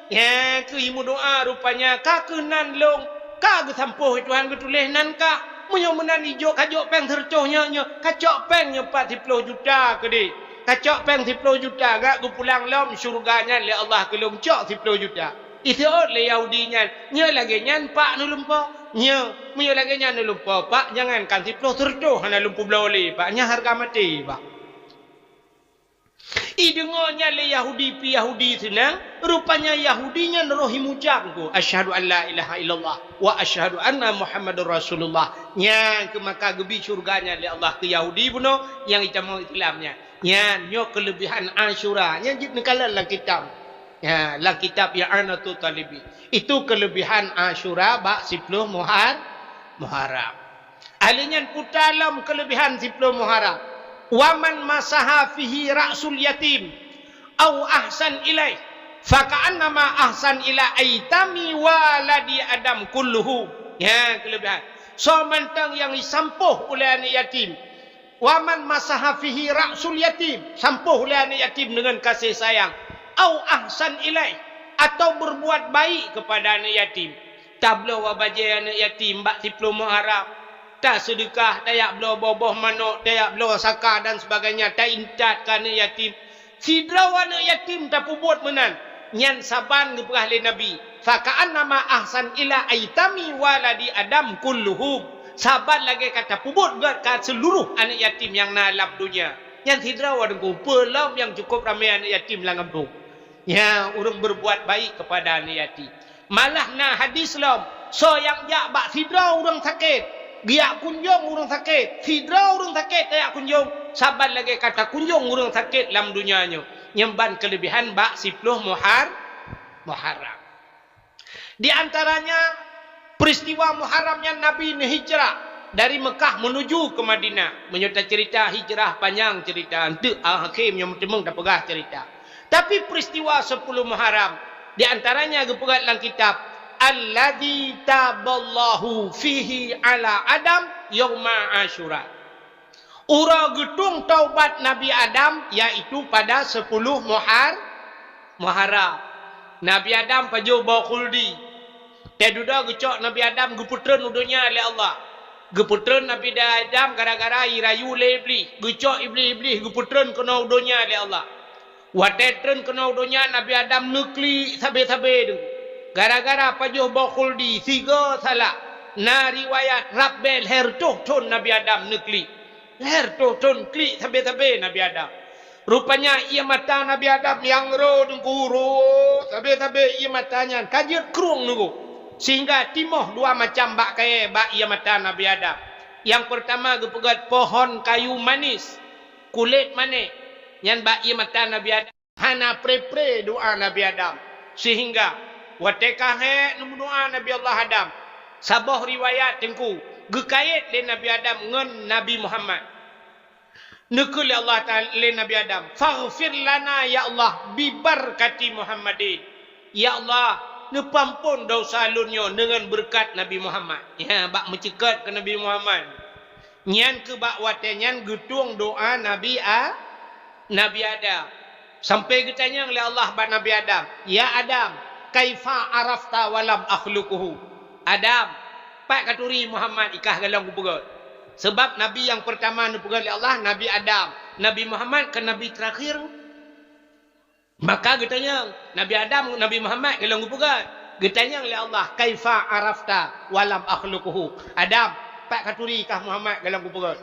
"Nyan keuh imeudoá rupanya, ka keuh nan lôn, ka geusampôh Tuhan geutuléh nan kah. Meunyoe meunan ijok, kajok péng seureutôh nyoe, nyoe, kacok péng nyoe pat siploh juta keudeh. Kacok péng siploh juta, gak geupulang lom syeuruga nyan lé Allah keu lôn cok siploh juta." Iseuôt lé Yahudi nyan, "Nyoe lagée nyan, Pak, neulumpo." "Nyo, meunyoe lagée nyan neulumpo, Pak, jangankan siploh, seureutôh hana lôn peubloe lé, Pak. Nyan hareuga maté, Pak." Ideungoe nyan lé Yahudi pih Yahudi seunang, rupanya Yahudi nyan roh imucab teungku, "Asyhadu an la ilaha illallah wa asyhadu anna Muhammadar Rasulullah." Nyan keuh maka geubi syeuruga nyan lé Allah keu Yahudi bunoe nyang itamong Islam nyan. Nyan nyoe keuleubihan Asyura, nyan jeuet neukalon lam kitab. Ya, lam kitab I'anatut Talibin. Itu keuleubihan Asyura bak siploh Muhar-, Muharram. Ahli nyan puta lom keuleubihan siploh Muharram. "Wa man masaha fihi ra'sul yatim au ahsan ilaih, fa ka'annama ahsan ila aitami waladi Adam kulluhu." Ya, kelebihan. Soe mantong nyang jisampôh ulée aneuëk yatim, "Wa man masaha fihi ra'sul yatim," sampôh ulée aneuëk yatim deungon kasih sayang, "au ahsan ilaih," atau berbuat baik kepada aneuëk yatim. Tabloe bajée aneuëk yatim bak siplôh Muharram, taseudeukah, tajak bloe boh-boh manok, tajak bloe saka dan sebagainya, taintat keu aneuëk yatim. Sidroe aneuëk yatim tapeubuet meunan, nyan saban geupeugah lé Nabi, "Fa ka'annama ahsan ila aitami waladi Adam kulluhum." Saban lagée ka tapeubuet gét keu seuluruh aneuëk yatim nyang na lam donya. Nyan sidroe, Teungku, peue lom nyang cukup ramé aneuëk yatim lam gampông. Ya, ureuëng berbuat baik kepada aneuëk yatim. Malah na hadis lom, soe nyang jak bak sidroe ureuëng sakét, geujak kunjong ureuëng sakét, sidroe ureuëng sakét tajak kunjong, saban lagée ka takunjong ureuëng sakét lam donya nyoe. Nyan ban kelebihan bak siplôh Muhar-, Muharram. Di antaranya, peristiwa Muharram nyan Nabi neuhijrah dari Mekah menuju ke Madinah. Meunyoe tacerita hijrah, panyang cerita, eunteuk akhé meunyoe meuteumong tapeugah cerita. Tapi peristiwa sepuluh Muharram, di antaranya geupeugah lam kitab, "Alladzi taballahu fihi ala Adam yauma Asyura." Uroe geutueng taubat Nabi Adam, yaitu pada sepuluh Muhar-, Muharram. Nabi Adam pajoh boh khuldi. Teududoe geucok Nabi Adam geupeutreun u donya lé Allah. Geupeutreun Nabi Adam gara-gara jirayu lé Iblih. Geucok Iblih, Iblih geupeutreun keunoe u donya lé Allah. Watée treun keunoe u donya, Nabi Adam neuklik sabe-sabe deungon. Gara-gara pajoh boh khuldi, sigoe salah. Na riwayat rab bée lhée reutôh thon Nabi Adam neuklik. Lhée reutôh thon klik sabe-sabe Nabi Adam. Rupanya ié mata Nabi Adam nyang ro Teungku, ro sabe-sabe ié mata nyan ka jeuet krueng Teungku. Sehingga timoh dua macam bak kayée bak ié mata Nabi Adam. Nyang peurtama geupeugét pohon kayu manis, kulét manéh, nyan bak ié mata Nabi Adam. Hana pre-pre doá Nabi Adam, sehingga watée ka hék neumeudoá Nabi Allah Adam, saboh riwayat Teungku geukayét lé Nabi Adam ngon Nabi Muhammad. Neukheun lé Allah Taala lé Nabi Adam, "Faghfir lana ya Allah bi barakati Muhammadin." Ya Allah, neupeuamphon desya lôn nyoe deungon beureukat Nabi Muhammad. Ya, bak meuceukat keu Nabi Muhammad. Nyan keuh bak watée nyan geutueng doá Nabi A-, Nabi Adam. Sampoe geutanyong lé Allah bak Nabi Adam, "Ya Adam, kaifa arafta wa lam akhluquhu?" Adam, pat katuri Muhammad i kah goh lom kupeugét? Sabab Nabi nyang peurtama neupeugét lé Allah, Nabi Adam. Nabi Muhammad kan Nabi teurakhir. Maka geutanyong, Nabi Adam, Nabi Muhammad goh lom geupeugét. Geutanyong lé Allah, "Kaifa arafta wa lam akhluquhu?" Adam, pat katuri kah Muhammad goh lom geupeugét?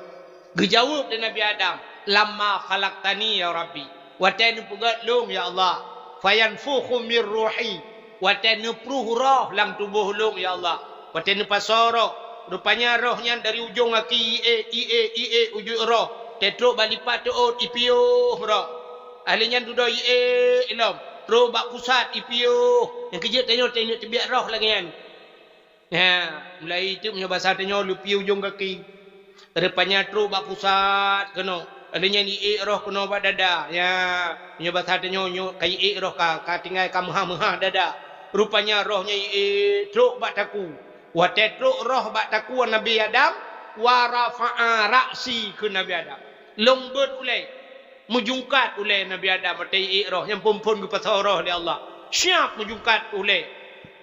Geujaweueb lé Nabi Adam, "Lamma khalaqtani ya Rabbi." Watée neupeugét lôn ya Allah, "Fayanfukhu mir ruhi." Watée neupruh roh lam tuboh lôn ya Allah. Watée neupasoe roh, rupanya roh nyan dari ujong gaki ié, ié, ié ujeuk roh, teutrok bak lipat teuôt ipiôh roh. Ahli nyan dudoe ié lom, trok bak pusat ipiôh. Nyang keujeuet tanyoe teuingat teubiet roh lagée nyan. Nya, mulai teuk meunyoe basa tanyoe leupie ujong gaki. Rupanya trok bak pusat keunoe. Ahli nyan ié roh keunoe bak dada. Nya, meunyoe basa tanyoe nyoe ka ié roh ka, ka tinggai ka meuhah-meuhah dada. Rupanya roh nyan ié trok bak takue. Watée trok roh bak takue Nabi Adam, wa rafa'a ra'si kheun Nabi Adam. Lôn beuet ulée. Meujungkat ulée Nabi Adam watée ié roh nyang phon-phon geupasoe roh lé Allah. Siap meujungkat ulée.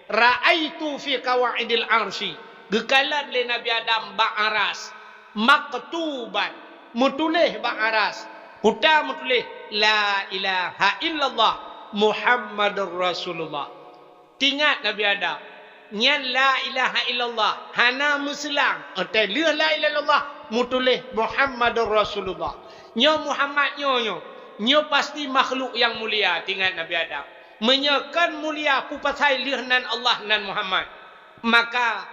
Ra'aitu fi qawaidil arsy, geukalon lé Nabi Adam bak aras, maktuban, meutuléh bak aras, peue meutuléh, "La ilaha illallah Muhammadur Rasulullah." Tingat Nabi Adam, nyan la ilaha illallah, hana meuseulang, watée lheueh la ilaha illallah, meutuléh Muhammadur Rasulullah. Nyoe Muhammad nyoe, nyoe, nyoe pasti makhluk nyang mulia, tingat Nabi Adam. Meunyoe kon mulia, peue pasai lheueh nan Allah nan Muhammad? Maka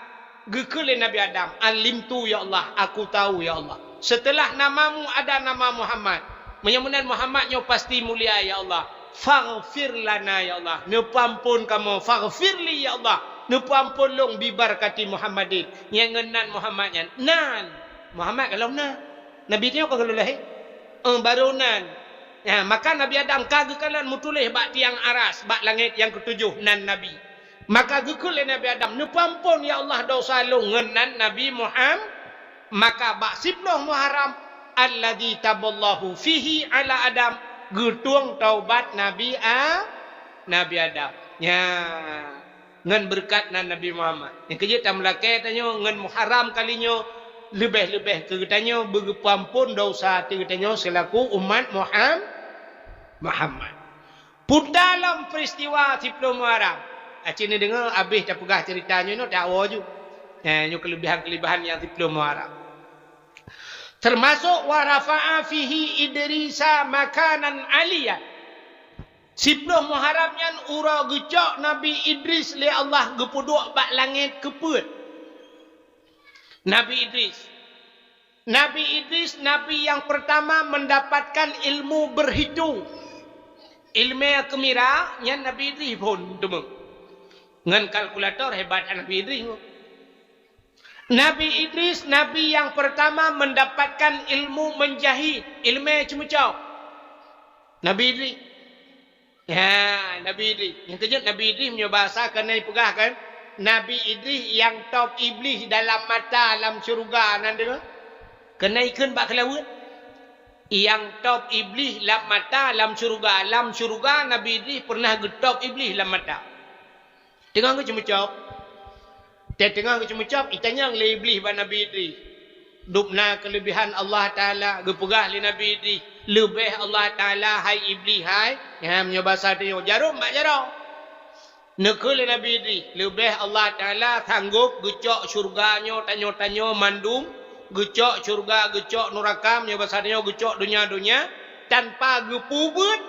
geukheun lé Nabi Adam, "Alimtu ya Allah, aku tahu ya Allah. Setelah namamu ada nama Muhammad. Meunyoe meunan Muhammad nyoe pasti mulia ya Allah. Faghfir lana ya Allah. Neupeuamphon kamoe, faghfir li ya Allah. Neupeuamphon lôn bi barakati Muhammadin." Nyang ngon nan Muhammad nyan. Nan Muhammad goh lom na. Nabi nyoe ka goh lom lahé. Eh, barô nan. Ya, maka Nabi Adam ka geukalon meutuléh bak tiang aras, bak langét nyang keutujoh nan Nabi. Maka geukheun lé Nabi Adam, "Neupeuamphon, ya Allah, dosa lôn," ngon nan Nabi Muham-, maka bak siploh Muharram, "Alladzi taballahu fihi ala Adam," geutueng taubat Nabi A-, Nabi Adam. Ya. Ngon beureukat nan Nabi Muhammad. Nyang keujeuet tameulakée tanyoe ngon Muharram kali nyoe, leubeh-leubeh keu geutanyoe beugeupeuamphon dosa ateueh geutanyoe seulaku umat Muham-, Muhammad. Peue ta lom peuristiwa siploh Muharram. Aci neudeungoe abéh tapeugah ceurita nyoe, nyoe tawoe ju. Eh, nyoe keuleubehan-keuleubehan nyang siploh Muharram. Teumasok wa rafa'a fihi Idrisa makanan aliyya. Siploh Muharram nyan uroe geucok Nabi Idris lé Allah geupeuduek bak langét keu peuet. Nabi Idris. Nabi Idris, nabi nyang peurtama meundapatkan ilmu beurhitong. Ileumé keumira nyan Nabi Idris phon teumé. Ngon kalkulator hebat Nabi Idris. Nabi Idris, nabi nyang peurtama meundapatkan ilmu meunjahit, ileumé ceumeucok. Nabi Idris. Ya, Nabi Idris. Nyang keujeuet Nabi Idris meunyoe basa keuneuk peugah kan, Nabi Idris nyang top Iblih dalam mata lam syeuruga nan deungoe. Keuneuk ikheun bak keulaweuet. Nyang top Iblih lam mata lam syeuruga. Lam syeuruga Nabi Idris pernah geutop Iblih lam mata. Teungoh geuceumeucok. Teungoh geuceumeucok, itanyong lé Iblih bak Nabi Idris. Dubna keuleubehan Allah Taala geupeugah lé Nabi Idris, "Leubeh Allah Taala hai Iblih hai." Nyan meunyoe basa tanyoe, jarom bak jarom. Neukheun lé Nabi Idris, "Leubeh Allah Taala sanggop geucok syeuruga nyoe tanyoe-tanyoe mandum, geucok syeuruga, geucok nuraka, meunyoe basa tanyoe geucok donya-donya, tanpa geupeubuet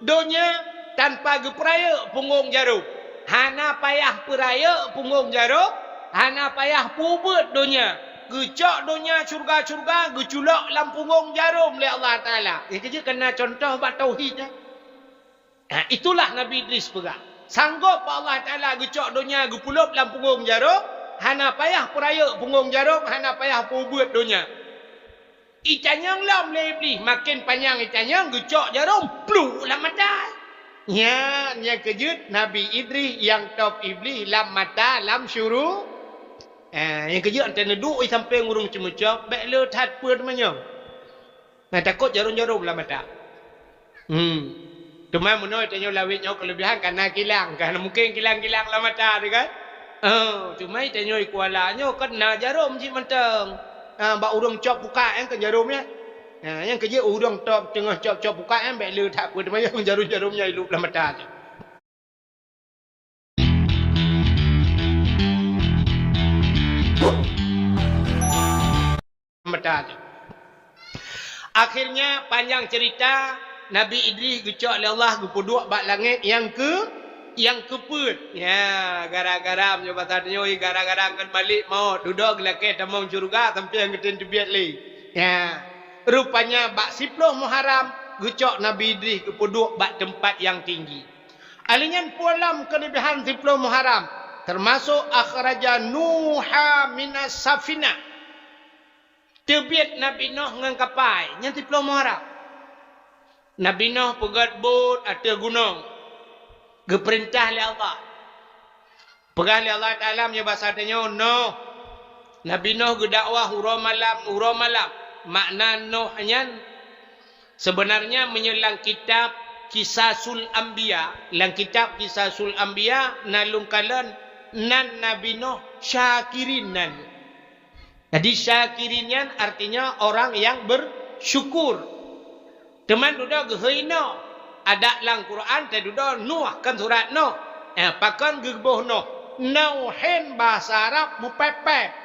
donya tanpa geupeurayeuk punggong jarom. Hana payah peurayeuk punggong jarom, hana payah peubuet donya. Geucok donya syeuruga-syeuruga geuculok lam punggong jarom lé Allah Taala." Nyang keujeuet keuneuk contoh bak tauhid nyan. Ha, itulah Nabi Idris peugah. Sanggop bak Allah Taala geucok donya geupeulop lam punggong jarom, hana payah peurayeuk punggong jarom, hana payah peubuet donya. Itanyong lom lé Iblih, maken panyang itanyong, geucok jarom, pluk lam mata. Nyan nyang keujeuet Nabi Idris nyang top Iblih lam mata lam syuru-, eh, nyang keujeuet ante neuduek i sampéng ureuëng ceumeucok, bék le that peuet manyong. Nah, takot jarom-jarom lam mata. Hmm. Teuma meunoe tanyoe lawét nyoe keuleubehan ka na kilang, ka na mungken kilang-kilang lam mata teuh kan? Oh, teuma tanyoe i Kuala nyoe kan na jarom cit mantong. Ha, bak ureuëng cok pukak nyan kan jarom nyan. Ha, nyang keujeuet ureuëng top teungoh cok-cok pukak nyan bék le that peuet manyong jarom-jarom nyan ilop lam mata teuh. Mata teuh. Akhirnya, panjang cerita, Nabi Idris geucok lé Allah geupeuduek bak langét nyang keu-, nyang keupeuet. Ya, gara-gara meunyoe basa tanyoe, gara-gara ngon Malik Maut, dudoe geulakée tamong syeuruga sampoe nyang geutem teubiet lé. Ya. Rupanya bak siploh Muharram geucok Nabi Idris geupeuduek bak teumpat nyang tinggi. Alheuh nyan peue lom keuleubehan siploh Muharram, teumasok akhraja Nuha minas safinah. Teubiet Nabi Nuh ngon kapai, nyan siploh Muharram. Nabi Nuh peugét bot ateueh gunong, geupeurintah lé Allah. Peugah lé Allah Taala meunyoe basa tanyoe, Nuh. Nabi Nuh geudakwah uroe malam, uroe malam. Makna Nuh nyan, seubeunarnya meunyoe lam kitab Qisasul Anbiya, lam kitab Qisasul Anbiya na lôn kalon nan Nabi Nuh syakirin nan. Jadi, syakirin nyan artinya orang yang bersyukur. Teuma dudoe geuhôi Nuh. Adak lam Quran teududoe Nuh, kon surat Nuh. Eh, pakon geuboh Nuh? Nuhin bahasa Arab meupéb-péb.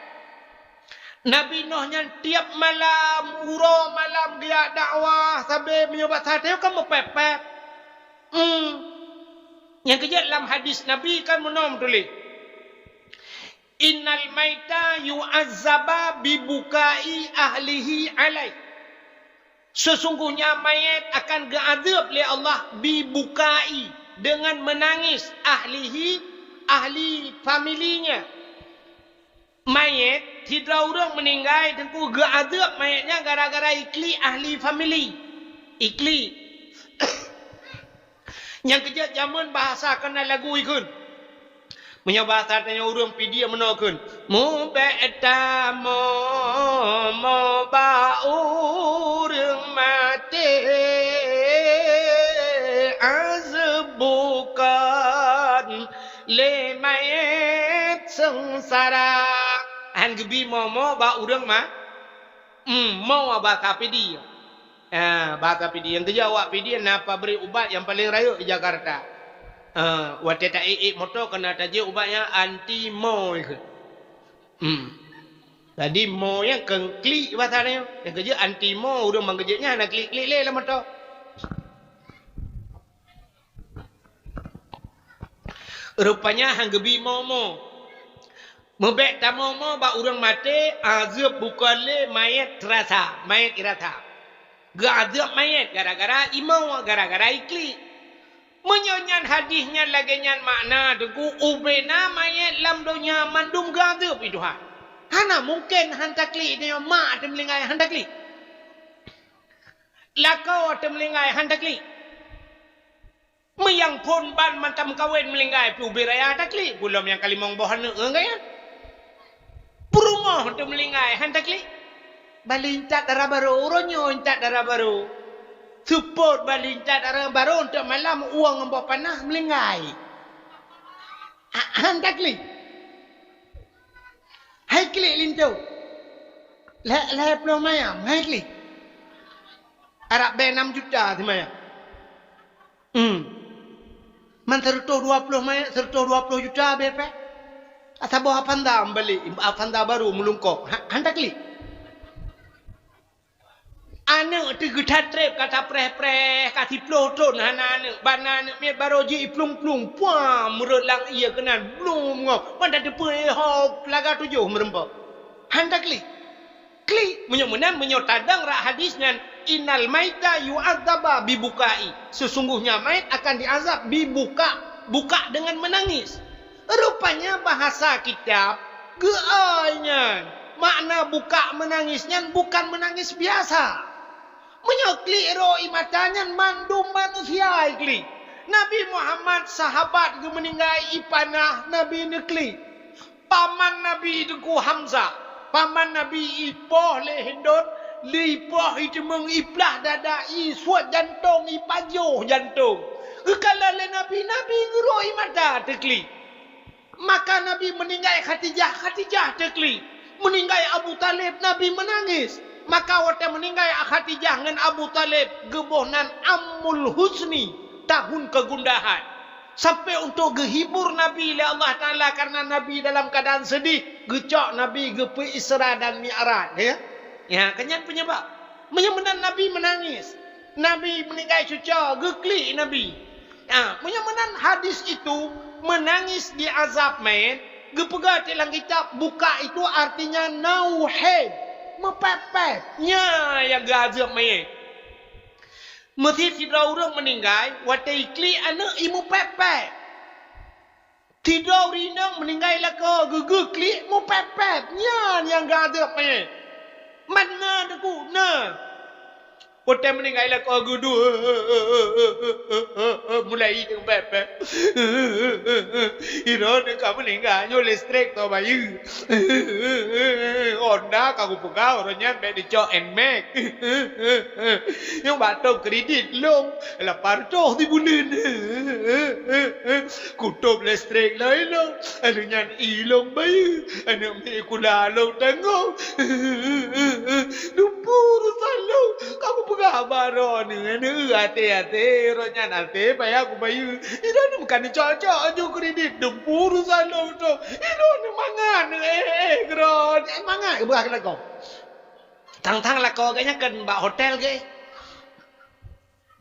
Nabi Nuh nyan tiep malam, uroe malam geujak dakwah, sabe meunyoe bak sateue kan meupéb-péb. Hmm. Nyang keujeuet lam hadis Nabi kan meunoe meutuléh. "Innal maita yu'azzaba bi bukai ahlihi alaih." Sesungguhnya mayat akan geuazab lé Allah bi bukai, dengan menangis, ahlihi, ahli familinya. Manyét, sidroe ureuëng meuninggai, Teungku, geuazeueb manyét nyan gara-gara iklik ahli famili. Iklik. Nyang keujeuet jameun bahasa keunan lagu ikheun. Meunyoe bahasa tanyoe ureuëng Pidie meunoe kheun, "Mubék tamoe-moe bak ureuëng maté, azeueb bukon lé manyét seungsara." Han geubi mo-mo bak ureuëng ma-, hmm, mo bahasa Pidie. Ah, bahasa Pidie. Nyang keujeuet awak Pidie na pabrik ubat nyang paleng rayeuk di Jakarta. Ah, watée ta-ék-ék moto keunan tajeuet ubat nyan anti mo ikheun. Hmm. Jadi mo nyan kheun klik bahasa nyan. Nyang keujeuet anti mo, ureuëng ban geujeuet nyan na klik-klik lé lam moto. Rupanya han geubi mo-mo. Mubék tamoe-moe bak ureuëng maté, azeueb bukon lé manyét seurasa, manyét irasa. Geuazeueb manyét gara-gara imoe, gara-gara iklik. Meunyoe nyan hadis nyan lagée nyan makna, Teungku, ubena manyét lam donya mandum geuazeueb lé Tuhan. Hana mungken han taklik, tanyoe mak teumeulinggai han taklik. Lakoe teumeulinggai han taklik. Meuyang phon ban mantong meukawen meulinggai pih ubé raya taklik, gohlom nyang ka limong boh aneuëk ngon gaya. Peurumoh teumeulinggai han taklik. Bali intat dara barô, uroe nyoe intat dara barô. Seupôt bali intat dara barô, eunteuk malam ueng ngon boh panah meulinggai. Ha-, han taklik. Hai klik linto. Lhée, lhée ploh mayam, hai klik. Arab bée nam juta simayam. Hmm. Man seureutôh dua ploh mayam, seureutôh dua ploh juta bée pih. Saboh Avanza meubali, Avanza barô meulungkok. Ha, han taklik. Aneuëk teuh geutat treb ka tapreh-preh, ka siploh thon hana aneuëk, ban na aneuëk miet barô jih iplueng-plueng, puam, meureuet lam ié keunan, blum ngo, ban tateupeue, eh, ho, laga tujoh meureumpok. Han taklik. Klik, meunyoe meunan, meunyoe tadong rak hadis nyan, "Innal maita yu'adzaba bibukai." Sesungguhnya mayat akan diazab bibuka, buka dengan menangis. Rupanya bahasa kitab geuai nyan. Makna buka menangis nyan bukan menangis biasa. Meunyoe klik ro ie mata nyan mandum manusia klik. Nabi Muhammad sahabat geumeuninggai ipanah Nabi neuklik. Paman Nabi Teungku Hamzah, paman Nabi ipoh lé Hindon, lé ipoh iteumeung iplah dada, isuet jantong, ipajoh jantong. Geukalon lé Nabi, Nabi geuro ie mata teuklik. Maka Nabi meuninggai Khadijah, Khadijah teuklik. Meuninggai Abu Thalib, Nabi meunangis. Maka watée meuninggai Khadijah ngon Abu Thalib, geuboh nan Amul Huzni, tahun kegundahan. Sampai untuk geuhibur Nabi lé Allah Taala karena Nabi dalam keadaan sedih, geucok Nabi geupeu Isra dan Mi'raj, ya. Ya, kan nyan penyebab. Meunyoe meunan Nabi meunangis. Nabi meuninggai cuco, geuklik Nabi. Ha, meunyoe meunan hadis itu, meunangis di azab mayét, geupeugah di lam kitab, buka itu artinya nauheb, meupépét. Nyan nyang geuazab mayét. Meusi sidroe ureuëng meuninggai, watée iklik aneuëk imeupépét. Sidroe ureuëng inong meuninggai lakoe geugeuh klik meupépét, nyan nyang geuazab mayét. Man na Teungku, na. Watée meuninggai lakoe geuduek, mulai deungon pépét. Droeneuh ka meuninggai nyoe listrik to bayeue. Honda ka kupeugah uroe nyan bék dicok Nmax. Nyoe bak tom kredit lom lapan reutôh sibuleuen. Kutôb listrik lom ilong, lheueh nyan ilong bayeue, aneuëk miet sikula lom tanggong. Dumpeue urosan lom, ka kupeugah bak droeneuh, aneuëk, até-até, uroe nyan até payah kubayeue. Droeneuh meukan cok-cok ju kredit, dumpeue urosan lom tu. Droeneuh mangat, eh, eh, droeneuh mangat kupeugah keu lakoe. Tang-tang lakoe geuh nyan kan bak hotel geuh.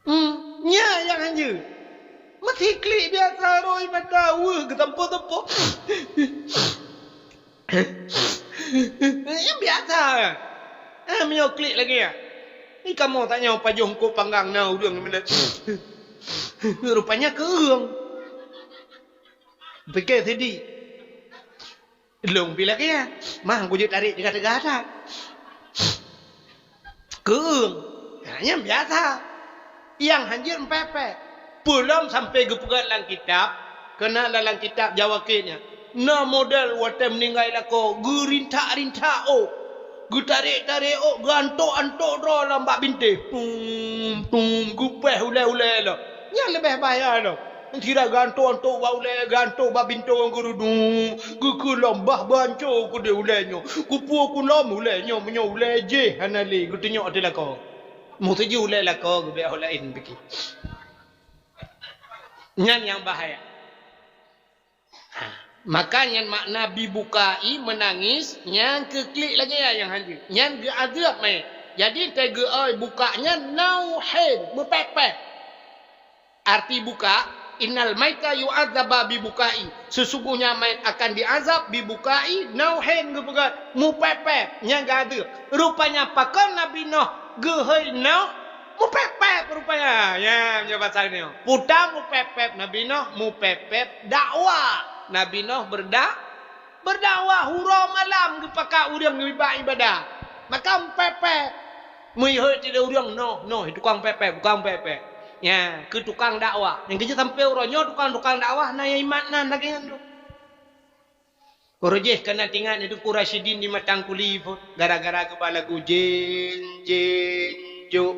Hmm, nyan nyang hanjeuet. Meusi klik biasa rhoi mata weueh geutampo-tampo. Nyan biasa. Eh, meunyoe klik lagée nyan. Ni kamoe tanyoe pajoh eungkôt panggang na ureuëng meunan. Rupanya keueueng. Pike sidi. Lôn pih lagèe nyan. Mah, kujeuet tarek teuga-teuga that. Keueung. Ha, nyan biasa. Nyang hanjeuet meupèp-pèp. Peulom sampoe geupeugah lam kitab, keunan lam kitab Jawa Kèt nyan. Na model watèe meuninggai lakoe, geurintak-rintak ôk, geutarek-tarek ôk, geuantok-antok droe lam bak bintéh. Tum, tum, geupèh ulèe-ulèe lom. Nyan leubeh bahaya lom. Sira geuantok-antok bak ulèe, geuantok bak bintéh ngon geureudung, geukheun lom bah banco keudéh ulèe nyoe. Kupeue kulom ulèe nyoe, meunyoe ulèe jéh hana lé geutunyok ateueh lakoe. Meuseujid ulèe lakoe geubèk ho laén pike. Nyan nyang bahaya. Ha, maka nyan makna bibukai, meunangis, nyang keu klik lagèe nyan nyang hanjeuet. Nyan geuazab manyét. Jadi, teugeue buka nyan nauhen, meupèp-pèp. Arti buka, "Innal maita yu'adzaba bibukai." Sesungguhnya mayat akan diazab bibukai, nauhen geupeugah, meupèp-pèp, nyang geuazab. Rupanya pakon Nabi Nuh geuhôi Nuh, meupèp-pèp rupanya. Ya, nyoe basa nyoe. Puta meupèp-pèp Nabi Nuh, meupèp-pèp dakwah. Nabi Nuh berda-, berdakwah uroe malam geupakat ureueng ngon iba-, ibadah. Maka meupèp-pèp. Meuhôi sidroe ureueng, noh, noh, tukang pèp-pèp, tukang pèp-pèp. Nyan, keu tukang dakwah. Nyang keujeuet sampoe uroe nyoe tukang-tukang dakwah na nyang imat nan lagèe nyan tu. Uroe jéh ka na tingat Teungku Rasyidin di Matang Kuli phon, gara-gara geuba lagu jén, jén, jok.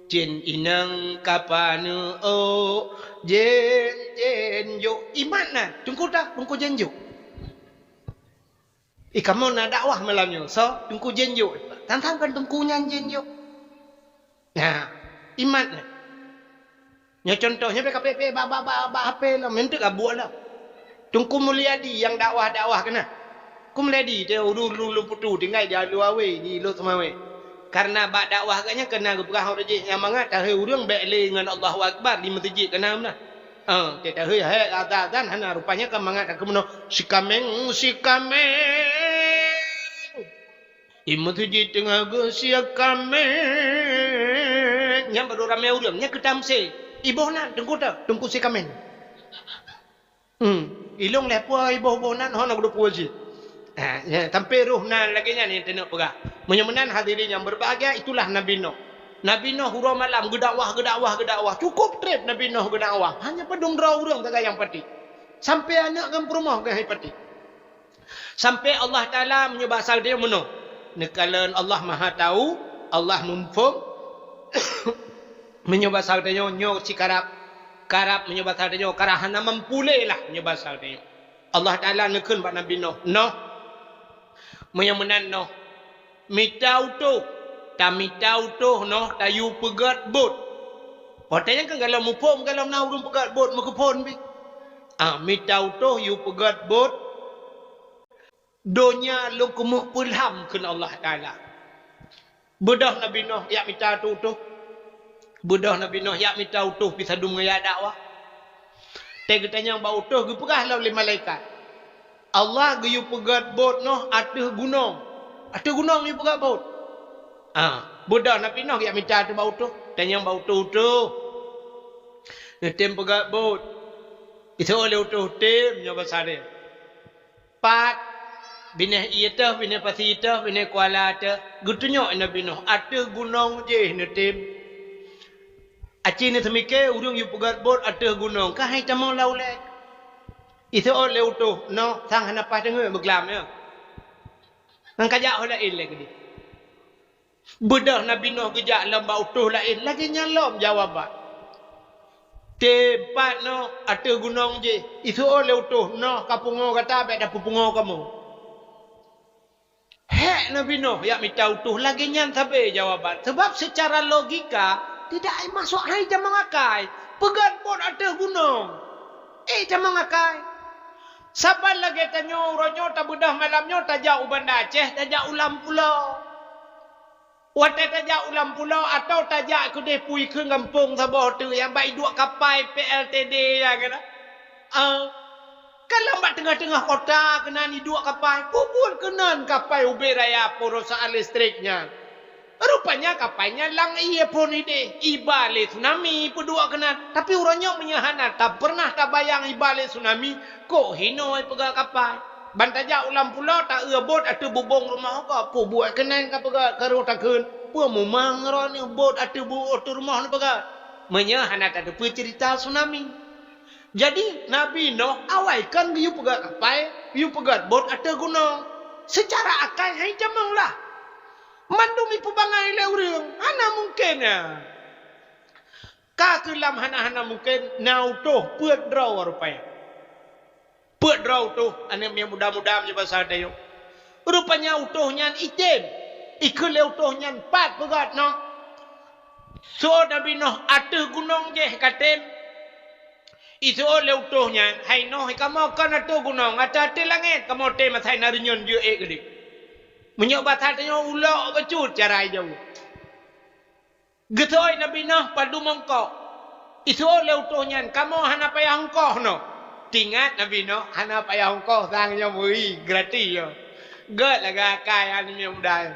Jén inong ka paneuk ôk, jén, jén, jok. Imat nan, Teungku ta, Teungku Jén Jok. Eh, kamoe na dakwah malam nyoe. Soe? Teungku Jén Jok. Tang-tang kon Teungku nyan Jén Jok. Nah, imat nyan. Nyoe contoh, nyoe pih ka pèk-pèk bak, bak, bak, bak H P lom, meunteuek ka buet lom. Teungku Mulyadi nyang dakwah-dakwah keunan. Teungku Mulyadi, teuh ulu, ulu, ulu putu, tinggai di Alu Awe, di Lhokseumawe. Karena bak dakwah geuh nyan keunan geupeugah ureueng jih nyang mangat tahé ureueng bèk lé ngon Allahu Akbar di meuseujid keunan meunan. Ah, teuh tahé, hai, azan, azan hana, rupanya ka mangat takheun meunoe, "Sikaméng, sikaméng." Di meuseujid teungoh geuh sikaméng. Nyan baro ramé ureueng, nyan keu tamsil. Iboh nan, Teungku ta, Teungku sikaméng. Hmm, ilong lhèe pue iboh-boh nan, hana geuduek pue cit. Ha, nyan, sampoe roh nan lagèe nyan nyang teuneuk peugah. Meunyoe meunan hadirin nyang berbahagia, itulah Nabi Nuh. Nabi Nuh uroe malam geudakwah, geudakwah, geudakwah. Cukup trép Nabi Nuh geudakwah. Hanya padum droe ureueng sagai nyang patéh. Sampoe aneuk ngon peurumoh geuh hai patéh. Sampoe Allah Taala meunyoe basa geutanyoe meunoe. Neukalon Allah Maha Tahu, Allah muphom. Meunyoe basa geutanyoe nyoe sikarab, karab meunyoe basa geutanyoe, karab hana mampu lé lah meunyoe basa geutanyoe. Allah Taala neukheun bak Nabi Nuh, "Noh, meunyoe meunan Noh, mita utôh, tamita utôh Noh tayue peugèt bot." Watèe nyan kan galom muphom, galom na ureueng peugèt bot meukeuphon pih. Ah, mita utôh yue peugèt bot. Donya lôn keumeung peulham kheun Allah Taala. Beudôh Nabi Nuh jak mita utôh. Beudôh Nabi Nuh jak mita utôh pih sadum ngon jak dakwah. Teuh geutanyong bak utôh geupeugah lom lé malaikat, "Allah geuyue peugèt bot Nuh ateueh gunong." Ateueh gunong yue peugèt bot. Ah, beudôh Nabi Nuh jak mita ateueh bak utôh. Tanyong bak utôh, "Utôh, neutem peugèt bot?" Iseuôt lé utôh, "Tem," nyoe basa lé. Pat, binéh ié teuh, binéh pasi teuh, binéh kuala teuh, geutunyok Nabi Nuh ateueh gunong jéh neutem. Aci neuseumike ureueng yue peugèt bot ateueh gunong, ka hai tamong lam ulèe. Iseuôt lé utôh, noh sang hana paih teungeut beuglam nyoe. Ngon ka jak ho laén lé keudéh. Beudôh Nabi Nuh geujak lom bak utôh laén, lagèe nyan lom jawaban. Tem pat Nuh ateueh gunong jéh, iseuôt lé utôh, Nuh ka pungoe gata bèk tapeupungoe kamoe. Hék Nabi Nuh jak mita utôh, lagèe nyan sabe jawaban. Sebab secara logika, tidak masuk hai tamong akai. Peugèt bot ateueh gunong. Eh, tamong akai. Saban lagèe tanyoe uroe nyoe tabeudôh malam nyoe tajak u Banda Aceh, tajak u lam pulo. Watèe tajak u lam pulo atawa tajak keudéh pui kheun gampông saboh teuk nyang bak iduek kapai P L T D nyan keunan. Ah, ka lam bak teungoh-teungoh kota keunan iduek kapai, peubuet keunan kapai ubé raya perusahaan listrik nyan. Rupanya kapai nyan lam ié phon idéh, iba lé tsunami peuduek keunan. Tapi uroe nyoe meunyoe hana tapeureunah tabayang iba lé tsunami, kok hinoe peugah kapai. Ban tajak u lam pulo, taeu bot ateueh bubông rumoh gob, peue buet keunan ka peugah, ka rôh takheun, peue mumang droeneuh bot ateueh bu-, ateueh rumoh neupeugah. Meunyoe hana tateupeue ceurita tsunami. Jadi, Nabi Nuh awai kon geuyue peugöt kapai, geuyue peugöt bot ateueh gunong. Seucara akai hai tamong lah. Mandum ipeubangai lé ureuëng, hana mungken nyan. Ka keulam hana-hana mungken, na utôh peuet droe rupanya. Peuet droe utôh, aneuëk miet muda-muda meunyoe basa tanyoe. Rupanya utôh nyan item. Ikheun lé utôh nyan pat peugöt noh. Seuôt Nabi Nuh ateueh gunong jih ka tem. Iseuôt lé utôh nyan, hai Nuh, kamoe kon ateueh gunong, ateueh-ateueh langét kamoe tem asai na reunyeun jeuet ék keudeh. Meunyoe basa tanyoe ulok bacut cara ijaweueb. Geuseuôt Nabi Nuh padum ongkoh. Iseuôt lé utôh nyan, kamoe hana payah ongkoh noh. Tingat Nabi Nuh hana payah ongkoh sang nyoe meuri gratis nyoe. Gét lagée akai aneuëk miet muda nyan.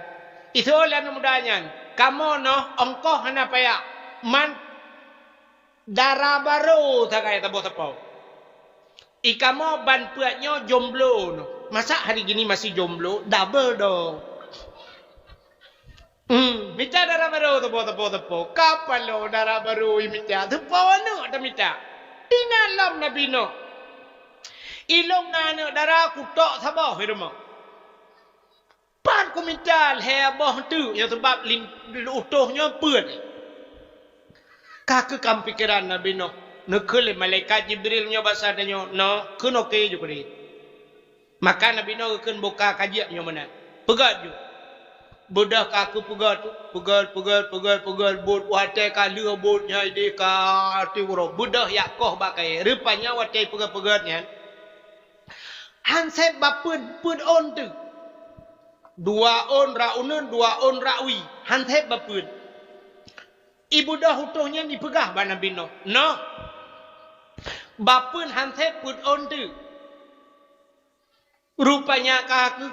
Iseuôt lé aneuëk muda nyan, kamoe noh ongkoh hana payah. Man dara barô sagai saboh sapo. I kamoe ban peuet nyoe jomblo noh. Masa hari gini masih jomblo, double dong. Hmm, mita dara barô sapo, sapo, sapo. Kapalo dara barô imita, sapo aneuëk tamita. Inan lom Nabi Nuh. Ilong na aneuëk dara kutok saboh i rumoh. Pat kumita lhée boh teuk nyoe sabab lin-, utôh nyoe peuet. Ka keuh kam pikeran Nabi Nuh. Neukheun lé malaikat Jibril nyoe basa tanyoe, noh, keunoe keu ju keudeh. Maka Nabi Nuh geukheun boka ka jieb nyoe meunan. Peugöt ju. Beudôh ka keuh peugöt, peugöt, peugöt, peugöt, peugöt, bot watée ka lheueh bot nyan ideh ka ateueh uroe. Beudôh jak koh bak kayée. Rupanya watée peugöt-peugöt nyan, han sép bak peuet, peuet ôn teuk. Dua ôn rak uneuen, dua ôn rak wie. Han sép bak peuet. Ibeudôh utôh nyan ipeugah bak Nabi Nuh, "Noh, bak peuet han sép peuet ôn teuk." Rupanya ka keuh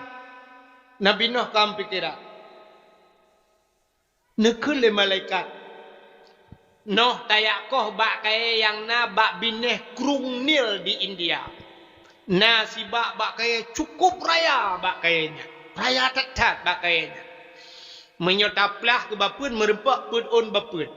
Nabi Nuh ka meupikéran. Neukheun lé malaikat, "Noh tajak koh bak kayée nyang na bak binéh Krueng Nil di India. Na sibak bak kayée cukup raya bak kayée nyan. Raya that-that bak kayée nyan. Meunyoe taplah keu bak peuet, meurumpok peuet ôn bak peuet."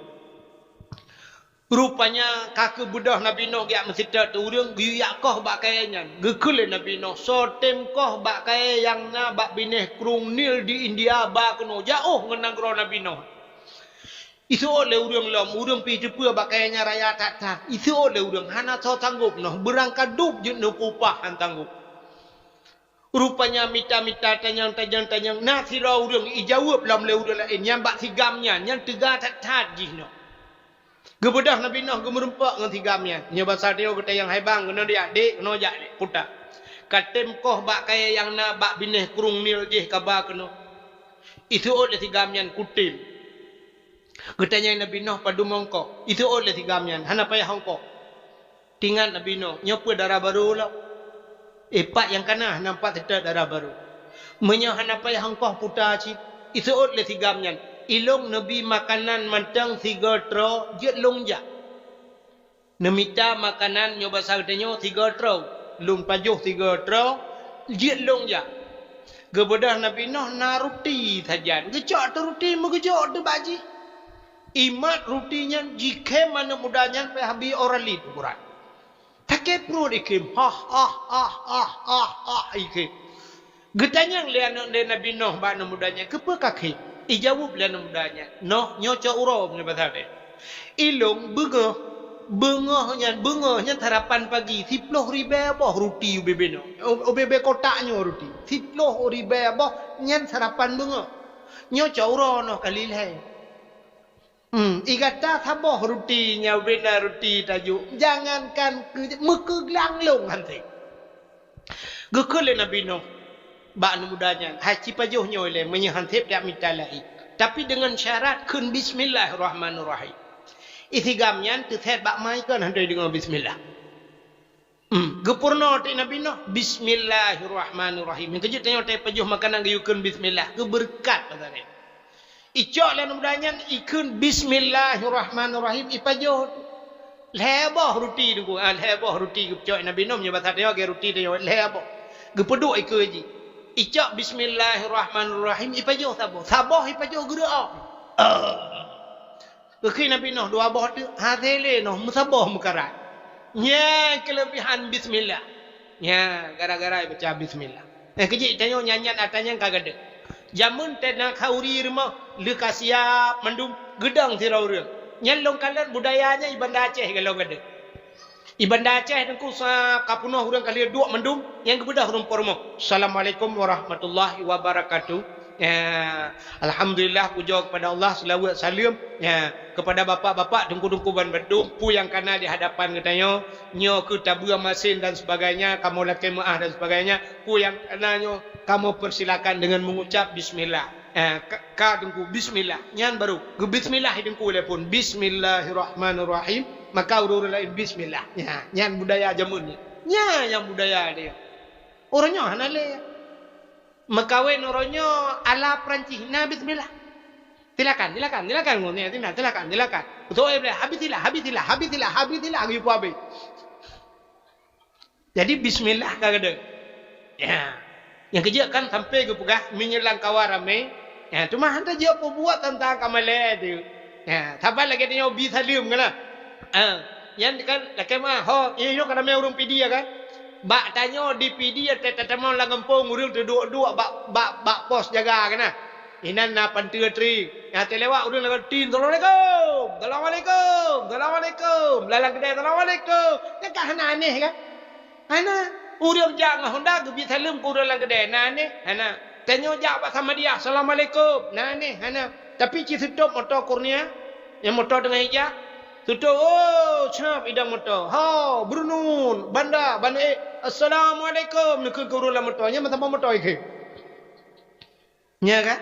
Rupanya ka keuh beudôh Nabi Nuh geujak meuseutôt ureuëng geuyue jak koh bak kayée nyan. Geukheun lé Nabi Nuh, "Soe tem koh bak kayée nyang na bak binéh Krueng Nil di India ba keunoe, jiôh ngon nanggroe Nabi Nuh." Iseuôt lé ureuëng lom, ureuëng pih teupeue bak kayée nyan raya that-that. Iseuôt lé ureuëng hana soe sanggôp noh, beurangkat dub jeuet neupupah han sanggôp. Rupanya mita-mita tanyong-tanyong-tanyong, na sidroe ureuëng ijaweueb lom lé ureuëng laén, nyang bak sigam nyan, nyan teuga that-that jih nyoe. Geubeudôh Nabi Nuh geumeurumpok ngon sigam nyan. Nyoe basa tanyoe geutanyong hai bang, keunoe jak dék, keunoe jak dék, puta. Ka tem koh bak kayée nyang na bak binéh Krueng Nil jih kaba keunoe. Iseuôt lé sigam nyan, "Kutem." Geutanyong Nabi Nuh padum ongkoh. Iseuôt lé sigam nyan, "Hana payah ongkoh." Tingat Nabi Nuh, "Nyoe peue dara barô lom? Eh, pat nyang kana, na pat seutôt dara barô. Meunyoe hana payah ongkoh puta cit." Iseuôt lé sigam nyan, "Ilong neubi makanan mantong sigoe troe, jeuet lôn jak." Neumita makanan nyoe basa geutanyoe sigoe troe, lôn pajoh sigoe troe, jeuet lôn jak. Geubeudôh Nabi Nuh na ruti sajan. Geucok teuh ruti, meugeujok teuh bak jih. Imat ruti nyan jikhém aneuëk muda nyan payah bi ora lét ukuran. Sakét pruet ikhém, hah, hah, hah, hah, hah, hah, ikhém. Geutanyong lé aneuëk lé Nabi Nuh bak aneuëk muda nyan, "Keupeue ka khém?" Ijaweueb lé aneuëk muda nyan, "Noh, nyoe cok uroe nyoe basa teuh. Ilong beungoh, beungoh nyan, beungoh nyan sarapan pagi, siploh ribée boh ruti ubé-bé nyoe, ubé-bé kotak nyoe ruti, siploh ribée boh nyan sarapan beungoh. Nyoe cok uroe noh kali lhée." Hmm, i gata saboh ruti nyang bina ruti tajuk, jangankan keu meukeuglang lôn hanté. Geukheun lé Nabi Nuh bak aneuëk muda nyan, "Hai, cipajoh nyoe lé, meunyoe han sép dak mita laén. Tapi deungon syarat kheun bismillahirrahmanirrahim." Isigam nyan teusét bak mai kon han deungoe bismillah. Hmm, geupeurunoe teuk Nabi Nuh, "Bismillahirrahmanirrahim." Nyang keujeuet tanyoe tapajoh makanan geuyue kheun bismillah, geubeureukat basa nyan. Icok lé aneuëk muda nyan, ikheun bismillahirrahmanirrahim, ipajoh. Lhée boh ruti teungku, ah, lhée boh ruti geucok Nabi Nuh, meunyoe basa tanyoe lagée ruti tanyoe, lhée boh. Geupeuduek ikeue jih. Icok bismillahirrahmanirrahim, ipajoh saboh. Saboh ipajoh geureuok. Ah. Geukheun Nabi Nuh dua boh teuk, hase lé Nuh meusaboh meukarat. Nyan keuleubehan bismillah. Nyan gara-gara ibaca bismillah. Eh, keujiek tanyoe nyan-nyan atra nyan ka gadeuh. Jameun teuh na khauri rumoh, lheueh ka siap mandum, geudong sidroe ureueng. Nyan lôn kalon budaya nyan i Banda Aceh golom gadeuh. I Banda Aceh teungku sa ka peunoh ureueng ka lheueh duek mandum, nyang geubeudôh ureueng po rumoh. Assalamualaikum warahmatullahi wabarakatuh. Ya, alhamdulillah, pujoe kepada Allah, selawat saleuem, ya, kepada bapak-bapak, teungku-teungku ban bandum, peue nyang kana di hadapan geutanyoe, nyoe keuh tabeue masén dan sebagainya, kamoe lakée meuáh dan sebagainya, peue nyang kana nyoe, kamoe persilakan dengan mengucap bismillah. Eh, ka, ka teungku, bismillah. Nyan baru. Geubismillah teungku lé phon. Bismillahirrahmanirrahim. Maka ureueng-ureueng laén bismillah. Nyan, nyan budaya jameun nyan. Nyan nyang budaya dia. Ureueng nyoe hana lé. Meukawen ureueng nyoe ala Perancis. Na bismillah. Silakan, silakan, silakan. Ngon ni, sina, silakan, silakan. Beutôi, habisilah, habisilah, habisilah, habisilah. Geuyue habéh. Jadi, bismillah ka gadeuh. Ya. Nyang keujeuet kan sampai geupeugah, meunyoe lam kawan ramé. Ya, teuma hana jeuet peubuet teuntang ka malée tu. Ya, saban lagée tanyoe bi saleuem kan lah. Ha, nyan kan lakée meuáh, ho, nyoe ka ramé ureueng Pidie kan. Bak tanyoe di Pidie, ta-, tatamong lam gampông ureueng teuduek-duek bak, bak, bak pos jaga kan lah. Inan na panteue tri. Nyang teulewat ureueng lagoe tin, "Assalamualaikum! Assalamualaikum! Assalamualaikum!" Lalang keudè, "Assalamualaikum!" Nyan ka hana aneh kan? Hana. Ureueng jak ngon Honda geubi saleuem keu ureueng lam keudè. Na aneh? Hana. Tanyoe jak bak Samadiyah, "Assalamualaikum!" Na aneh? Hana. Tapi ci seutôt moto Kurnia, nyang moto teungoh ijak. Seutôt, oh, cap idang moto. Ha, Brunun, Banda, Banda, eh, "Assalamualaikum!" Neukheun keu ureueng lam moto. Nyan meusaboh moto ikheun. Nya kan?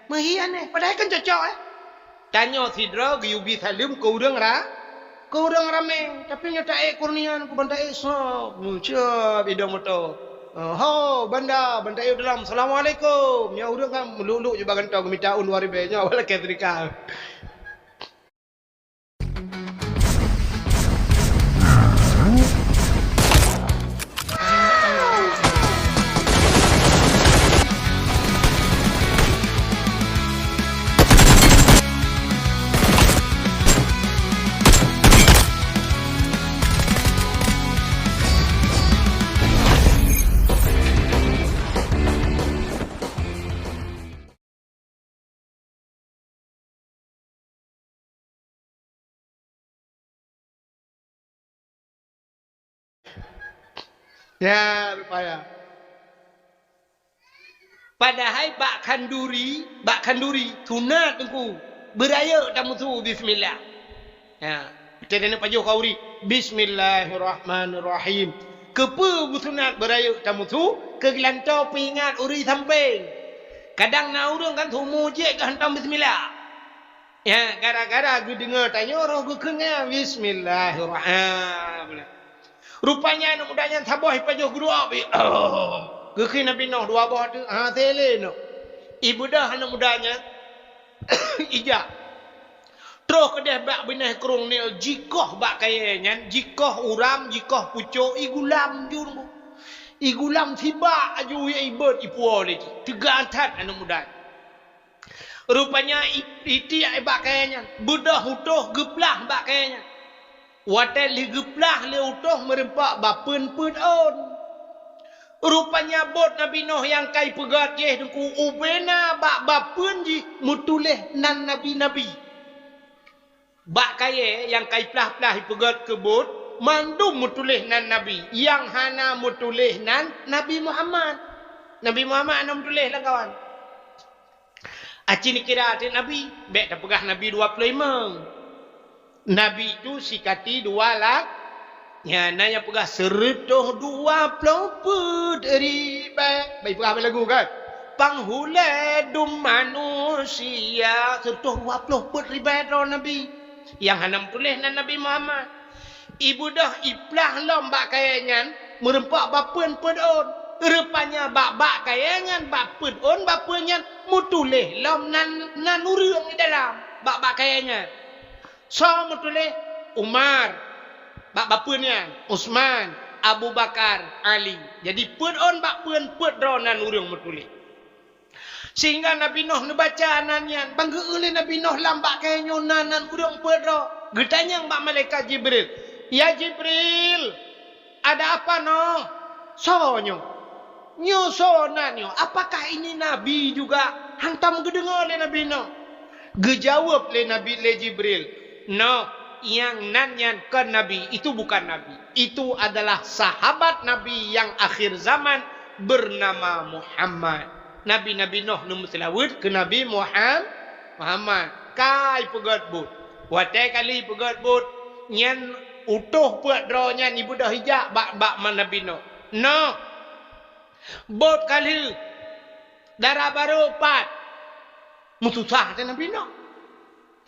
Meuhi aneh. Padahai kan cocok, eh? Tanyoe sidroe geuyue bi saleuem keu ureueng ra-, keu ureueng ramé. Tapi nyoe taék Kurnia, keu ban taék sob. Mucab idong moto. Oh, ho, Banda, ban taék dalam. "Assalamualaikum." Nyoe ureueng kan meuluk-luk jubah gantoe geumita un dua ribèe. Nyoe awak lakée seudekah. Ya, rupanya. Padahai bak khanduri, bak khanduri, sunat teungku. Beurayeuk tameusu bismillah. Ya, teudeuneuh pajoh khauri. Bismillahirrahmanirrahim. Keupeue beusunat beurayeuk tameusu? Keu geulantoe peuingat ureueng sampéng. Kadang na ureueng kan seumu jih ka hantom bismillah. Ya, gara-gara geudeungoe tanyoe roh geukheun nyan, bismillahirrahmanirrahim. Rupanya aneuk muda nyan saboh ipajoh geuruok, oh, geukheun Nabi Nuh dua boh teuk, ha, teuh lé Nuh. Ibeudôh aneuk muda nyan, ijak. Troh keudeh bak binéh krueng Nil jikoh bak kayée nyan, jikoh uram, jikoh pucok, igulam jun. Igulam sibak aju, ya ibeuet ipuwoe lé jih. Teuga that aneuk muda nyan. Rupanya i-, itiek bak kayée nyan, beudôh utôh geuplah bak kayée nyan. Watée lheueh geuplah lé utôh meurumpok bak peuen peuet ôn. Rupanya bot Nabi Nuh nyang ka ipeugét jih teungku ubena bak bapeuen jih meutuléh nan nabi-nabi. Bak kayée nyang ka iplah-plah ipeugét keu bot, mandum meutuléh nan nabi, nyang hana meutuléh nan Nabi Muhammad. Nabi Muhammad hana meutuléh lam kawan. Aci neukira ateueh nabi, bék tapeugah nabi dua ploh limong. Nabi tu sikati dua lak-, nyan na nyang peugah seureutôh dua ploh peuet ribée. Bah ipeugah bak lagu kan? Panghulée dum manusia, seureutôh dua ploh peuet ribée droe nabi. Nyang hana meutuléh nan Nabi Muhammad. Ibeudôh iplah lom bak kayée nyan, meurumpok bak peuen peuet ôn. Rupanya bak, bak kayée nyan, bak peuet ôn, bak peuen nyan, meutuléh lom nan, nan ureueng di dalam, bak, bak kayée nyan. Soe meutuléh? Umar. Bak, bak peuen nyan, Utsman. Abu Bakar, Ali. Jadi peuet ôn bak peuet, peuet droe nan ureuëng meutuléh. Sehingga Nabi Nuh neubaca nan nyan, ban geu-eu lé Nabi Nuh lam bak kayée nyoe nan, nan ureuëng peuet droe. Geutanyong bak malaikat Jibril, "Ya Jibril, ada apa Nuh? Soe nyoe? Nyoe soe nan nyoe? Apakah ini nabi juga?" Hantom geudeungoe lé Nabi Nuh. Geujaweueb lé Nabi, lé Jibril, "Noh, nyang nan nyan kon nabi, itu bukan nabi. Itu adalah sahabat Nabi yang akhir zaman bernama Muhammad." Nabi-nabi Nuh neumeuseulaweuet keu Nabi Muham-, Muhammad. Kai peugét buet. Watée kali peugét buet, nyan utoh peuet droe nyan ibeudôh ijak bak, bak Nabi Nuh. Noh, bot ka lheueh, dara barô pat. Meususah teuh Nabi Nuh.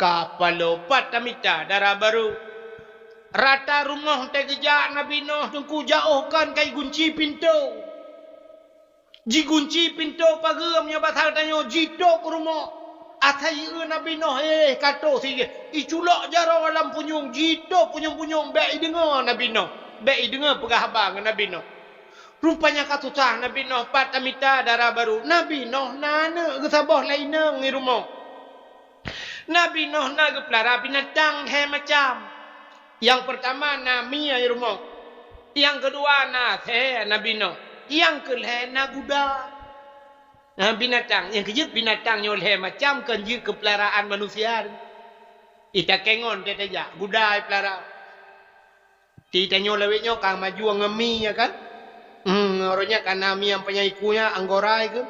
Ka paloe pat tamita dara barô. Rata rumoh teuh geujak Nabi Nuh, teungku, jiôh kon ka jigunci pintoe. Jigunci pintoe pageue, meunyoe basa tanyoe jitôp rumoh. Asai eu Nabi Nuh, eh, ka troh sigeh. Iculok jaroe lam punyueng, jitôp punyueng-punyueng, bék ideungoe Nabi Nuh. Bék ideungoe peugah haba ngon Nabi Nuh. Rupanya ka susah Nabi Nuh pat tamita dara barô. Nabi Nuh na aneuëk geusaboh lhée inong i rumoh. Nabi Nuh na geupeulara binatang lhée macam. Nyang peurtama na mie i rumoh. Nyang keudua na asée Nabi Nuh. Nyang keulhée na guda. Na binatang, nyang keujeuet binatang nyoe lhée macam kon jeuet keu peularaan manusia. Itakée ngon teuh tajak, guda ipeulara. Di tanyoe lawét nyoe ka maju ngon mie, ya kan? Hmm, uroe nyan ka na mie nyang panyang iku nyan, anggora i keuh.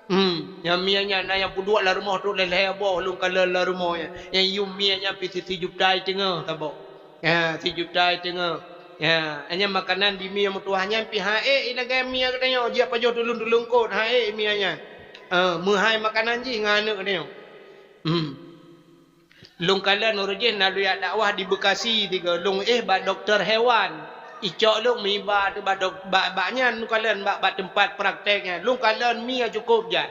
Hmm, nyang mie nyan na nyang peuduek lam rumoh trok lhée-lhée boh lôn kalon lam rumoh nyan. Nyang yum mie nyan pih si, sijuta i teungoh saboh. Ya, sijuta i teungoh. Ya, nyan makanan di mie meutuwah nyan pih han ék i lagée mie geutanyoe, jiak pajoh tuleueng-tuleueng kot, han ék mie nyan. Ah, meuhai makanan jih ngon aneuëk geutanyoe. Hmm. Lôn kalon uroe jih na lôn jak dakwah di Bekasi tiga. Lôn éh bak dokto hewan. Icok lôn meuiba teuh bak dok-, bak, bak nyan lôn kalon bak, bak teumpat praktek nyan. Lôn kalon mie cukôp jai.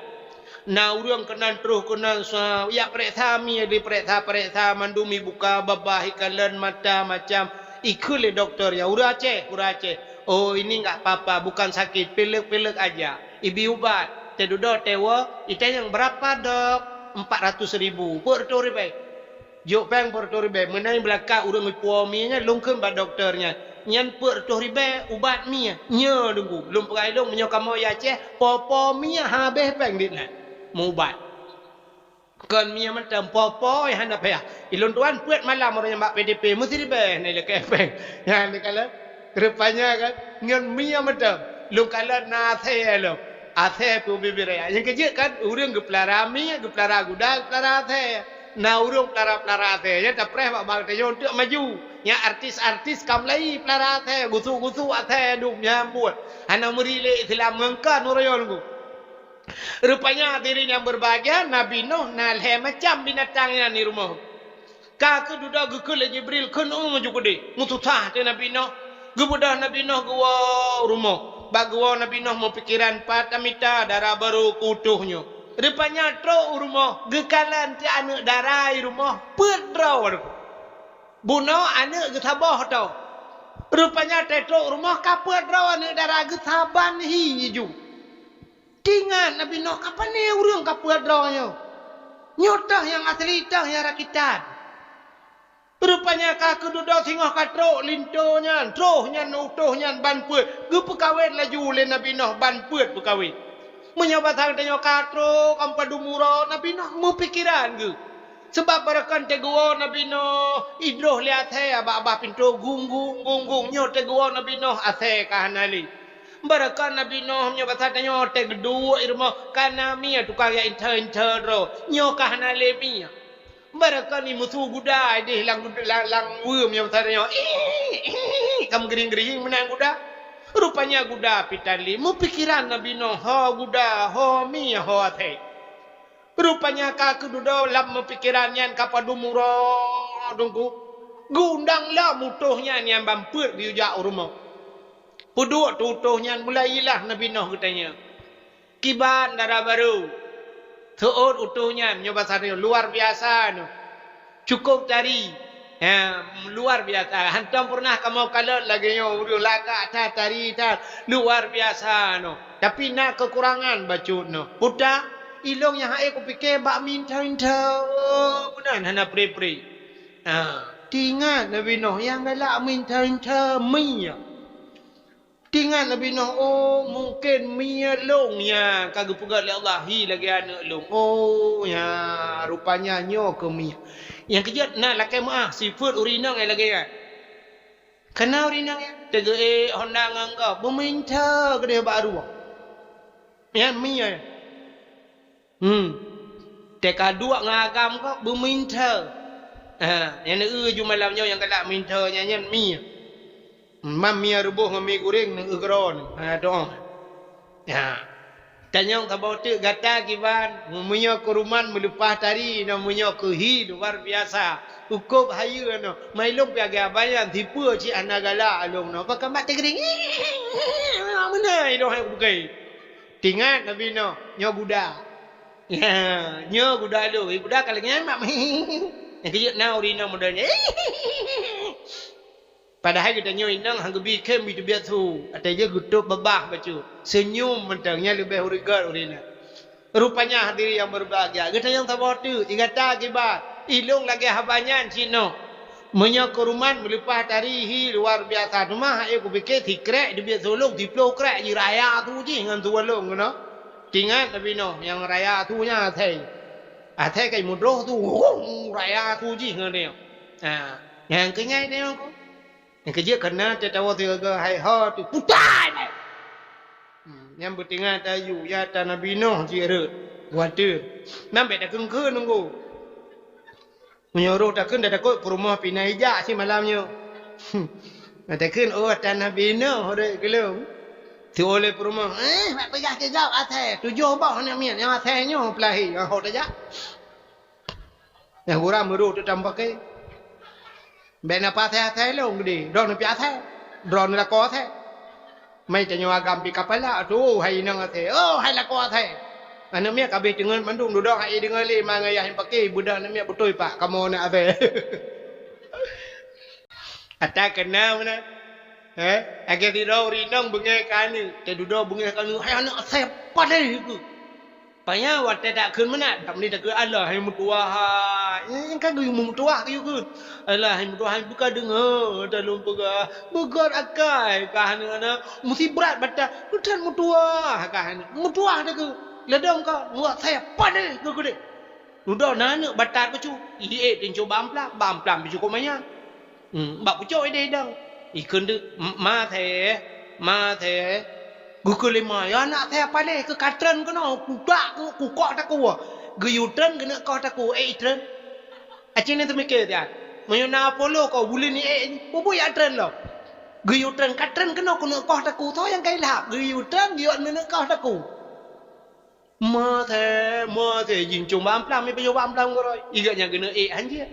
Na ureuëng keunan troh keunan sa-, jak pereksa mie, dipereksa-pereksa mandum, ibuka babah, ikalon mata macam. Ikheun lé dokto nyan, "Ureuëng Aceh, ureuëng Aceh." "Oh, ini enggak apa-apa, bukan sakit, pilek-pilek aja." Ibi ubat, teududoe teuwoe, itanyong, "Berapa, Dok?" "Empat ratus ribu." "Peuet reutôh ribée." Jok péng peuet reutôh ribée. Meunan beulakak ureuëng ipuwoe mie nyan, lôn kheun bak dokto nyan, "Nyan peuet reutôh ribée ubat mie." "Nyo, Teungku, lôn peugah lôn, meunyoe kamoe i Aceh, po-po mie habéh péng dit nyan meuubat." Kon mie mantong, po-po nyang hana payah. Ilôn tuan peuet malam uroe nyan bak P D P, meusiribée na ilakée péng. Nyan dikalon. Rupanya kan, ngon mie mantong. Lôn kalon na asée lom. Asée pih ubit-ubit raya. Nyang keujeuet kan, ureuëng geupeulara mie, geupeulara guda, geupeulara asée. Na ureuëng peulara-peulara asée, nyan tapreh bak bank tanyoe untuk maju. Nyan artis-artis ka mulai peulara asée, gusuk-gusuk asée dum nyan buet. Hana meuri lé Islam ngon kan uroe nyoe, Teungku. Rupanya hadirin yang berbahagia, Nabi Nuh na lhée macam binatang nyan di rumoh. Ka keududoe geukheun lé Jibril, "Kheun u maju keudeh." Meususah teuh Nabi Nuh. Geubeudôh Nabi Nuh geuwoe u rumoh. Bak geuwoe Nabi Nuh meupikeran pat tamita dara barô keu utoh nyoe. Rupanya trok u rumoh, geukalon teuh aneuëk dara i rumoh, peuet droe. Bunoe aneuëk geusaboh teuh. Rupanya teutrok u rumoh ka peuet droe aneuëk dara geusaban hi jijôk. Teuingat Nabi Nuh, "Apa ni ureuëng ka peuet droe nyoe? Nyoe toh nyang asli, toh nyang rakitan." Rupanya ka keududoe singoh ka trok linto nyan, troh nyan utoh nyan ban peuet, geupeukawen laju lé Nabi Nuh ban peuet peukawen. Meunyoe basa geutanyoe ka trok, ka padum uroe, Nabi Nuh meupikeran geuh. Sabab barokon teugeuwoe Nabi Nuh idroh lé asée bak babah pintoe, gung, gung, gung, gung. Nyoe teugeuwoe Nabi Nuh asée ka hana lé. Barokon Nabi Nuh meunyoe basa tanyoe teuh geuduek i rumoh, ka na mie tukang jak inthô-inthô droe. Nyoe ka hana lé mie. Barokon imusu guda ideh lam, lam, lam weuem nyoe basa tanyoe. Ih, ih, ka meugeuring-geuring meunan guda. Rupanya guda pih tan lé. Meupikeran Nabi Nuh, ho guda, ho mie, ho asée. Rupanya ka keududoe lam meupikeran nyan ka padum uroe Teungku. Geuundang lom utoh nyan nyang ban peuet geuyue jak u rumoh. Peuduek teuh utoh nyan, mulai ilah Nabi Nuh geutanyong, "Kiban dara barô?" Seuôt utoh nyan, nyoe basa tanyoe, luar biasa nyoe. Cukôp tari. Ha, luar biasa. Hantom pernah kamoe kalon lagée nyoe, ureuëng lagak that, tari that, luar biasa noh. Tapi na kekurangan bacut noh. Peue ta, ilong nyang hai kupike bak minta-minta. Oh, meunan hana pre-pre. Ha, tingat Nabi Nuh nyang galak minta-minta mie. Tingat Nabi Nuh, "Oh, mungken mie lôn nyang ka geupeugét lé Allah hi lagée aneuëk lôn. Oh, ya, rupanya nyoe keuh mie." Nyang keujeuet na lakée meuáh sifeuet ureuëng inong nyang lagée nyan. Kana ureuëng inong nyan teugeuék honda ngon gob, beuminta keudeh bak rueng. Nyan mie. Hmm. Teuka duek ngon agam kok beuminta. Ha, nyang neueu ju malam nyoe nyang galak minta nyan, nyan mie. Mam mie reuboh ngon mie goreng neueu keudroe. Ha, doa. Ha. Tanyong saboh teuk gata kiban, meunyoe keuruman meuleupah tari, na meunyoe keuhi luar biasa. Ukôb hayeue nyoe, mai lôn piagée abang nyan, sipeue cit hana galak lôn nyoe. Pakon bak teugering. Meunan ilong hai bukai. Tingat Nabi Nuh, nyoe guda. Ya, nyoe guda lôn. Eh, guda ka lagée nyan mak. Nyang keujeuet na ureuëng inong model nyan. Padahai geutanyoe inong han geubi khem bi teubiet su. Até jih geutôb babah bacut. Seunyum mantong nyan leubeh ureuëng gét ureuëng inong. Rupanya hadirin yang berbahagia, geutanyoe saboh teuk, i gata kiban, ilong lagée haba nyan cit noh. Meunyoe keuruman meuleupah tari hi luar biasa, teuma hai kupike sikrek teubiet su lôn, siplôh krek jih raya su jih ngon su lôn keunoe. Tingat Nabi Nuh nyang raya su nyan asai. Asai kai mudroh su, raya su jih ngon dia. Ha, nyang keunyai dia ko. Nyang keujeuet kana teuh tawoe sigoe hai ho tu putai. Hmm, nyang beutingat tayu ya ta Nabi Nuh jih rhot. Watée. Nyan bék takheun-kheun nunggu. Meunyoe roh takheun dah takot peurumoh pih na ijak si malam nyoe. Hmm. Takheun, oh, ata Nabi Nuh rhot geulom. Teuoleh peurumoh, eh, bak peugah keu gob asai, tujoh boh aneuk miet nyang asai nyoe peulahé, nyang ho tajak. Nyang gura meurôh teutam paké. Bék na pasai-asai lôn geude, droeneuh pih asai, droeneuh lakoe asai. Mai tanyoe agam pih kapala, tu hai inong asai, oh hai lakoe asai. Aneuk miet ka abéh teungeut mandum dudoe hai deungoe lé ma ngon yah nyang paké, beudoh aneuk miet beutôi pak kamoe aneuk asai. Ata keunong meunan. Eh, lagée sidroe ureuëng inong beungéh keu aneuk, teududoe beungéh keu aneuk, hai aneuk asai padé keuh. Panyang watée takheun meunan, dak meunyoe takheun, "Alah hai meutuwah hai." Nyang ka geuyue meutuwah geuyue kheun. "Alah hai meutuwah hai, beuka deungoe ata lôn peugah. Beugét akai kah aneuk-aneuk, meusi brat batat, neutan meutuwah kah aneuk. Meutuwah takheun. Ladom ka, muwat sayap padé keu keudeh." Dudoe na aneuk batat bacut, iék teuncok bak amplam, bak amplam teuncok kok manyang. Hmm, bak pucok ideh idong. Ikheun deuk, "Ma thèe, ma thèe." Geukheun lé ma, "Ya aneuk thèe, paléh keu ka treun keunoe, kutak keu kukok takue." Geuyue treun keuneuk koh takue, ék treun. Aci ni teumiké siat. Meunyoe na Apollo ko buleuen ék, peue buet jak treun lom. Geuyue treun, ka treun keunoe keuneuk koh takue, soe nyang ka ilhab. Geuyue treun, geuyue keuneuk koh takue. Ma thèe, ma thèe, jincong bak amplam, ipajoh bak amplam keudroe. Igak nyan keuneuk ék hanjeuet.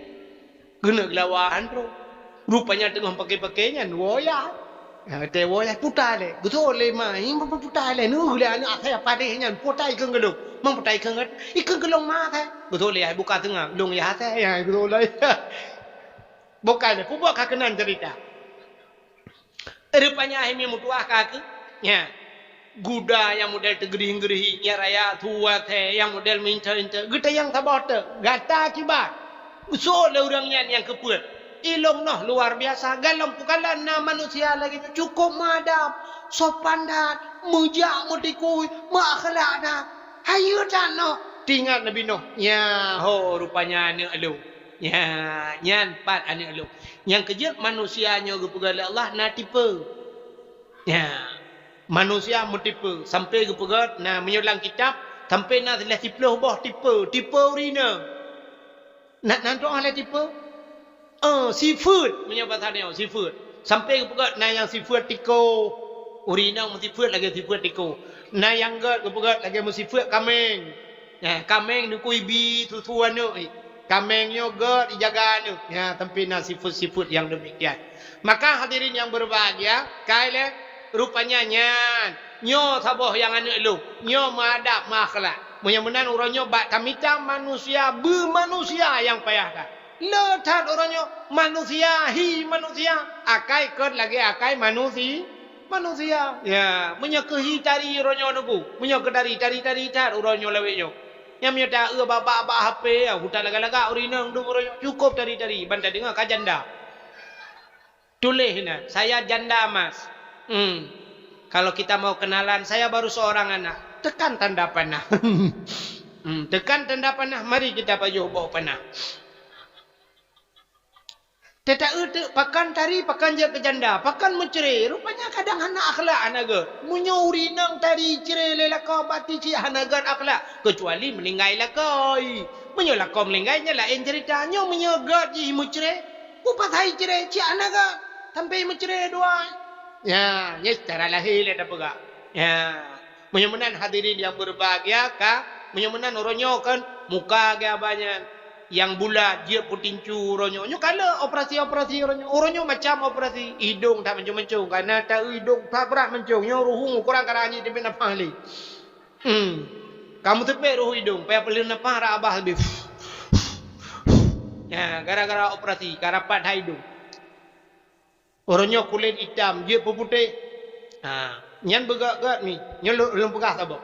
Keuneuk geulawa han troh. Rupanya teungoh paké-paké nyan woe yah. Watèe woe yah puta lé. Geutôh lé ma, "Ih, puta lé, neuh lé aneuk asèe padéh nyan, puta ikheun keu lôn." "Mang puta ikheun keu, ikheun keu lôn ma thèe." Geutôh lé yah buka teungoh, lôn yah asèe, yah geutôh lé. Bukai lé, peubuet ka keunan cerita. Rupanya hai meutuwah ka keuh. Nya. Guda nyang model teugeurih-geurih, nyang raya tuha thèe, nyang model minta-minta. Geutanyong saboh teuk, gata kiban. Soe lé ureueng nyan nyang keupeuet? Ilong noh luar biasa. Galom peukalon na manusia lagèe nyoe cukôp meuadab, sopan that, meujak meutikui, meuakhlak that. Hayeue that noh. Teuingat Nabi Nuh. Nya ho rupanya aneuk lôn. Nya, nyan pat aneuk lôn. Nyang keujeuet manusia nyoe geupeugah lé Allah na tipe. Nya. Manusia meutipe sampai geupeugah na meunyoe lam kitab sampai na lhèe siploh boh tipe, tipe ureueng inong. Na, na droe lhèe tipe? Eh, sifeuet meunyoe basa nyoe, sifeuet. Sampai geupeugah na nyang sifeuet tiko. Ureueng inong meusifeuet lagèe sifeuet tiko. Na nyang gèt geupeugah lagèe meusifeuet kaméng. Nah, kaméng neukui bi susu aneuk, eh. Kaméng nyoe gèt ijaga aneuk. Ya, sampai na sifeuet-sifeuet nyang demikian. Maka hadirin yang berbahagia, kai lé rupanya nyan. Nyoe saboh nyang aneuk lôn. Nyoe meuadab, meuakhlak. Meunyoe meunan uroe nyoe bak tamita manusia beumanusia nyang payah that. Le that uroe nyoe manusia, hi manusia. Akai keu lagée akai manusi-, manusia. Ya, meunyoe keu hi tari uroe nyoe neuku. Meunyoe keu tari, tari-tari that uroe nyoe lawét nyoe. Nyang meunyoe ta-eu bak-bak, bak H P, ya, hutan lagak-lagak ureueng inong dum uroe nyoe. Cukop tari-tari, ban tadeungoe ka janda. Tuléh na, "Saya janda, Mas." Hmm. Kalau kita mau kenalan, "Saya baru seorang anak." Tekan tanda panah. Hmm, tekan tanda panah, mari kita pajoh boh panah. Teuta-eu teuk pakan tari, pakan jeuet keu janda, pakan meucre. Rupanya kadang hana akhlak, hana gét. Meunyoe ureueng inong tari cre lé lakoe, bati cit hana gét akhlak, keucuali meuninggai lakoe. Meunyoe lakoe meuninggai, nyan laén ceurita. Nyoe meunyoe gét jih meucre, Peue pasai cre, cit hana gét, sampai meucre dua. Ya, nyan secara lahé lé tapeugah. Ya. Meunyoe meunan hadirin nyang berbahagia ka, meunyoe meunan uroe nyoe kan muka geuh abah nyan nyang bulat jeuet peutincu uroe nyoe. Nyoe ka le operasi-operasi uroe nyoe. Uroe nyoe macam operasi idong that mancong-mancong, kana ta-eu idong that brat mancong. Nyoe ruhueng ukoran ka ranyi teubiet nafah lé. Hmm. Ka meuteupék ruhueng idong, payah peuleueh nafah rab abah leubeh. Ya, gara-gara operasi, ka rapat that idong. Uroe nyoe kulét itam, jeuet peuputéh. Ha, nyan beugét-gét mi. Nyoe lôn, lôn peugah saboh.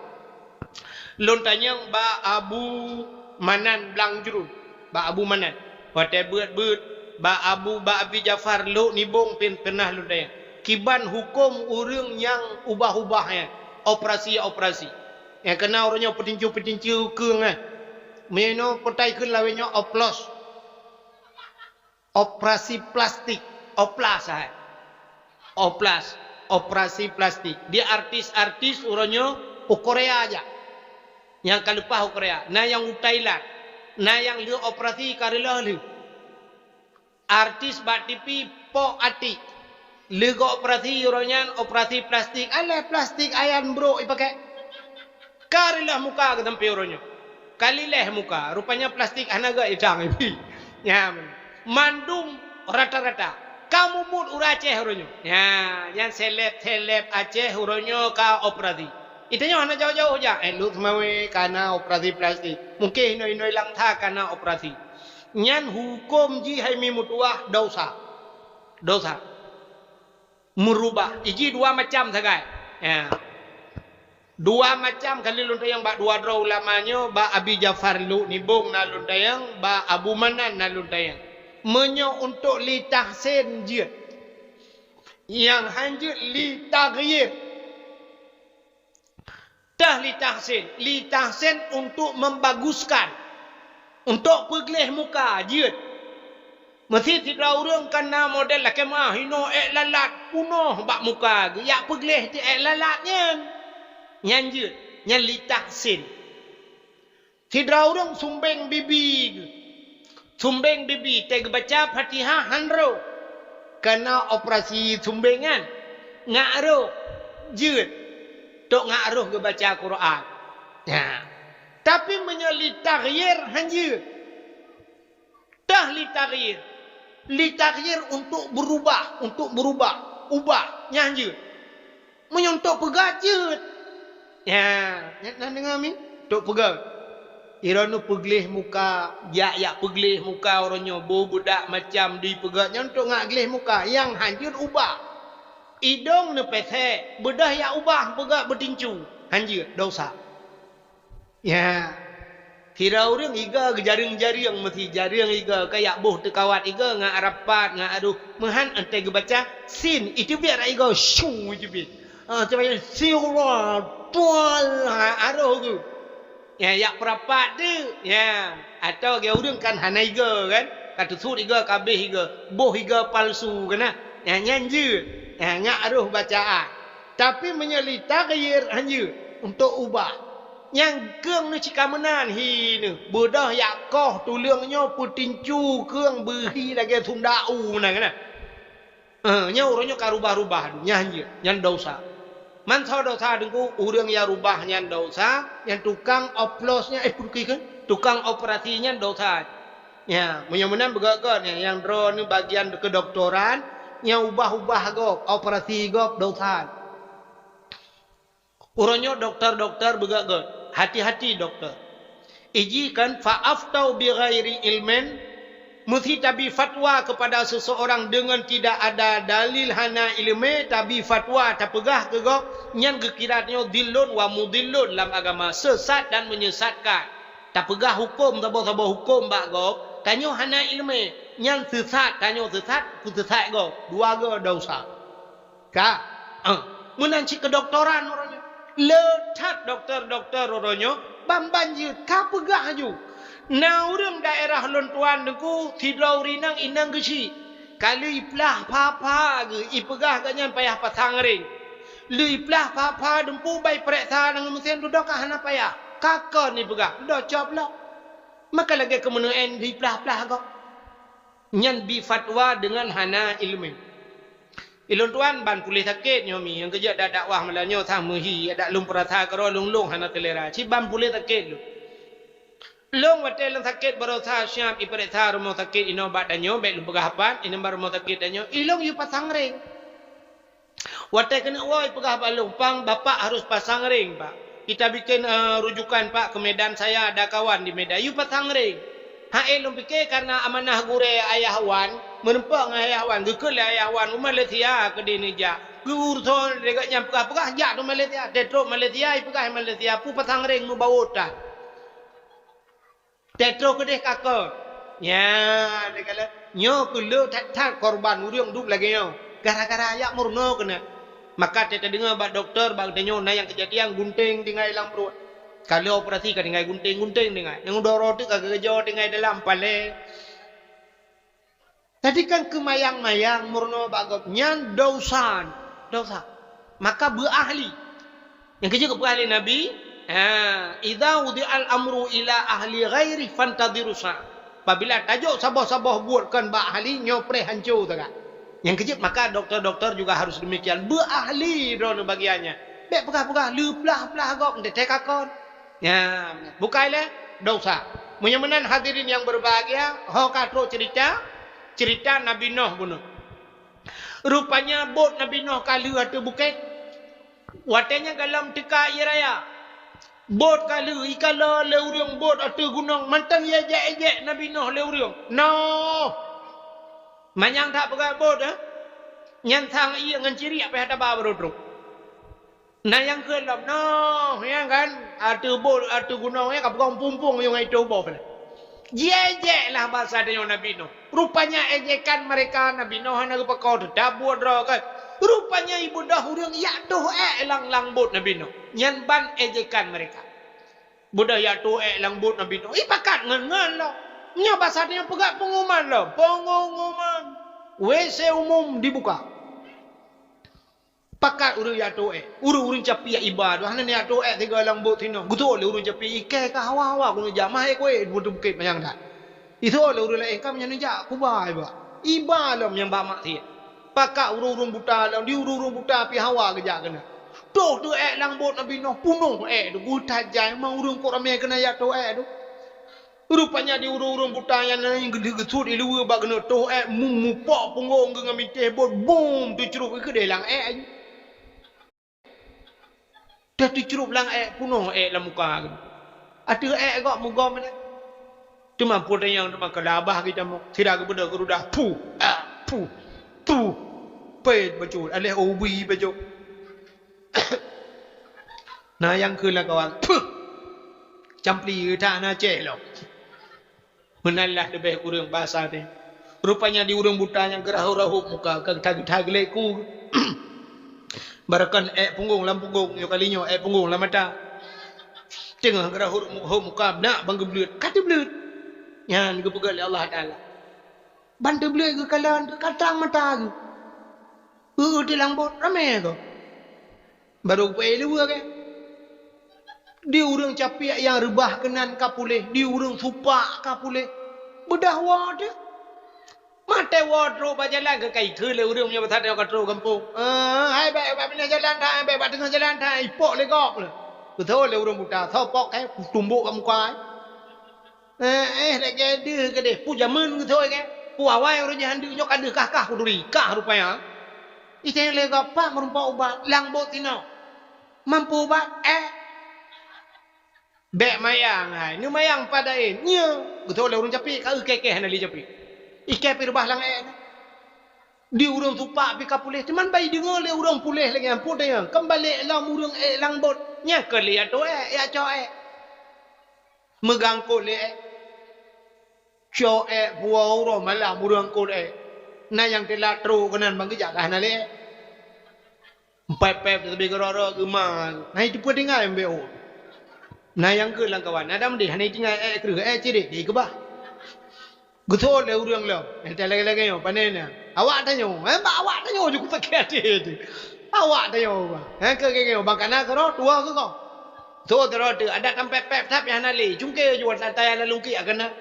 Lôn tanyong bak Abu Manan Blang Jruen. Bak Abu Manan. Watée beuet-beuet, bak Abu, bak Abi Jafar Lhok Nibong pih peunah lôn tanyong. Kiban huköm ureueng nyang ubah-ubah nyan, operasi-operasi. Nyang keuna uroe nyoe peutincu-peutincu keueng nyan. Meunyoe peutai kheun lawét nyoe oplos. Operasi plastik, oplas hai. Oplas, operasi plastik. Di artis-artis uroe nyoe u Korea jak. Nyang ka leupah u Korea, na nyang u Thailand, na nyang lheueh operasi ka reuloh lheueh. Artis bak T V pok atik. Lheueh geuoperasi uroe nyan operasi plastik, alah plastik ayan brok ipakai. Ka reuloh muka geuh sampoe uroe nyoe. Ka lileh muka, rupanya plastik hana gét idang ibi. Nyan, mandum rata-rata. Ka mubuet ureueng Aceh uroe nyoe. Nya, nyan seleb-seleb Aceh uroe nyoe ka operasi. Itanyoe hana jauh-jauh jak, eh, Lhokseumawe kana operasi plastik. Mungken inong-inong Langsa kana operasi. Nyan huköm jih hai mi meutuwah dosa. Dosa. Meurubah. Iji dua macam sagai. Ya. Dua macam kali lôn tanyong bak dua droe ulama nyoe, bak Abi Jafar Lhok Nibong na lôn tanyong, bak Abu Manan na lôn tanyong. Meunyoe untuk li tahsin jeuet. Nyang han jeuet li taghyir. Tah li tahsin, li tahsin untuk membaguskan, untuk peugleh muka jeuet. Meusi sidroe ureueng kana model lakée meuah hinoe ék lalat punoh bak muka geuh, jak peugleh teuh ék lalat nyan. Nyan jeuet, nyan li tahsin. Sidroe ureueng sumbeng bibi geuh. Sumbeng bibi, teuh geubaca Fatihah han rhot. Kana operasi sumbeng nyan. Ngak rhot, jeuet. Tok ngak rhot geubaca Quran. Nya. Tapi meunyoe li taghyir han jeuet. Tah li taghyir. Li taghyir untuk berubah, untuk berubah. Ubah, nyan jeuet. Meunyoe untuk peugét jeuet. Ya, nyan na deungoe mi? Untuk peugét. Droeneuh peugleh muka, jak-jak peugleh muka uroe nyoe, boh beudak macam di peugét nyan untuk ngak gleh muka. Nyang han jeuet ubah. Idong neupesek, beudôh jak ubah peugét beutincu. Han jeuet, dosa. Ya. Sidroe ureueng iga geujareueng-jareueng meusi jareueng iga kajak boh teukawat iga ngon rapat ngon adoh meuhan entée geubaca sin iteubiet rak iga syung iteubiet. Ha, teubaca siwa tual ha, adoh geuh. Ya, yak peurapat tu. Ya. Atau lagée ureueng kan hana iga kan? Ka teusut iga ka abéh iga, boh iga palsu kan nah. Ya, nyan jeuet. Ya, nyak adoh bacaan. Tapi meunyoe li taghyir han jeuet untuk ubah. Nyang keueng neuh cit ka meunan hi neuh, beudôh yak koh tuleueng nyoe peutincu keueng beuhi lagée sunda u meunan keunan. Eh, nyoe uroe nyoe ka rubah-rubah, nyan jeuet, nyan dosa. Mansoe dosa deungku, ureueng nyang rubah nyan dosa, nyang tukang oplos nyan, eh, peue kheun, tukang operasi nyan dosa. Nya, meunyoe meunan beugét-gét nyan, nyang droeneuh bagian keudoktoran, nyang ubah-ubah gob, operasi gob dosa. Uroe nyoe dokto-dokto beugét-gét. Hati-hati dokto. Iji kan fa aftau bi ghairi ilmin, Meusi tabi fatwa keupada seuseurang deungon tidak ada dalil, hana iéleumé, tabi fatwa tapeugah keu gob, nyan geukira tanyoe dhillun wa mudhillun lam agama, seusat dan menyesatkan. Tapeugah huköm saboh-saboh huköm bak gob, tanyoe hana iéleumé, nyan seusat, tanyoe seusat, peuseusat gob, dua goe desya. Ka? Ah, meunan cit keudoktoran uroe nyoe. Le that dokto-dokto uroe nyoe, ban-ban jeuet ka peugah laju. Na ureuëng daerah lôn tuan Teungku, sidroe ureuëng inong, inong geuchik. Ka lheueh iplah pha-pha geuh, ipeugah gobnyan payah pasang ring. Lheueh iplah pha-pha dumpeue, ban ipareksa ngon meusén, dudoe ka hana payah. Ka kon ipeugah, dudoe cop lom. Maka lagée keumeuneueng iplah-plah gob. Nyan bi fatwa deungon hana iéleumé. Ilôn tuan ban puléh sakét nyoe mi, nyang keujeuet dak dakwah malam nyoe sang meuhi, dak lôn peurasa keudroe lôn-lôn hana seulera. Cit ban puléh sakét lôn. Lôn watée lôn sakét baroesa siab ipareksa rumoh sakét inoe bak tanyoe, bék lôn peugah pat, inan bak rumoh sakét tanyoe, ilôn yue pasang ring. Watée keuneuk woe ipeugah bak lôn, "Pang, bapak harus pasang ring, Pak." Kita bikin, eh, rujukan, Pak, ke Medan, saya ada kawan di Medan. Yue pasang ring. Hai lôn pike karena amanah gurée ayah wan, meureumpok ngon ayah wan, geukheun lé ayah wan, u Malaysia keudeh neujak. Geuuruson lé gobnyan peugah-peugah jak u Malaysia. Teutrok Malaysia, ipeugah Malaysia, peue pasang ring meubawoe tan. Teutrok keudeh ka kon. Nyan, nyoe keuh le that-that korban ureuëng duek lagée nyoe. Gara-gara jak meurunoe keunan. Maka teudeungoe bak dokto, bak tanyoe na nyang keujadian gunténg tinggai lam pruet. Ka lheueh operasi ka tinggai gunténg-gunténg tinggai. Nyang udoro teuk ka geujoe tinggai dalam paleng. Jadi kan keumayang-mayang meurunoe bak gob nyan desya, desya. Maka beuahli. Nyang keujeuet geupeugah lé Nabi, ha, "Idza wudi'al amru ila ahli ghairi fantadhiru sa'ah." Apabila tajok saboh-saboh buet kon bak ahli, nyoe preh hanco sagai. Nyang keujeuet maka doktor-doktor juga harus demikian. Beuahli droeneuh bagian nyan. Bék peugah-peugah, le plah-plah gob, teuntée ka kon. Nyan, bukai lé desya. Meunyoe meunan hadirin yang berbahagia, ho ka trok cerita, cerita Nabi Nuh bunoe. Rupanya bot Nabi Nuh ka lheueh ateueh bukét. Watée nyan gohlom teuka ié raya. Bot ka lheueh, ikalon lé ureuëng bot ateueh gunong, mantong ié ejek-ejek Nabi Nuh lé ureuëng. Noh! Manyang that peugah bot, eh? Nyan sang ié ngon ciriek payah taba baroe trok. Na nyang kheun lom, noh, nyan kan, ateueh bot, ateueh gunong nyan ka peugong pumpung yue ngon itôh boh lah. Jiejek lah basa tanyoe Nabi Nuh. Rupanya ejekan mereka Nabi Nuh hana geupakoe teutab buet droe kan. Rupanya ibeudôh ureuëng jak toh ék lam, lam bot Nabi Nuh. Nyan ban ejekan mereka. Beudôh jak toh ék lam bot Nabi Nuh. Ipakat ngon-ngon lom. Nyoe basa tanyoe peugah pengumuman lom. Pengumuman. W C umum dibuka. Pakat ureuëng jak toh ék. Ureuëng-ureuëng capiak iba tu hana jak toh ék tinggai lam bot sinoe. Geutôh lé ureuëng capiak ié ka hawa-hawa keuneuk jak, mahé kuéh di bukét manyang that. Itôh lé ureuëng laén ka meunyan jak kuba iba. Iba lom nyang bak maksiat. Pakat ureuëng-ureuëng buta lom, di ureuëng-ureuëng buta pih hawa geujak keunan. Toh teuh ék lam bot Nabi Nuh, punoh ék tu, geutat jai, ma ureuëng kok ramé keunan jak toh ék tu. Rupanya di ureuëng-ureuëng buta nyan na nyang geudeuh geusut iluweue bak keuneuk toh ék, mu-, mupok punggong geuh ngon minteh bot, bum, teucrup i keudeh lam ék. Teucrup lam ék, punoh ék lam muka geuh. Ateueh ék gob meugom nyan. Teuma peue tanyong teuma keu labah geutamong. Sira geubeudôh geurudah, puh, ah, puh, puh. Pét bacut, aléh ubi bacut. Na nyang kheun lam kawan, "Puh! Campli that na céh lom." Meunan lah leubeh kureueng basa teuh. Rupanya di ureuëng buta nyang geurahot-rahot muka, ka geuthai-geuthai geulék ku. Barokon ék punggong lam punggong, nyoe kali nyoe ék punggong lam mata. Teungoh geurahot mu-, hot muka, beunak ban geubleuet, ka teubleuet. Nyan geupeugah lé Allah Taala. Ban teubleuet geukalon, ka trang mata geuh. Eu, eu, di lam bot, ramé gob. Barô geupeuék luweue gét. Di ureuëng capiak nyang reubah keunan ka puléh, di ureuëng supak ka puléh. Beudôh woe teuh. Maté woe trok bak jalan keu ka ikheun lé ureuëng meunyoe basa tanyoe ka trok gampông. "Eh, hai, bék, bék bak binéh jalan that, bék bak teungoh jalan that," ipok lé gob lé. Geutho lé ureuëng buta, "Soe pok kah, kutumbok bak muka." Eh, eh, lagée deuh keudeh, peue jameun geutho kah? Peue awai ureuëng nyan deuh nyoe ka deuh kah-kah kuduri, kah rupanya. Iteng lé gob pat meurumpok ubat, lam bot sinoe. Mampu ubat, eh. Bék mayang hai, neumayang pat daén. Nyo, geutho lé ureuëng capiak, ka eu kéh-kéh hana lé capiak. Ikée pih reubah lam ék nyan. Di ureuëng supak pih ka puléh. Teuma bak ideungoe lé ureuëng puléh lagée nyan, peue tanyong, kan balek lom ureuëng ék lam bot. Nyan keuh lé jak toe ék, jak cok ék. Meugangkot lé ék. Cok ék, puwoe uroe malam ureuëng angkot ék. Na nyang teulat trok keunan ban geujak ka hana lé ék. Pép-pép teubiet keudroe-droe geuma. Na iteupeue tinggai mbek oh. Na nyang keu lam kawan, na dam deh, hana itinggai ék kreueh, ék cirek dikeubah. Geuseuôt lé ureuëng lom, eh, lagée-lagée nyoe, pane na. Awak tanyoe, eh, bak awak tanyoe ju kusakét até teuh. Awak tanyoe, bah. Eh, keu geuh nyoe, bang kana keudroe, tuwoe keu gob. Tuwoe keudroe teuh, adak tam pép-pép, tapi hana lé. Cungké ju, taya lalu kiak keunan.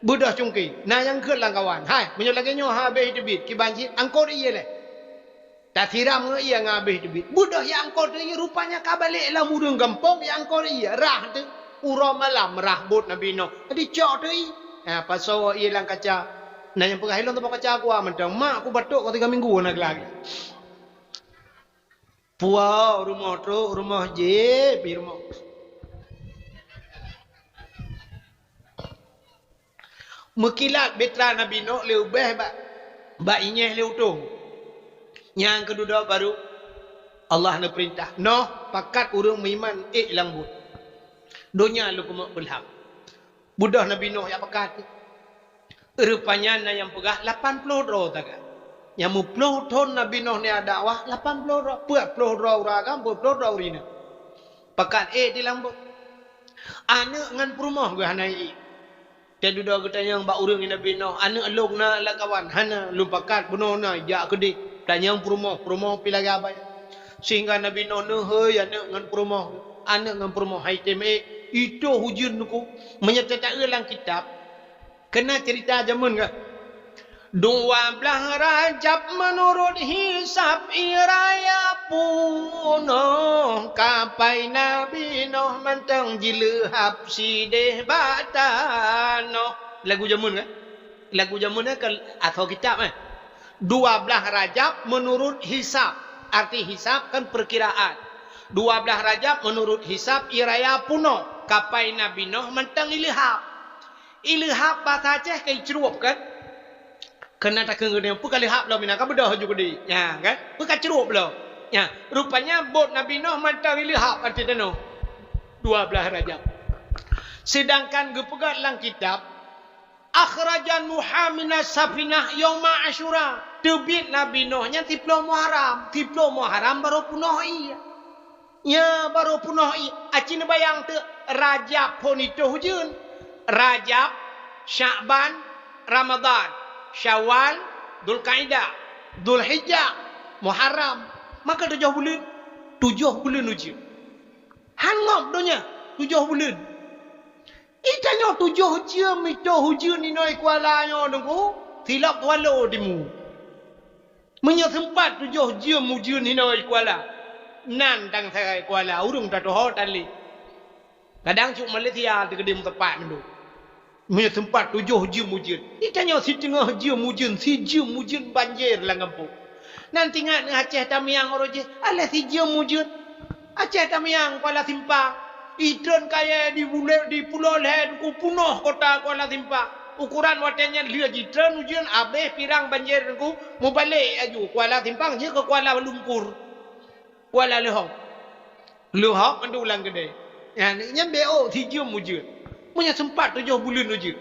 Beudôh cungké. Na nyang kheun lam kawan. Hai, meunyoe lagée nyoe habéh teubiet, kiban cit, angkot ié lé. Tasiram ngon ié ngon habéh teubiet. Beudôh jak angkot teuh ié, rupanya ka balek lam ureuëng gampông jak angkot ié. Rhah teuh, uroe malam rhah bot Nabi Nuh. Jadi cok teuh ié. Ha, pasoe ié lam kaca. Na nyang peugah, "Ilôn teupeu kaca aku mantong. Mak kubatok ka tiga minggu hana geulak." Puwoe rumoh trok, rumoh jép, rumoh. Meukilat bahtera Nabi Nuh lé ubéh bak, bak inyéh lé utông. Nyang keududoe baru Allah neupeurintah, "Noh, pakat ureuëng meuiman ék lam buet. Donya lôn keumeung peulham." Beudôh Nabi Nuh jak pakat. Rupanya na nyang peugah lapan ploh droe taga. Nyang meuploh thon Nabi Nuh nyan dakwah, lapan ploh droe. Peuet ploh droe ureuëng agam, peuet ploh droe ureuëng inong. Pakat ék di lam buet. Aneuëk ngon peurumoh geuh hana ék. Teududoe geutanyong bak ureuëng Nabi Nuh, "Aneuëk lôn na lam kawan?" "Hana, lôn pakat bunoe na jak keudeh." Tanyong peurumoh, peurumoh pih lagée abai. Sehingga Nabi Nuh neuhôi aneuëk ngon peurumoh. Aneuëk ngon peurumoh hai tem ék, itôh ujeuen Teungku. Meunyoe tataeu lam kitab, keunan ceurita jameun geuh. Dua blaih Rajab meunurot hisab ie raya punoh, kapai Nabi Nuh mantong jileuhab sideh bak tanoh. Lagu jameun kan? Lagu jameun kan asoe kitab, eh. Dua blaih Rajab meunurot hisab. Arti hisab kan perkiraan. Dua blaih Rajab meunurot hisab ie raya punoh, kapai Nabi Nuh mantong ileuhab. Ileuhab basa Aceh ka icrueb kan? Keunan takheun geutanyoe, "Peue ka leuhab lom inan, ka beudôh ju keudeh." Nya kan? "Peue ka crueb lom." Nya, rupanya bot Nabi Nuh mantong ileuhab ateueh tanoh. Dua blaih Rajab. Sedangkan geupeugah lam kitab, "Akhraja Nuha minas safinah yauma Asyura." Teubiet Nabi Nuh nyan siploh Muharram. Siploh Muharram barô punoh ie. Nya barô punoh ie. Aci neubayang teuk, Rajab phon itôh ujeuen. Rajab, Syakban, Ramadhan, Syawal, Dzulkaidah, Dzulhijjah, Muharram. Maka tujoh buleuen, tujoh buleuen ujeuen. Han ngop donya, tujoh buleuen. Itanyoe tujoh jeuem itôh ujeuen inoe Kuala nyoe Teungku, silop tuwalo timu. Meunyoe seumpat tujoh jeuem ujeuen inoe Kuala, nan dang sagai Kuala, ureuëng tatuho tan lé. Kadang cok Malaysia teukeudeh meuteumpat mandum. Meunyoe seumpat tujoh jeuem ujeuen, itanyoe siteungoh jeuem ujeuen, sijeuem ujeuen banjir lam gampông. Nan tingat neuh Aceh Tamiang uroe jih, alah sijeuem ujeuen. Aceh Tamiang, Kuala Simpang. Itreun kayée di bulée, di pulo lhée Teungku, punoh kota Kuala Simpang. Ukoran watée nyan lheueh jitreun ujeuen, abéh pirang banjir Teungku, mubalek aju Kuala Simpang jeuet keu Kuala Lumpur. Kuala Leuhop. Leuhop mandum lam keudée. Nyan, nyan B O sijeuem ujeuen. Meunyoe seumpat tujoh buleuen ujeuen.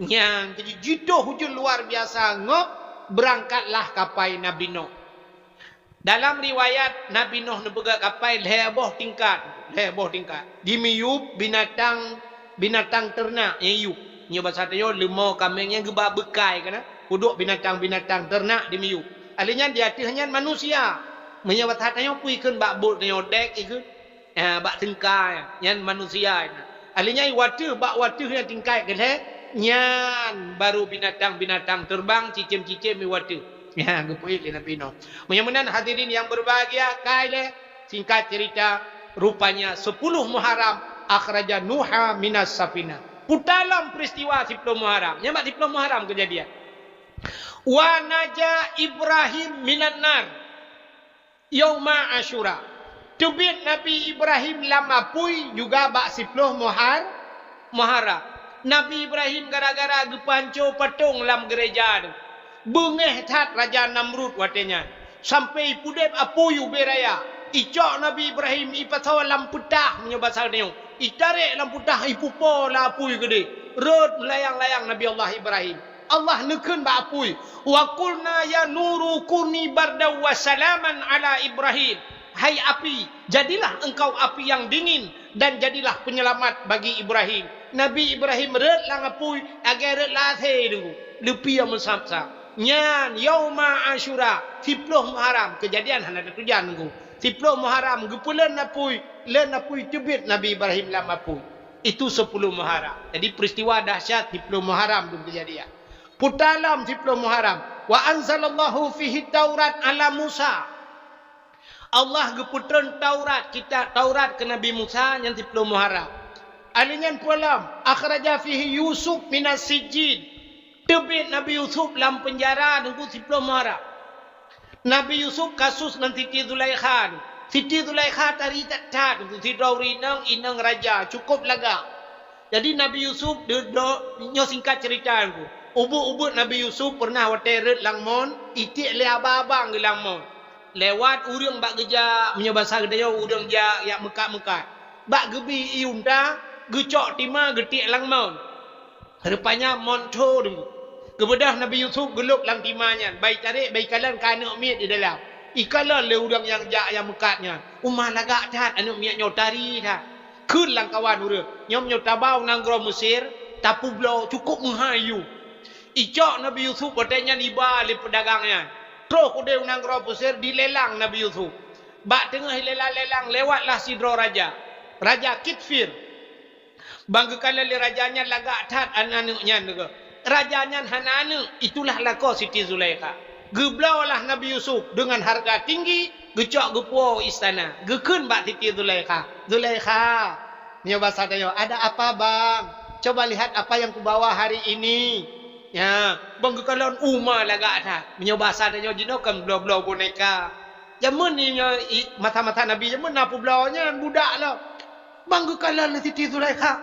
Nyang keujitoh ujeuen luar biasa ngop, beurangkatlah kapai Nabi Nuh. Dalam riwayat, Nabi Nuh neupeugah kapai lhée boh tingkat, lhée boh tingkat. Di miyueb binatang, binatang teurenak nyang yueb. Nyoe basa tanyoe leumô kaméng nyang geuba beukai keunan, peuduek binatang-binatang teurenak di miyueb. Alheuh nyan di ateueh nyan manusia. Meunyoe basa tanyoe peue ikheun bak bot tanyoe dék ikheun. Ah, bak teungka nyan, nyan manusia nyan. Alheuh nyan wateuh, bak wateuh nyang tingkat keulhée, nyan barô binatang-binatang teubang cicém-cicém di wateuh. Nyan geupeuék lé Nabi Nuh. Meunyoe meunan hadirin yang berbahagia, kai lé, singkat cerita, rupanya sepuluh Muharram akhraja Nuha minas safinah. Puta lom peristiwa siploh Muharram. Nyan bak siploh Muharram kejadian. Wa naja Ibrahim minan nar. Yauma Asyura. Teubiet Nabi Ibrahim lam apui juga bak siploh Muhar-, Muharram. Nabi Ibrahim gara-gara geupeuhanco patong lam gereja tu. Beungéh that Raja Namrud watée nyan. Sampai pudeb apui ubé raya. Icok Nabi Ibrahim ipasoe lam peutah meunyoe basa tanyoe. Itarek lam peutah ipupo lam apui keudeh. Rot layang-layang Nabi Allah Ibrahim. Allah neukheun bak apui, "Wa qulna ya nuru kuni bardan wa salaman ala Ibrahim." Hai api, jadilah engkau api yang dingin dan jadilah penyelamat bagi Ibrahim. Nabi Ibrahim rot lam apui, lagée rot lam asée deungoe, leupie meusab-sab. Nyan yauma Asyura, siploh Muharram, keujadian hana tatujan deungoe. Siploh Muharram geupeuleuen apui, leuen apui teubiet Nabi Ibrahim lam apui. Itu sepuluh Muharram. Jadi peristiwa dahsyat siploh Muharram dum keujadian. Puta lom siploh Muharram. Wa anzalallahu fihi Taurat ala Musa. Allah geupeutreun Taurat, kitab Taurat keu Nabi Musa nyan siploh Muharram. Ali nyan pulam, akhraja fihi Yusuf minas sijjin. Teubiet Nabi Yusuf lam peunjara teungku siploh Muharram. Nabi Yusuf kasus ngon Siti Zulaikha. Siti Zulaikha tari that-that teungku, sidroe ureuëng inong, inong raja, cukup lagak. Jadi Nabi Yusuf, de-, do-, nyoe singkat cerita teungku. Ubit-ubit Nabi Yusuf pernah watée rot lam mon, itiek lé abang-abang geuh lam mon. Lewat ureuëng bak geujak, meunyoe basa geutanyoe ureuëng jak, jak meukat-meukat. Bak geubi ié unta, geucok tima geutiek lam mon. Rupanya mon tho deungoe. Geubeudôh Nabi Yusuf geulôb lam tima nyan, bai tarek, bai kalon ka aneuëk miet di dalam. Ikalon lé ureuëng nyang jak nyang meukat nyan. Uma lagak that aneuëk miet nyoe tari that. Kheun lam kawan ureuëng, nyoe meunyoe taba u nanggroe Mesir, tapeubloe cukup meuhai yue. Icok Nabi Yusuf watée nyan iba lé peudagang nyan. Troh keudeh u nanggroe Mesir dilelang Nabi Yusuf. Bak teungoh ilelang-lelang lewatlah sidroe raja. Raja Kitfir. Ban geukalon lé raja nyan lagak that aneuëk nyan deungoe. Raja nyan hana aneuëk, itulah lakoe Siti Zulaikha. Geubloe lah Nabi Yusuf deungon hareuga tinggi, geucok geupuwoe u istana. Geukheun bak Siti Zulaikha, "Zulaikha, meunyoe basa tanyoe, ada apa, Bang? Coba lihat apa yang kubawa hari ini." Ya, ban geukalon uma lagak that. Meunyoe basa tanyoe jinoe kan bloe-bloe boneka. Jameun nyoe i, masa-masa Nabi jameun na peubloe nyan budak lom. Ban geukalon lé Siti Zulaikha.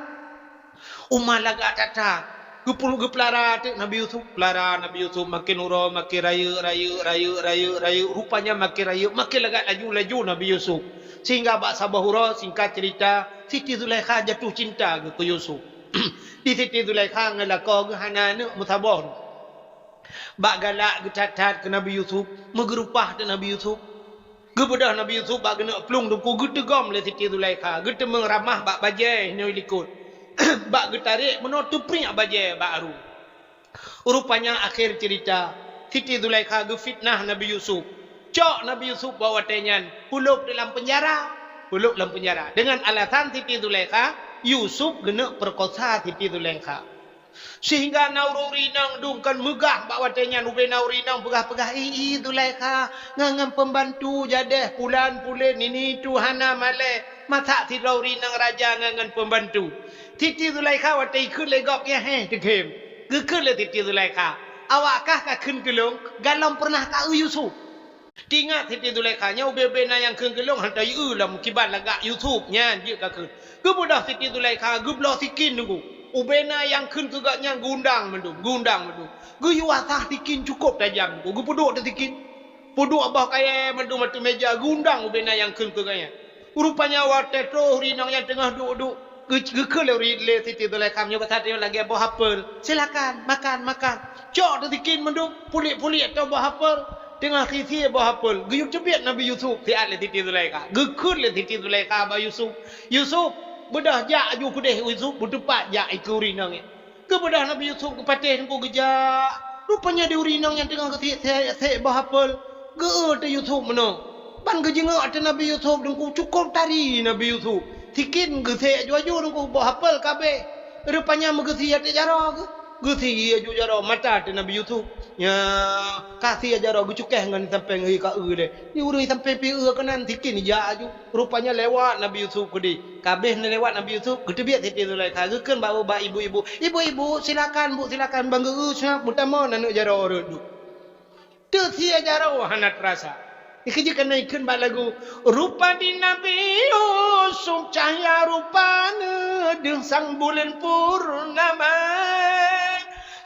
Uma lagak that-that. Geupeu-, geupeulara teuk Nabi Yusuf. Peulara Nabi Yusuf makin uroe, makin rayeuk, rayeuk, rayeuk, rayeuk, rayeuk. Rupanya makin rayeuk, makin lagak laju, laju Nabi Yusuf. Sehingga bak saboh uroe, singkat cerita, Siti Zulaikha jatuh cinta keu Yusuf. Di Siti Zulaikha ngon lakoe geuh hana aneuëk meusaboh. Bak galak geuthat-that keu Nabi Yusuf, meugeurupah teuk Nabi Yusuf. Geubeudôh Nabi Yusuf bak geuneuk plueng teungku geuteugom lé Siti Zulaikha, geuteumeung ramah bak bajée inoe likot. Bak geutarek meunoe teupriek bajée bak aru. Rupanya akhé cerita, Siti Zulaikha geufitnah Nabi Yusuf. Cok Nabi Yusuf bak watée nyan, peulôb di lam peunjara. Peulôb lam peunjara. Deungon alasan Siti Zulaikha, Yusuf geuneuk peurekosa Siti Zulaikha. Sehingga na ureuëng inong dum kon meugah bak watée nyan ubena ureuëng inong peugah-peugah, "I, i, Zulaikha, ngon, ngon pembantu jadeh pulan pulen ini tu hana malée, masak sidroe ureuëng inong raja ngon, ngon pembantu." Siti Zulaikha watée ikheun lé gob nyan heh teukhem. Geukheun lé Siti Zulaikha, "Awak kah ka kheun keu lôn, galom pernah ka eu Yusuf." Teuingat Siti Zulaikha nyoe ubena nyang kheun keu lôn hantom jieu lom kiban lagak Yusuf nyan jeuet ka kheun. Geubeudôh Siti Zulaikha geubloe sikin teungku. Ubena nyang kheun keu gobnyan geuundang mandum, geuundang mandum. Geuyue asah sikin cukôp tajam teungku, geupeuduek teuh sikin. Peuduek boh kayée mandum ateueh meja geuundang ubena nyang kheun keu gobnyan. Rupanya watée troh ureuëng inong nyan teungoh duek-duek, geu-, geukheun lé ureuëng lé Siti Zulaikha nyoe basa tanyoe lagée boh apel. "Silakan, makan, makan." Cok teuk sikin mandum, pulék-pulék ateueh boh apel. Teungoh sie-sie boh apel, geuyue teubiet Nabi Yusuf siat lé Siti Zulaikha. Geukheun lé Siti Zulaikha bak Yusuf, "Yusuf, beudôh jak aju keudeh." Yusuf beuteupat jak ikeue ureuëng inong nyan. Geubeudôh Nabi Yusuf geupatéh teungku geujak. Rupanya di ureuëng inong nyang teungoh geusiek-siek boh apel. Geu-eu teuk Yusuf meunoe. Ban geujeungok ateueh Nabi Yusuf teungku cukôp tari Nabi Yusuf. Sikin geusiek aju-aju teungku boh apel ka abéh. Rupanya meugeusie ateueh jaroe geuh. Geusie aju jaroe mata ateueh Nabi Yusuf. Nya, ka sie jaroe geucukéh ngon sampéng, hei ka eu lé. Di ureuëng sampéng pih eu keunan sikin jak aju. Rupanya lewat Nabi Yusuf keudeh. Ka abéh lewat Nabi Yusuf, geuteubiet Siti Zulaikha. Geukheun bak, bak ibu-ibu, "Ibu-ibu, silakan bu, silakan." Ban geu-eu seungat meutamong aneuëk jaroe rot duek. Teusie jaroe hana teurasa. Ikeu jeuet keunan ikheun bak lagu, rupa di Nabi Yusuf cahya rupane deuh sang buleuen purnama.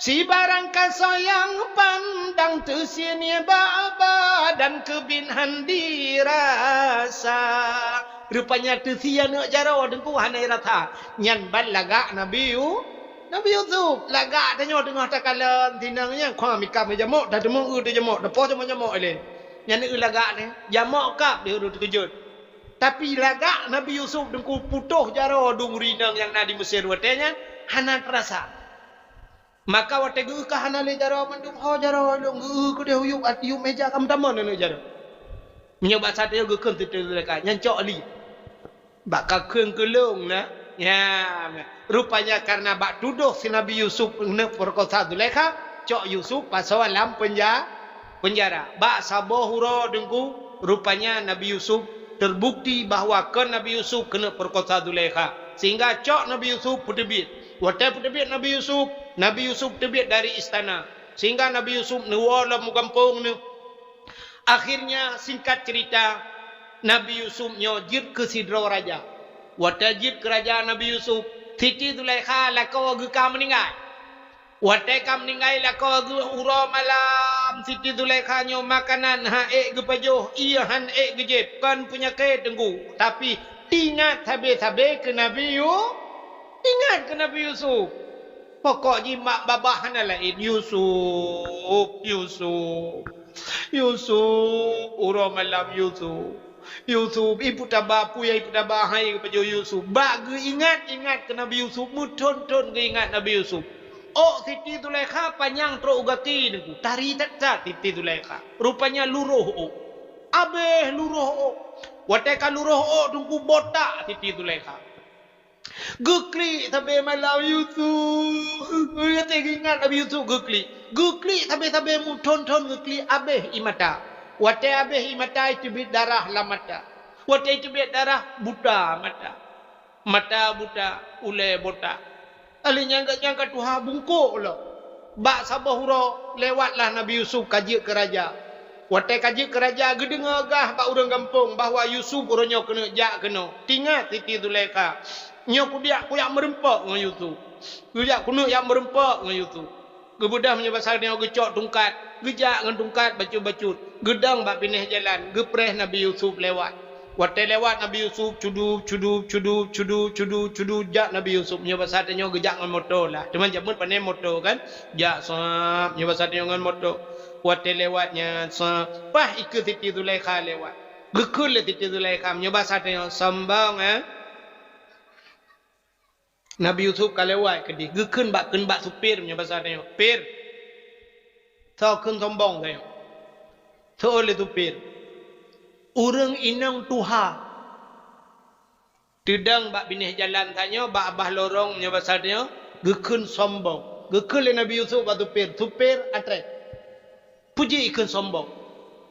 Sibarang kasoe nyang pandang teusie bak badan keubiet han dirasa. Rupanya teusie aneuk jaroe Teungku hana rasa. Nyan ban lagak Nabi Yu-, Nabi Yusuf. Lagak tanyoe teungoh takalon tinong nyan, kha mika meujamok, tateumong eu teujamok, tapoh jamok-jamok ilée. Nyan eu lagak nyan, jamok kab lé ureuëng teukeujot. Tapi lagak Nabi Yusuf Teungku putôh jaroe dum ureuëng inong nyang na di Mesir watée nyan hana teurasa. Maka watée geu-, ka hana lé jaroe mandum, ho jaroe lôn geu-, keudeh u yup, at-, yup méja ka meutamong aneuk jaroe. Meunyoe bak saat nyoe geukheun Siti Zulaikha, nyan cok li. Bak kakheun keu lôn na. Ya, rupanya karena bak tudoh si Nabi Yusuf neupeurkosa Zulaikha, cok Yusuf pasoe lam penja-, penjara. Bak saboh uroe Teungku, rupanya Nabi Yusuf terbukti bahwa kon Nabi Yusuf keuneuk peurkosa Zulaikha, sehingga cok Nabi Yusuf peuteubiet. Watée peuteubiet Nabi Yusuf, Nabi Yusuf teubiet dari istana, sehingga Nabi Yusuf neuwoe lom u gampông neuh. Akhirnya, singkat cerita, Nabi Yusuf nyoe jeuet keu sidroe raja. Watée jeuet keu raja Nabi Yusuf, Siti Zulaikha lakoe geuh ka meuninggai. Watée ka meuninggai lakoe geuh uroe malam, Siti Zulaikha nyoe makanan han ék geupajoh, ié han ék geujieb, kon peunyakét Teungku, tapi teuingat sabe-sabe keu Nabi Yu-, teuingat keu Nabi Yusuf. Pokok jih mak babah hana laén, Yusuf, Yusuf, Yusuf, uroe malam Yusuf. Yusuf, ipeutaba, peue nyang ipeutaba, hai geupajoh Yusuf. Bak geuingat-ingat keu Nabi Yusuf, meuthon-thon geuingat Nabi Yusuf. Ôk Siti Zulaikha panyang trok u gaki Teungku, tari that-that Siti Zulaikha. Rupanya luroh ôk. Abéh luroh ôk. Watée ka luroh ôk Teungku, botak Siti Zulaikha. Geuklik sabe malam Yusuf. Watée geuingat Nabi Yusuf geuklik. Geuklik sabe-sabe meuthon-thon geuklik abéh ie mata. Watée abéh ie mata, iteubiet darah lam mata. Watée iteubiet darah, buta mata. Mata buta, ulée botak. Alèh nyan gata nyang ka tuha bungkôk lom. Bak saboh uroe lewatlah Nabi Yusuf ka jeuet keu raja. Watée ka jeuet keu raja, geudeungoe gah bak ureuëng gampông bahwa Yusuf uroe nyoe keuneuk jak keunoe. Teuingat Siti Zulaikha. Nyoe kudiak kujak meurumpok ngon Yusuf. Kujak keuneuk jak meurumpok ngon Yusuf. Geubeudôh meunyoe basa nyoe geucok tungkat, geujak ngon tungkat bacut-bacut, geudong bak binéh jalan, geupreh Nabi Yusuf lewat. Watée lewat Nabi Yusuf, cudub, cudub, cudub, cudub, cudub, cudub, jak Nabi Yusuf. Meunyoe basa tanyoe geujak ngon moto lah. Teuma jameun pane moto kan? Jak sab, meunyoe basa tanyoe ngon moto. Watée lewat nyan sab, paih ikeu Siti Zulaikha lewat. Geukheun lé Siti Zulaikha, meunyoe basa tanyoe sombong, eh? Nabi Yusuf ka lewat keudeh, geukheun bak, kheun bak supir meunyoe basa tanyoe, "Pir, soe kheun sombong tanyoe?" Soe lé supir, "Ureuëng inong tuha teudong bak binéh jalan tanyoe, bak babah lorong meunyoe basa tanyoe, geukheun sombong." Geukheun lé Nabi Yusuf bak supir, "Supir, atrét." Peue jih ikheun sombong?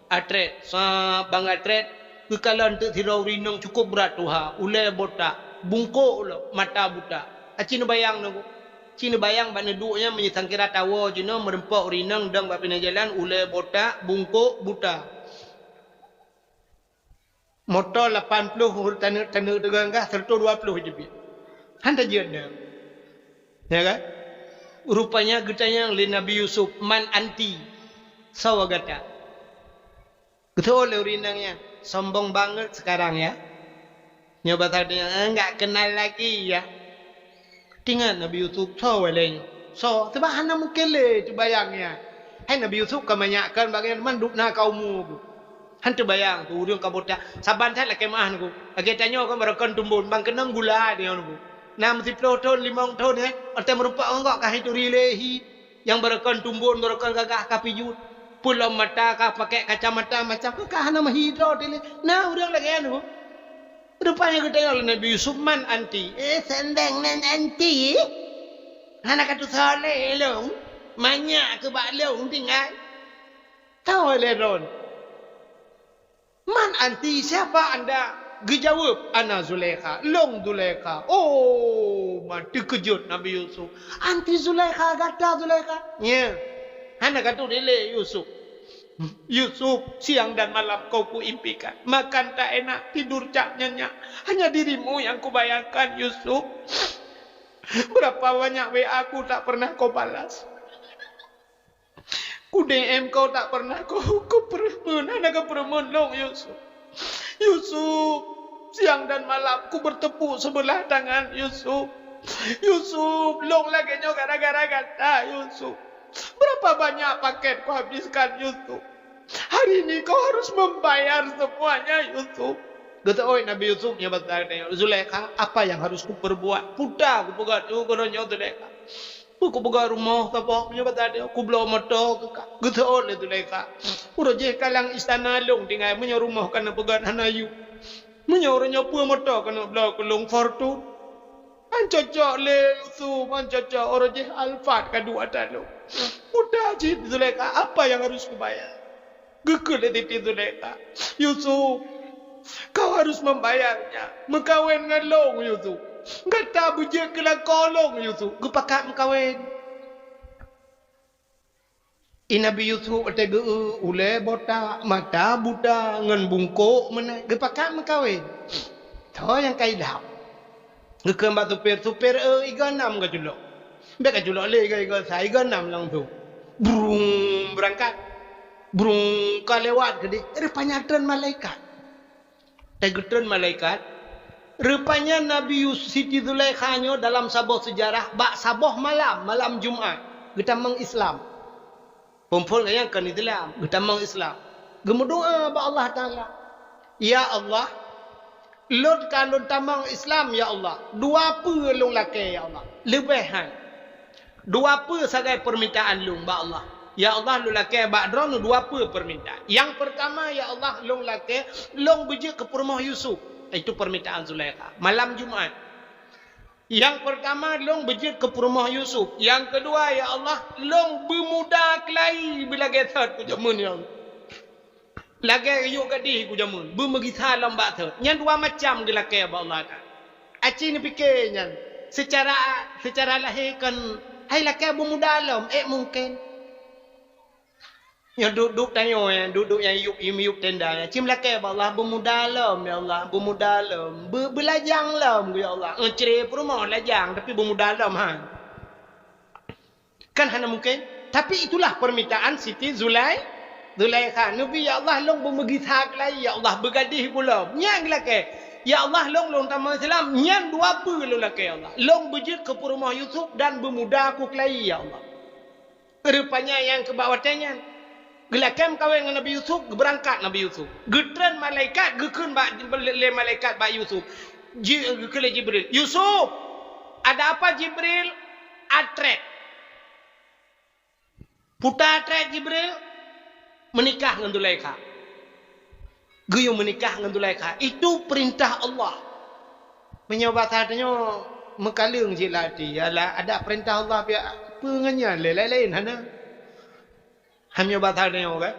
Atrét, sab ban atrét, geukalon teuk sidroe ureuëng inong cukup brat tuha, ulée botak, bungkôk lom, mata buta. Aci neubayang Teungku. Ci neubayang bak neuduek nyan meunyoe sangkira tawoe jinoe meurumpok ureuëng inong dong bak binéh jalan, ulée botak, bungkôk, buta. Moto lapan ploh, taneuk-taneuk teuganggah, seratus dua puluh jeuet. Han tajeuet dong. Ya kan? Rupanya geutanyong lé Nabi Yusuf, "Man anti?" Soe gata? Geuteupeue lé ureuëng inong nyan, "Sombong banget sekarang ya." Nyoe basa tanyoe, "Eh, nggak kenal lagi ya." Teuingat Nabi Yusuf, soe waléh nyoe? Soe? Sabab hana mungken lé teubayang nyan. Hai Nabi Yusuf ka manyak kon bak nyan, mandum na ka umu geuh. Han teubayang tu ureuëng ka botak. Saban that lakée meu'ah Teungku. Lagée tanyoe kan barokon tumbon, ban keunong gula tanyoe Teungku. Na meusiploh thon, limong thon, eh, watée meurumpok ngon gob ka hai turi lé hi. Nyang barokon tumbon, barokon gagah ka pijuet. Peulom mata ka pakai kacamata macam, ka hana meuhi droe dilé. Na ureuëng lagée nyan Teungku. Rupanya geutanyong lé Nabi Yusuf, "Man anti?" Eh, sendeng nan anti. Hana ka tusoe lé lôn. Manyak keu bak lôn tinggai. Tahu lé droe. "Man anti, siapa anda?" Geujaweueb, "Ana Zulaikha, lôn Zulaikha." Oh, ma teukeujot Nabi Yusuf. "Anti Zulaikha, gata Zulaikha?" Nya. Hana ka turi lé Yusuf. Yusuf, siang dan malam kau kuimpikan. Makan tak enak, tidur tak nyenyak. Hanya dirimu yang kubayangkan, Yusuf. Berapa banyak W A ku tak pernah kau balas. Ku D M kau tak pernah kau, kau peureumeun, hana kau peureumeun lôn, Yusuf. Yusuf, siang dan malam ku bertepuk sebelah tangan, Yusuf. Yusuf, lôn lagèe nyoe gara-gara gata, Yusuf. Berapa banyak paket kuhabiskan, Yusuf. Hari ini kau harus membayar semuanya, Yusuf. Geuteuôt Nabi Yusuf nyoe bak Zulaikha, "Apa yang harus kuperbuat? Puta kupeugöt keu droeneuh, Zulaikha. Peue kupeugöt rumoh saboh, meunyoe bak Zulaikha, kubloe moto keu kah." Geuteuôt lé Zulaikha, "Uroe jéh ka lam istana lôn tinggai, meunyoe rumoh ka neupeugöt hana yue. Meunyoe uroe nyoe peue moto ka neubloe keu lôn, Fortuner?" Han cocok lé Yusuf, han cocok, uroe jéh Alphard ka duek ata lôn. Puta cit Zulaikha, "Apa yang harus kubayar?" Geukheun lé Siti Zulaikha, "Yusuf, kau harus membayarnya. Meukawen ngon lôn, Yusuf. Gata beujeuet keu lakoe lôn, Yusuf. Geupakat meukawen." I Nabi Yusuf watèe geu-eu ulèe botak, mata buta, ngon bungkôk meunan, geupakat meukawen. Soe nyang ka idap? Geukheun bak supir, "Supir, eu, igoe nam kaculok." Bèk kaculok lé igoe-igoe sa, igoe nam langsông. Brung, beurangkat. Brung, ka lewat keudéh. Rupanya treun malaikat. Watèe geutreun malaikat, rupanya Nabi Yus-, Siti Zulaikha nyoe dalam saboh seujarah, bak saboh malam, malam Jumat, geutamong Islam. Phôn-phôn nyang kon Islam, geutamong Islam. Geumeudoa bak Allah Taala, "Ya Allah, lôn ka lôn tamong Islam, ya Allah. Dua peue lôn lakèe, ya Allah. Leubeh hai. Dua peue sagai peurmintaan lôn bak Allah. Ya Allah, lôn lakèe bak Droeneuh dua peue peurmintaan. Nyang peurtama, ya Allah, lôn lakèe lôn beujeuet keu peurumoh Yusuf." Itu peurmintaan Zulaikha. Malam Jumat. "Nyang peurtama, lôn beujeuet keu peurumoh Yusuf. Nyang keudua, ya Allah, lôn beumuda keulayi beulagèe thot keu jameun nyoe. Lagèe yôk gadih keu jameun, beumeugisa lom bak thot." Nyan dua macam geulakèe bak Allah Taala. Aci neupiké nyan, seucara, seucara lahé kon hai lakèe beumuda lom, ék mungken. Nyoe duek-duek tanyoe, duek-duek nyang yup, yup tenda nyan, ci meulakèe bak Allah, "Beumuda lom, ya Allah, beumuda lom. Be-, beulajang lom, ya Allah. Euncre peurumoh lajang, tapi beumuda lom, ha." Kan hana mungken. Tapi itulah permintaan Siti Zulai-, Zulaikha. Neubi, "Ya Allah, lôn beumeugisa keulayi, ya Allah, beugadih ulôn." Nyan geulakèe, "Ya Allah, lôn, lôn tamong Islam." Nyan dua peue lôn lakèe, ya Allah. "Lôn beujeuet keu peurumoh Yusuf dan beumuda ku keulayi, ya Allah." Rupanya nyang keubak watèe nyan, geulakèe meukawen ngon Nabi Yusuf, geubeurangkat Nabi Yusuf. Geutreun malaikat, geukheun bak, lé, lé malaikat bak Yusuf. Ji-, geukheun lé Jibril, "Yusuf!" "Ada apa, Jibril?" "Atrét." "Peue atrét, Jibril?" "Meunikah ngon Zulaikha." Geuyue meunikah ngon Zulaikha. Itu peurintah Allah. Meunyoe basa tanyoe meukaleueng cit lam até, yalah, ada peurintah Allah pih, peue ngon nyan lé, laén-laén hana. Meunyoe basa tanyoe kan,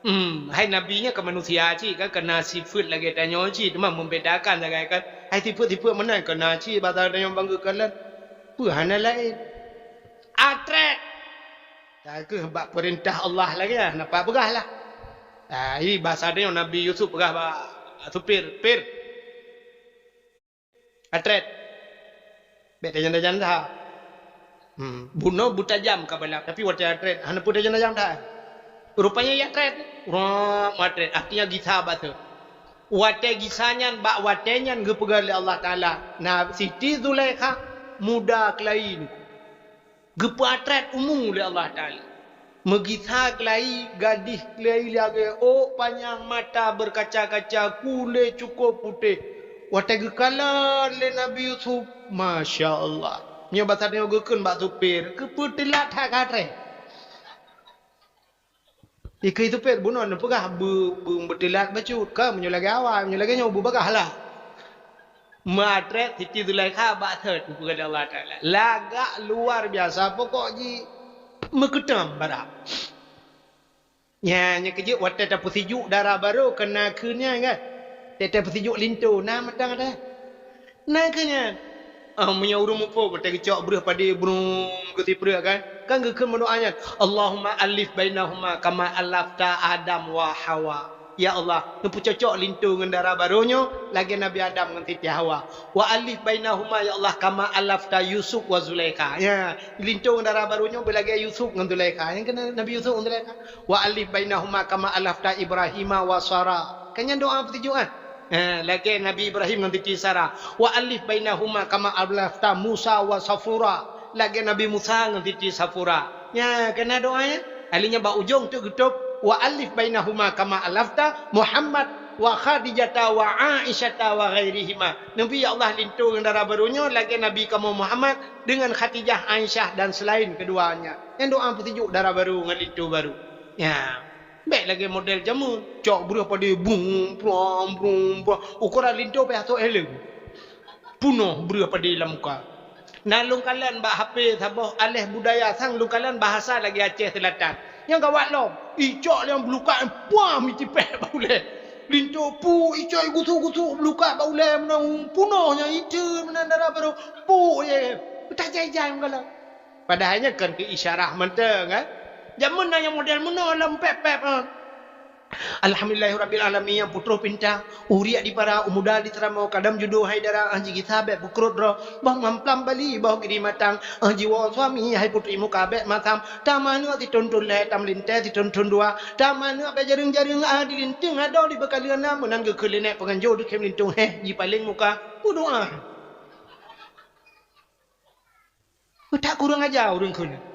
hmm, hai nabi nyan keu manusia cit kan, keu na sifeuet lagèe tanyoe cit, teuma membedakan sagai kan. Hai sifeuet-sifeuet meunan keu na cit basa tanyoe bangga kalon. Peue hana laén. Atrét. Takeuh bak peurintah Allah lagèe nyan, nampak peugah lah. Ah, i basa tanyoe Nabi Yusuf peugah bak supir, "Pir, atrét. Bèk tajam-tajam that." Hmm, bunoe beutajam ka balap, tapi watèe atrét, hana peue tajam-tajam that. Rupanya i atrét, rap atrét, artinya gisa bak thot. Watèe gisa nyan, bak watèe nyan geupeugah lé Allah Taala, na Siti Zulaikha muda keulayi nyoe. Geupeuatrét umu lé Allah Taala. Meugisa keulayi, gadih keulayi lagèe ôk panyang, mata berkaca-kaca, kulét cukôp putéh. Watèe geukalon lé Nabi Yusuf, masya Allah. Nyoe basa tanyoe geukheun bak supir, keupeue teulat that ka atrét. Ikeu supir bunoe neupeugah beu-, beu-, beuteulat bacut. Ka meunyoe lagèe awai, meunyoe lagèe nyoe beubagaih lah. Meuatrét Siti Zulaikha bak thot, geupeugah lé Allah Taala. Lagak luar biasa, pokok jih meukeutam barak. Nyan, nyan keuh jeuet watèe tapeusijuek dara barô keu nakeuh nyan kan. Watèe tapeusijuek linto, na mantong ada. Nakeuh nyan. Ah, meunyoe ureuëng muphom, watée geucok breueh padé brung keu sipreuk kan, kan geukheun meudoá nyan, "Allahumma alif bainahuma kama alafta Adam wa Hawa." Ya Allah, neupeucocok linto ngon dara barô nyoe lagée Nabi Adam ngon Siti Hawa. "Wa alif bainahuma ya Allah kama alafta Yusuf wa Zulaikha." Ya, linto ngon dara barô nyoe beulagée Yusuf ngon Zulaikha. Nyang keunan Nabi Yusuf ngon Zulaikha. "Wa alif bainahuma kama alafta Ibrahima wa Sara." Kan nyan doá peutujôh kan? Eh, lagée Nabi Ibrahim ngon Siti Sarah. "Wa alif bainahuma kama alafta Musa wa Safura." Lagée Nabi Musa ngon Siti Safura. Nya, keunan doá nyan. Ahli nyan bak ujong teuk geutôb, "Wa alif bainahuma kama alafta Muhammad wa Khadijata wa Aisyata wa ghairihima." Neupeu ya Allah linto ngon dara barô nyoe lagée Nabi kamoe Muhammad deungon Khadijah, Aisyah dan selain keduanya. Nyan doá peutujôh dara barô ngon linto barô. Nya. Bék lagée model jameun, cok breueh padé brum, brum, brum, brum. Ukoran linto payah sôk heleueng. Punoh breueh padé lam muka. Na lôn kalon bak H P saboh aleh budaya sang lôn kalon bahasa lagée Aceh Selatan. Nyang gawat lom, icok nyang beulukak puam itipéh bak ulée. Linto pu icok igusuk-gusuk beulukak bak ulée meunan punoh nyang iteue meunan dara barô pu ye. Tajai-jai meugalak. Padahai nyan kon keu isyarah mantong, kan? Jameun na nyang model meunoe lom pép-pép, ha. Alhamdulillahirabbil alamin nyang peutroh pinta, uriek di para, u muda di seuramoe, kadam judo hai dara, ah jigisa bék peukrot droe, boh mamplam bali, boh giri matang, ah jiwoe suami hai putri muka bék masam, tam aneuk siton-ton lhée, tam lintée siton-ton dua, tam aneuk bék jareueng-jareueng, ah di linteung adoe di beukaleueng na, meunan geukheun lé nèk peunganjo di khem linteung héh jipaleng muka, meudoá. Peutak kurang aja ureuëng kheun.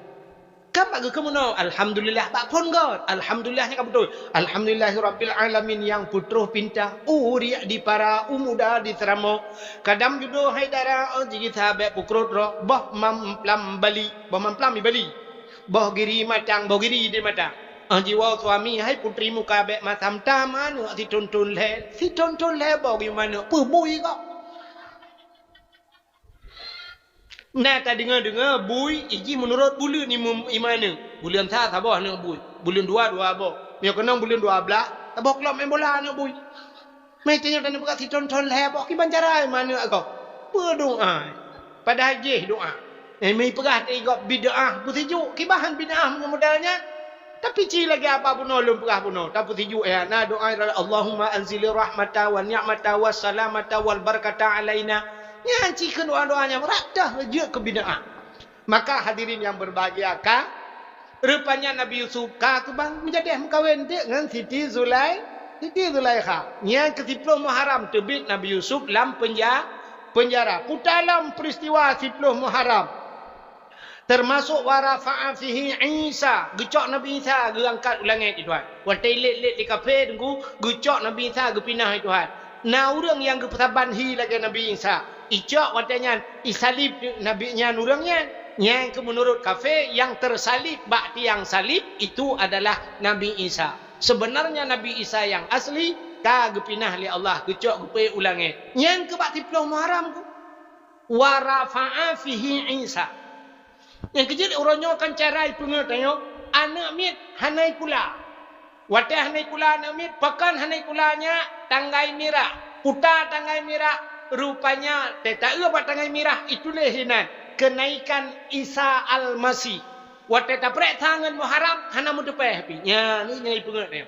Kan bak geukheun meunoe, alhamdulillah bak phon göt. Alhamdulillah nyan ka beutôi. Alhamdulillahirabbil alamin nyang peutroh pinta. Uriek di para, u muda di seuramoe. Kadam judo hai dara, oh jigisa bék peukrot droe. Boh mamplam bali, boh mamplam di bali. Boh giri matang, boh giri di matang. Ah jiwoe suami hai putri muka bék masam, tam aneuk siton-ton lhée, siton-ton lhée boh giri manok. Peubui kok. Na tadeungoe-deungoe bui ijih meunurot buleuen imeum iman nyoe. Buleuen sa saboh aneuk bui, buleuen dua dua boh. Meunyoe keunong buleuen dua blaih, saboh klub main bola aneuk bui. Meutanyoe taneuk peugah siton-ton lhée boh kiban cara iman nyoe agoe. Peudoá. Padahai jih doá. Eh, meupeugah teuigop bid'ah, peusijuek kiban bid'ah meunyoe modal nyan. Tapi ci lagée haba bunoe lôn peugah bunoe, tapeusijok ya, na doa, "Allahumma anzilir rahmata wa ni'mata wa salamata wal barakata alaina." Nyan ci keu doa-doa nyang rata jeuet keu bid'ah. Maka hadirin yang berbahagia ka, rupanya Nabi Yusuf ka keubang meujadeh meukawen deuk ngon Siti Zulai, Siti Zulaikha. Nyan keu siploh Muharram teubiet Nabi Yusuf lam penja-, penjara. Puta lom peristiwa siploh Muharram. Teumasok wa rafa'a fihi Isa, geucok Nabi Isa geuangkat u langét di Tuhan. Watée ilét-lét di kafé teungku, geucok Nabi Isa geupinah di Tuhan. Na ureuëng nyang geupeusaban hi lagée Nabi Isa. Icok watée nyan, isalib Nabi nyan ureuëng nyan. Nyan keu meunurot kafé nyang teusalib bak tiang salib itu adalah Nabi Isa. Sebenarnya Nabi Isa nyang asli ka geupinah lé Allah geucok geupeuék u langét. Nyan keu bak siploh Muharram ku. Wa rafa'a fihi Isa. Nyang keujeuet uroe nyoe kan cara ipeungeut tanyoe, aneuk miet hana ikula. Watée hana ikula aneuk miet, pakon hana ikula nyak, tanggai mirah. Puta tanggai mirah, rupanya teuta eu bak tanggai mirah ituléh hinan kenaikan Isa Almasih. Watée tapeureksa ngon Muharram hana meuteupéh pih. Nyan, nyan ipeungeut tanyoe.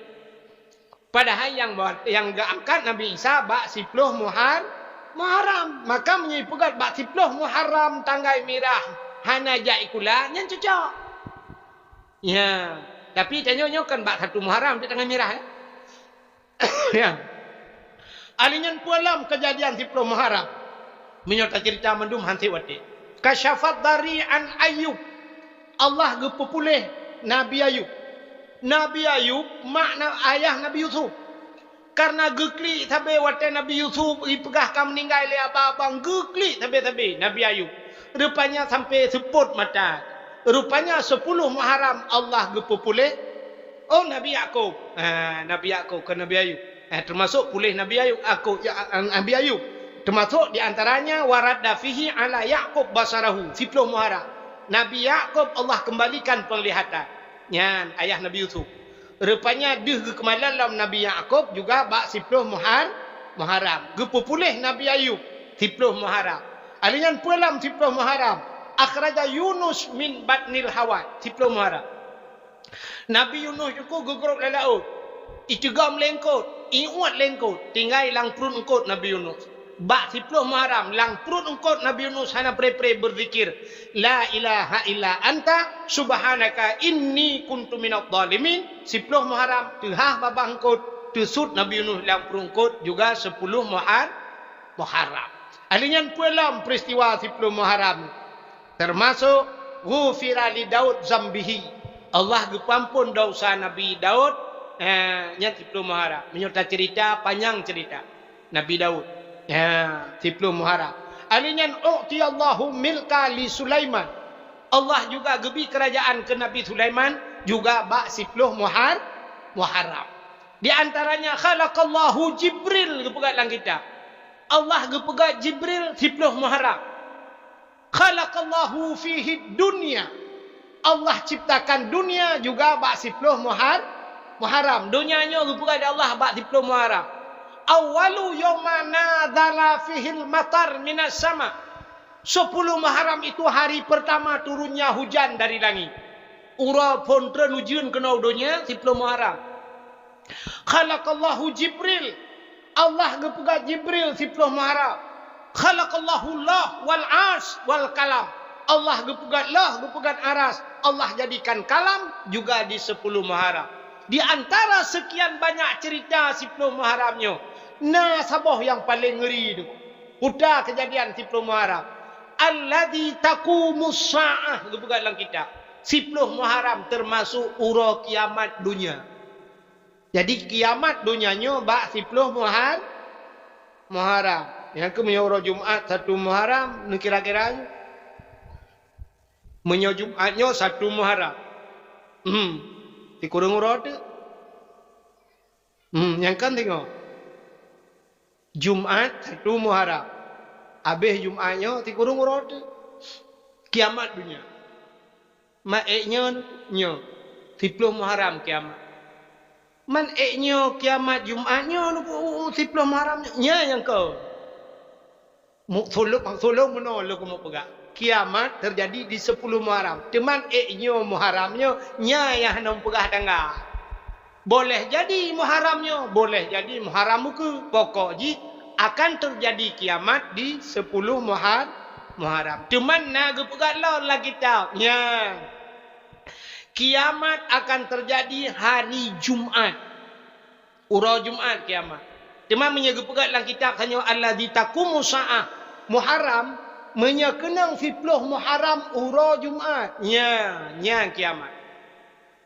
Padahai nyang, nyang geuangkat Nabi Isa bak siploh Muhar-, Muharram. Maka meunyoe ipeugah bak siploh Muharram tanggai mirah hana jak ikula, nyan cocok. Ya, tapi tanyoe nyoe kan bak satu Muharram tanggai mirah, ya. Ya. Ali nyan peue lom keujadian siploh Muharram. Meunyoe tacerita mandum han sép watée. Kasyafad dari an Ayub. Allah geupeupuléh Nabi Ayub. Nabi Ayub, mak na-, ayah Nabi Yusuf. Karena geuklik sabe watée Nabi Yusuf ipeugah ka meuninggai lé abang-abang, geuklik sabe-sabe Nabi Ayub. Rupanya sampai seupôt mata. Rupanya siploh Muharram Allah geupeupuléh, oh, Nabi Yakub. Ha, Nabi Yakub, kon Nabi Ayub. Eh, teumasok puléh Nabi Ayub, aku, ya, Nabi Ayub. Teumasok di antaranya, "Wa radda fihi ala Yakub basarahu," siploh Muharram. Nabi Yakub Allah kembalikan penglihatan. Nyan, ayah Nabi Yusuf. Rupanya deuh geukeumalon lom Nabi Yakub juga bak siploh Muhar-, Muharram. Geupeupuléh Nabi Ayub siploh Muharram. Alheuh nyan peue lom siploh Muharram? Akhraja Yunus min batnil hawat, siploh Muharram. Nabi Yunus nyoe geugrôp lam laôt, iteugom lé eungkôt, iuet lé eungkôt, tinggai lam pruet eungkôt Nabi Yunus. Bak siploh Muharram, lam pruet eungkôt Nabi Yunus hana pre-pre beuzikir, "La ilaha illa anta subhanaka inni kuntu minadh dhalimin." Siploh Muharram, teuhah babah eungkôt, teusut Nabi Yunus lam pruet eungkôt juga siploh Muhar-, Muharram. Alheuh nyan peue lom peristiwa siploh Muharram? Teumasok, "Ghufira li Daud zambihi." Allah geupeuamphon desya Nabi Daud, eh, nyan siploh Muharram. Meunyoe taceurita, panyang ceurita Nabi Daud. Ya, siploh Muharram. Alheuh nyan, "U'tiyallahu milka li Sulaiman." Allah juga geubri keurajaan keu Nabi Sulaiman juga bak siploh Muhar-, Muharram. Di antaranya, "Khalaqallahu Jibril," geupeugah lam kitab. Allah geupeugah Jibril siploh Muharram. "Khalaqallahu fihi dunya." Allah ciptakan dunia juga bak siploh Muhar-, Muharram. Dunia nyoe geupeugah lé Allah bak siploh Muharram. "Awwalu yauma nazala fihil matar minas sama." Siploh Muharram itu hari pertama turunnya hujan dari langit. Uroe phon treun ujeuen keunoe u donya, siploh Muharram. "Khalaqallahu Jibril." Allah geupeugah Jibril siploh Muharram. "Khalaqallahu Lauh wal Arsy wal Kalam." Allah geupeugah Lauh, geupeugah Aras. Allah jadikan Kalam juga di siploh Muharram. Di antara sekian banyak cerita siploh Muharram nyoe, na saboh nyang paleng ngeuri tu. Peue keujadian siploh Muharram? "Alladzi taqumus sa'ah," geupeugah lam kitab. Siploh Muharram teumasok uroe kiamat donya. Jadi, kiamat donya nyoe bak siploh Muhar-, Muharram. Nyang keuh meunyoe uroe Jumat satu Muharram, neukira-kira nyoe. Meunyoe Jumat nyoe satu Muharram. Hmm. Sikureueng uroe teuk. Hmm, nyang kan singoh. Jumat satu Muharram. Abéh Jumat nyoe sikureueng uroe teuk. Kiamat donya. Man ék nyoe, nyoe, siploh Muharram kiamat. Man ék nyoe kiamat Jumat nyoe, siploh Muharram nyoe, nyan nyang kon. Mu-, sulom, sulom meunoe lôn keuneuk peugah. Kiamat teujadi di siploh Muharram. Teuma ék nyoe Muharram nyoe, nyan nyang hana peugah tanggai. Boleh jadi Muharram nyoe, boleh jadi Muharram ukeue. Pokok jih akan teujadi kiamat di siploh Muhar-, Muharram. Teuma na geupeugah lom lam kitab nyan. Kiamat akan teujadi hari Jumat. Uroe Jumat kiamat. Teuma meunyoe geupeugah lam kitab tanyoe, "Alladzi taqumus sa'ah," Muharram, meunyoe keunong siploh Muharram uroe Jumat, nyan, nyan kiamat.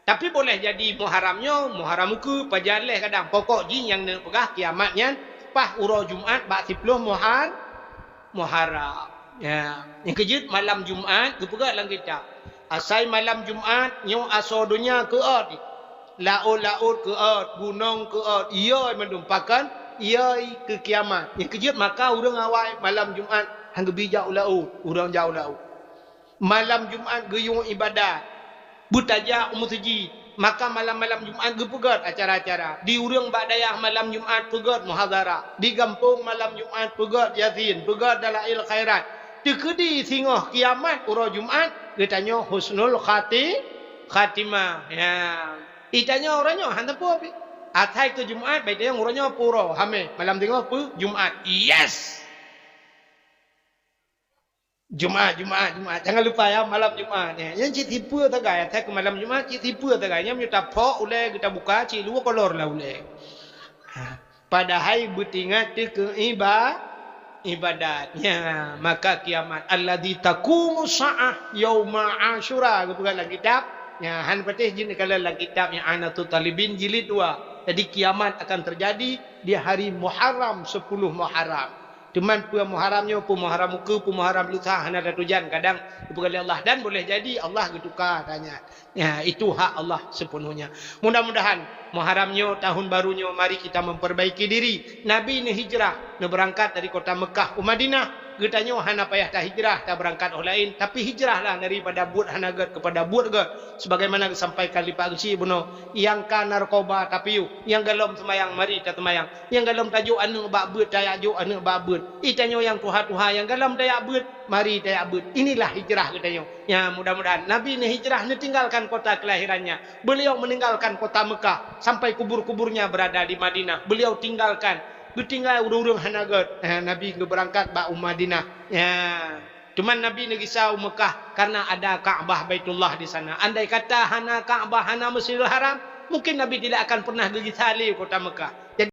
Tapi boleh jadi Muharram nyoe, Muharram ukeue, pajan lé kadang. Pokok jih nyang neupeugah kiamat nyan paih uroe Jumat bak siploh Muhar-, Muharram. Ya. Nyang keujeuet malam Jumat geupeugah lam kitab. Asai malam Jumat nyoe asoe donya keuôt. Laôt-laôt keuôt, gunong keuôt, iyoi mandum pakon, iyoi keu kiamat. Nyang keujeuet maka ureuëng awai malam Jumat han geubi jak u laôt, ureuëng jak u laôt. Malam Jumat geuyue iébadat, beutajak u meuseujid, maka malam-malam Jumat geupeugét acara-acara. Di ureuëng bak dayah malam Jumat peugét muhadharah, di gampông malam Jumat peugét Yasin, peugét dalail khairat. Teukeudi singoh kiamat uroe Jumat, geutanyoe husnul khati-, khatimah. Ya. Itanyoe uroe nyoe hana peue pih. Asai keu Jumat, bai tanyong uroe nyoe peue uroe, hamé, malam singoh peue? Jumat. Yes! Jumat, Jumat, Jumat. Jangan lupa ya, malam Jumat. Ya, nyan cit tipe sagai. Asai keu malam Jumat, cit tipe sagai. Nyan meunyoe tapok ulée, geuta buka, cit dua kolor lah ulée. Ha, padahai beutingat teu keu iba-, ibadat. Ya, maka kiamat. Alladzi taqumu sa'ah yauma Asyura. Geupeugah lam kitab. Ya, han patéh jeuet neukalon lam kitab I'anatut Thalibin jilid dua. Jadi kiamat akan terjadi di hari Muharram, sepuluh Muharram. Teuma peue Muharram nyoe, peue Muharram ukeue, peue Muharram lusa, hana tatujan, kadang geupeugah lé Allah. Dan boleh jadi Allah geutuka tanya. Ya, itu hak Allah sepenuhnya. Mudah-mudahan Muharram nyoe, tahun baru nyoe, mari kita memperbaiki diri. Nabi neuhijrah, neubeurangkat dari kota Mekah u Madinah. Geutanyoe hana payah tahijrah, tabeurangkat óh laén, tapi hijrahlah daripada buet hana gét keupada buet gét, sebagaimana geusampaikan lé Pak Geuchik bunoe, nyang ka narkoba tapiôh, nyang golom seumayang mari taseumayang, nyang golom tajok aneuëk bak beuet tajok aneuëk bak beuet. Geutanyoe nyang tuha-tuha nyang golom tajak beuet, mari tajak beuet. Inilah hijrah geutanyoe. Ya, mudah-mudahan Nabi neuhijrah, neutinggalkan kota kelahirannya. Beliau meninggalkan kota Mekah sampai kubur-kuburnya berada di Madinah. Beliau tinggalkan, geutinggai ureuëng-ureuëng hana gét. Ha, Nabi geubeurangkat bak u Madinah. Ya. Cuman Nabi neugisa u Mekah karena ada Ka'bah Baitullah di sana. Andai kata hana Ka'bah, hana Masjidil Haram, mungkin Nabi tidak akan pernah geugisa lé kota Mekah. Jadi,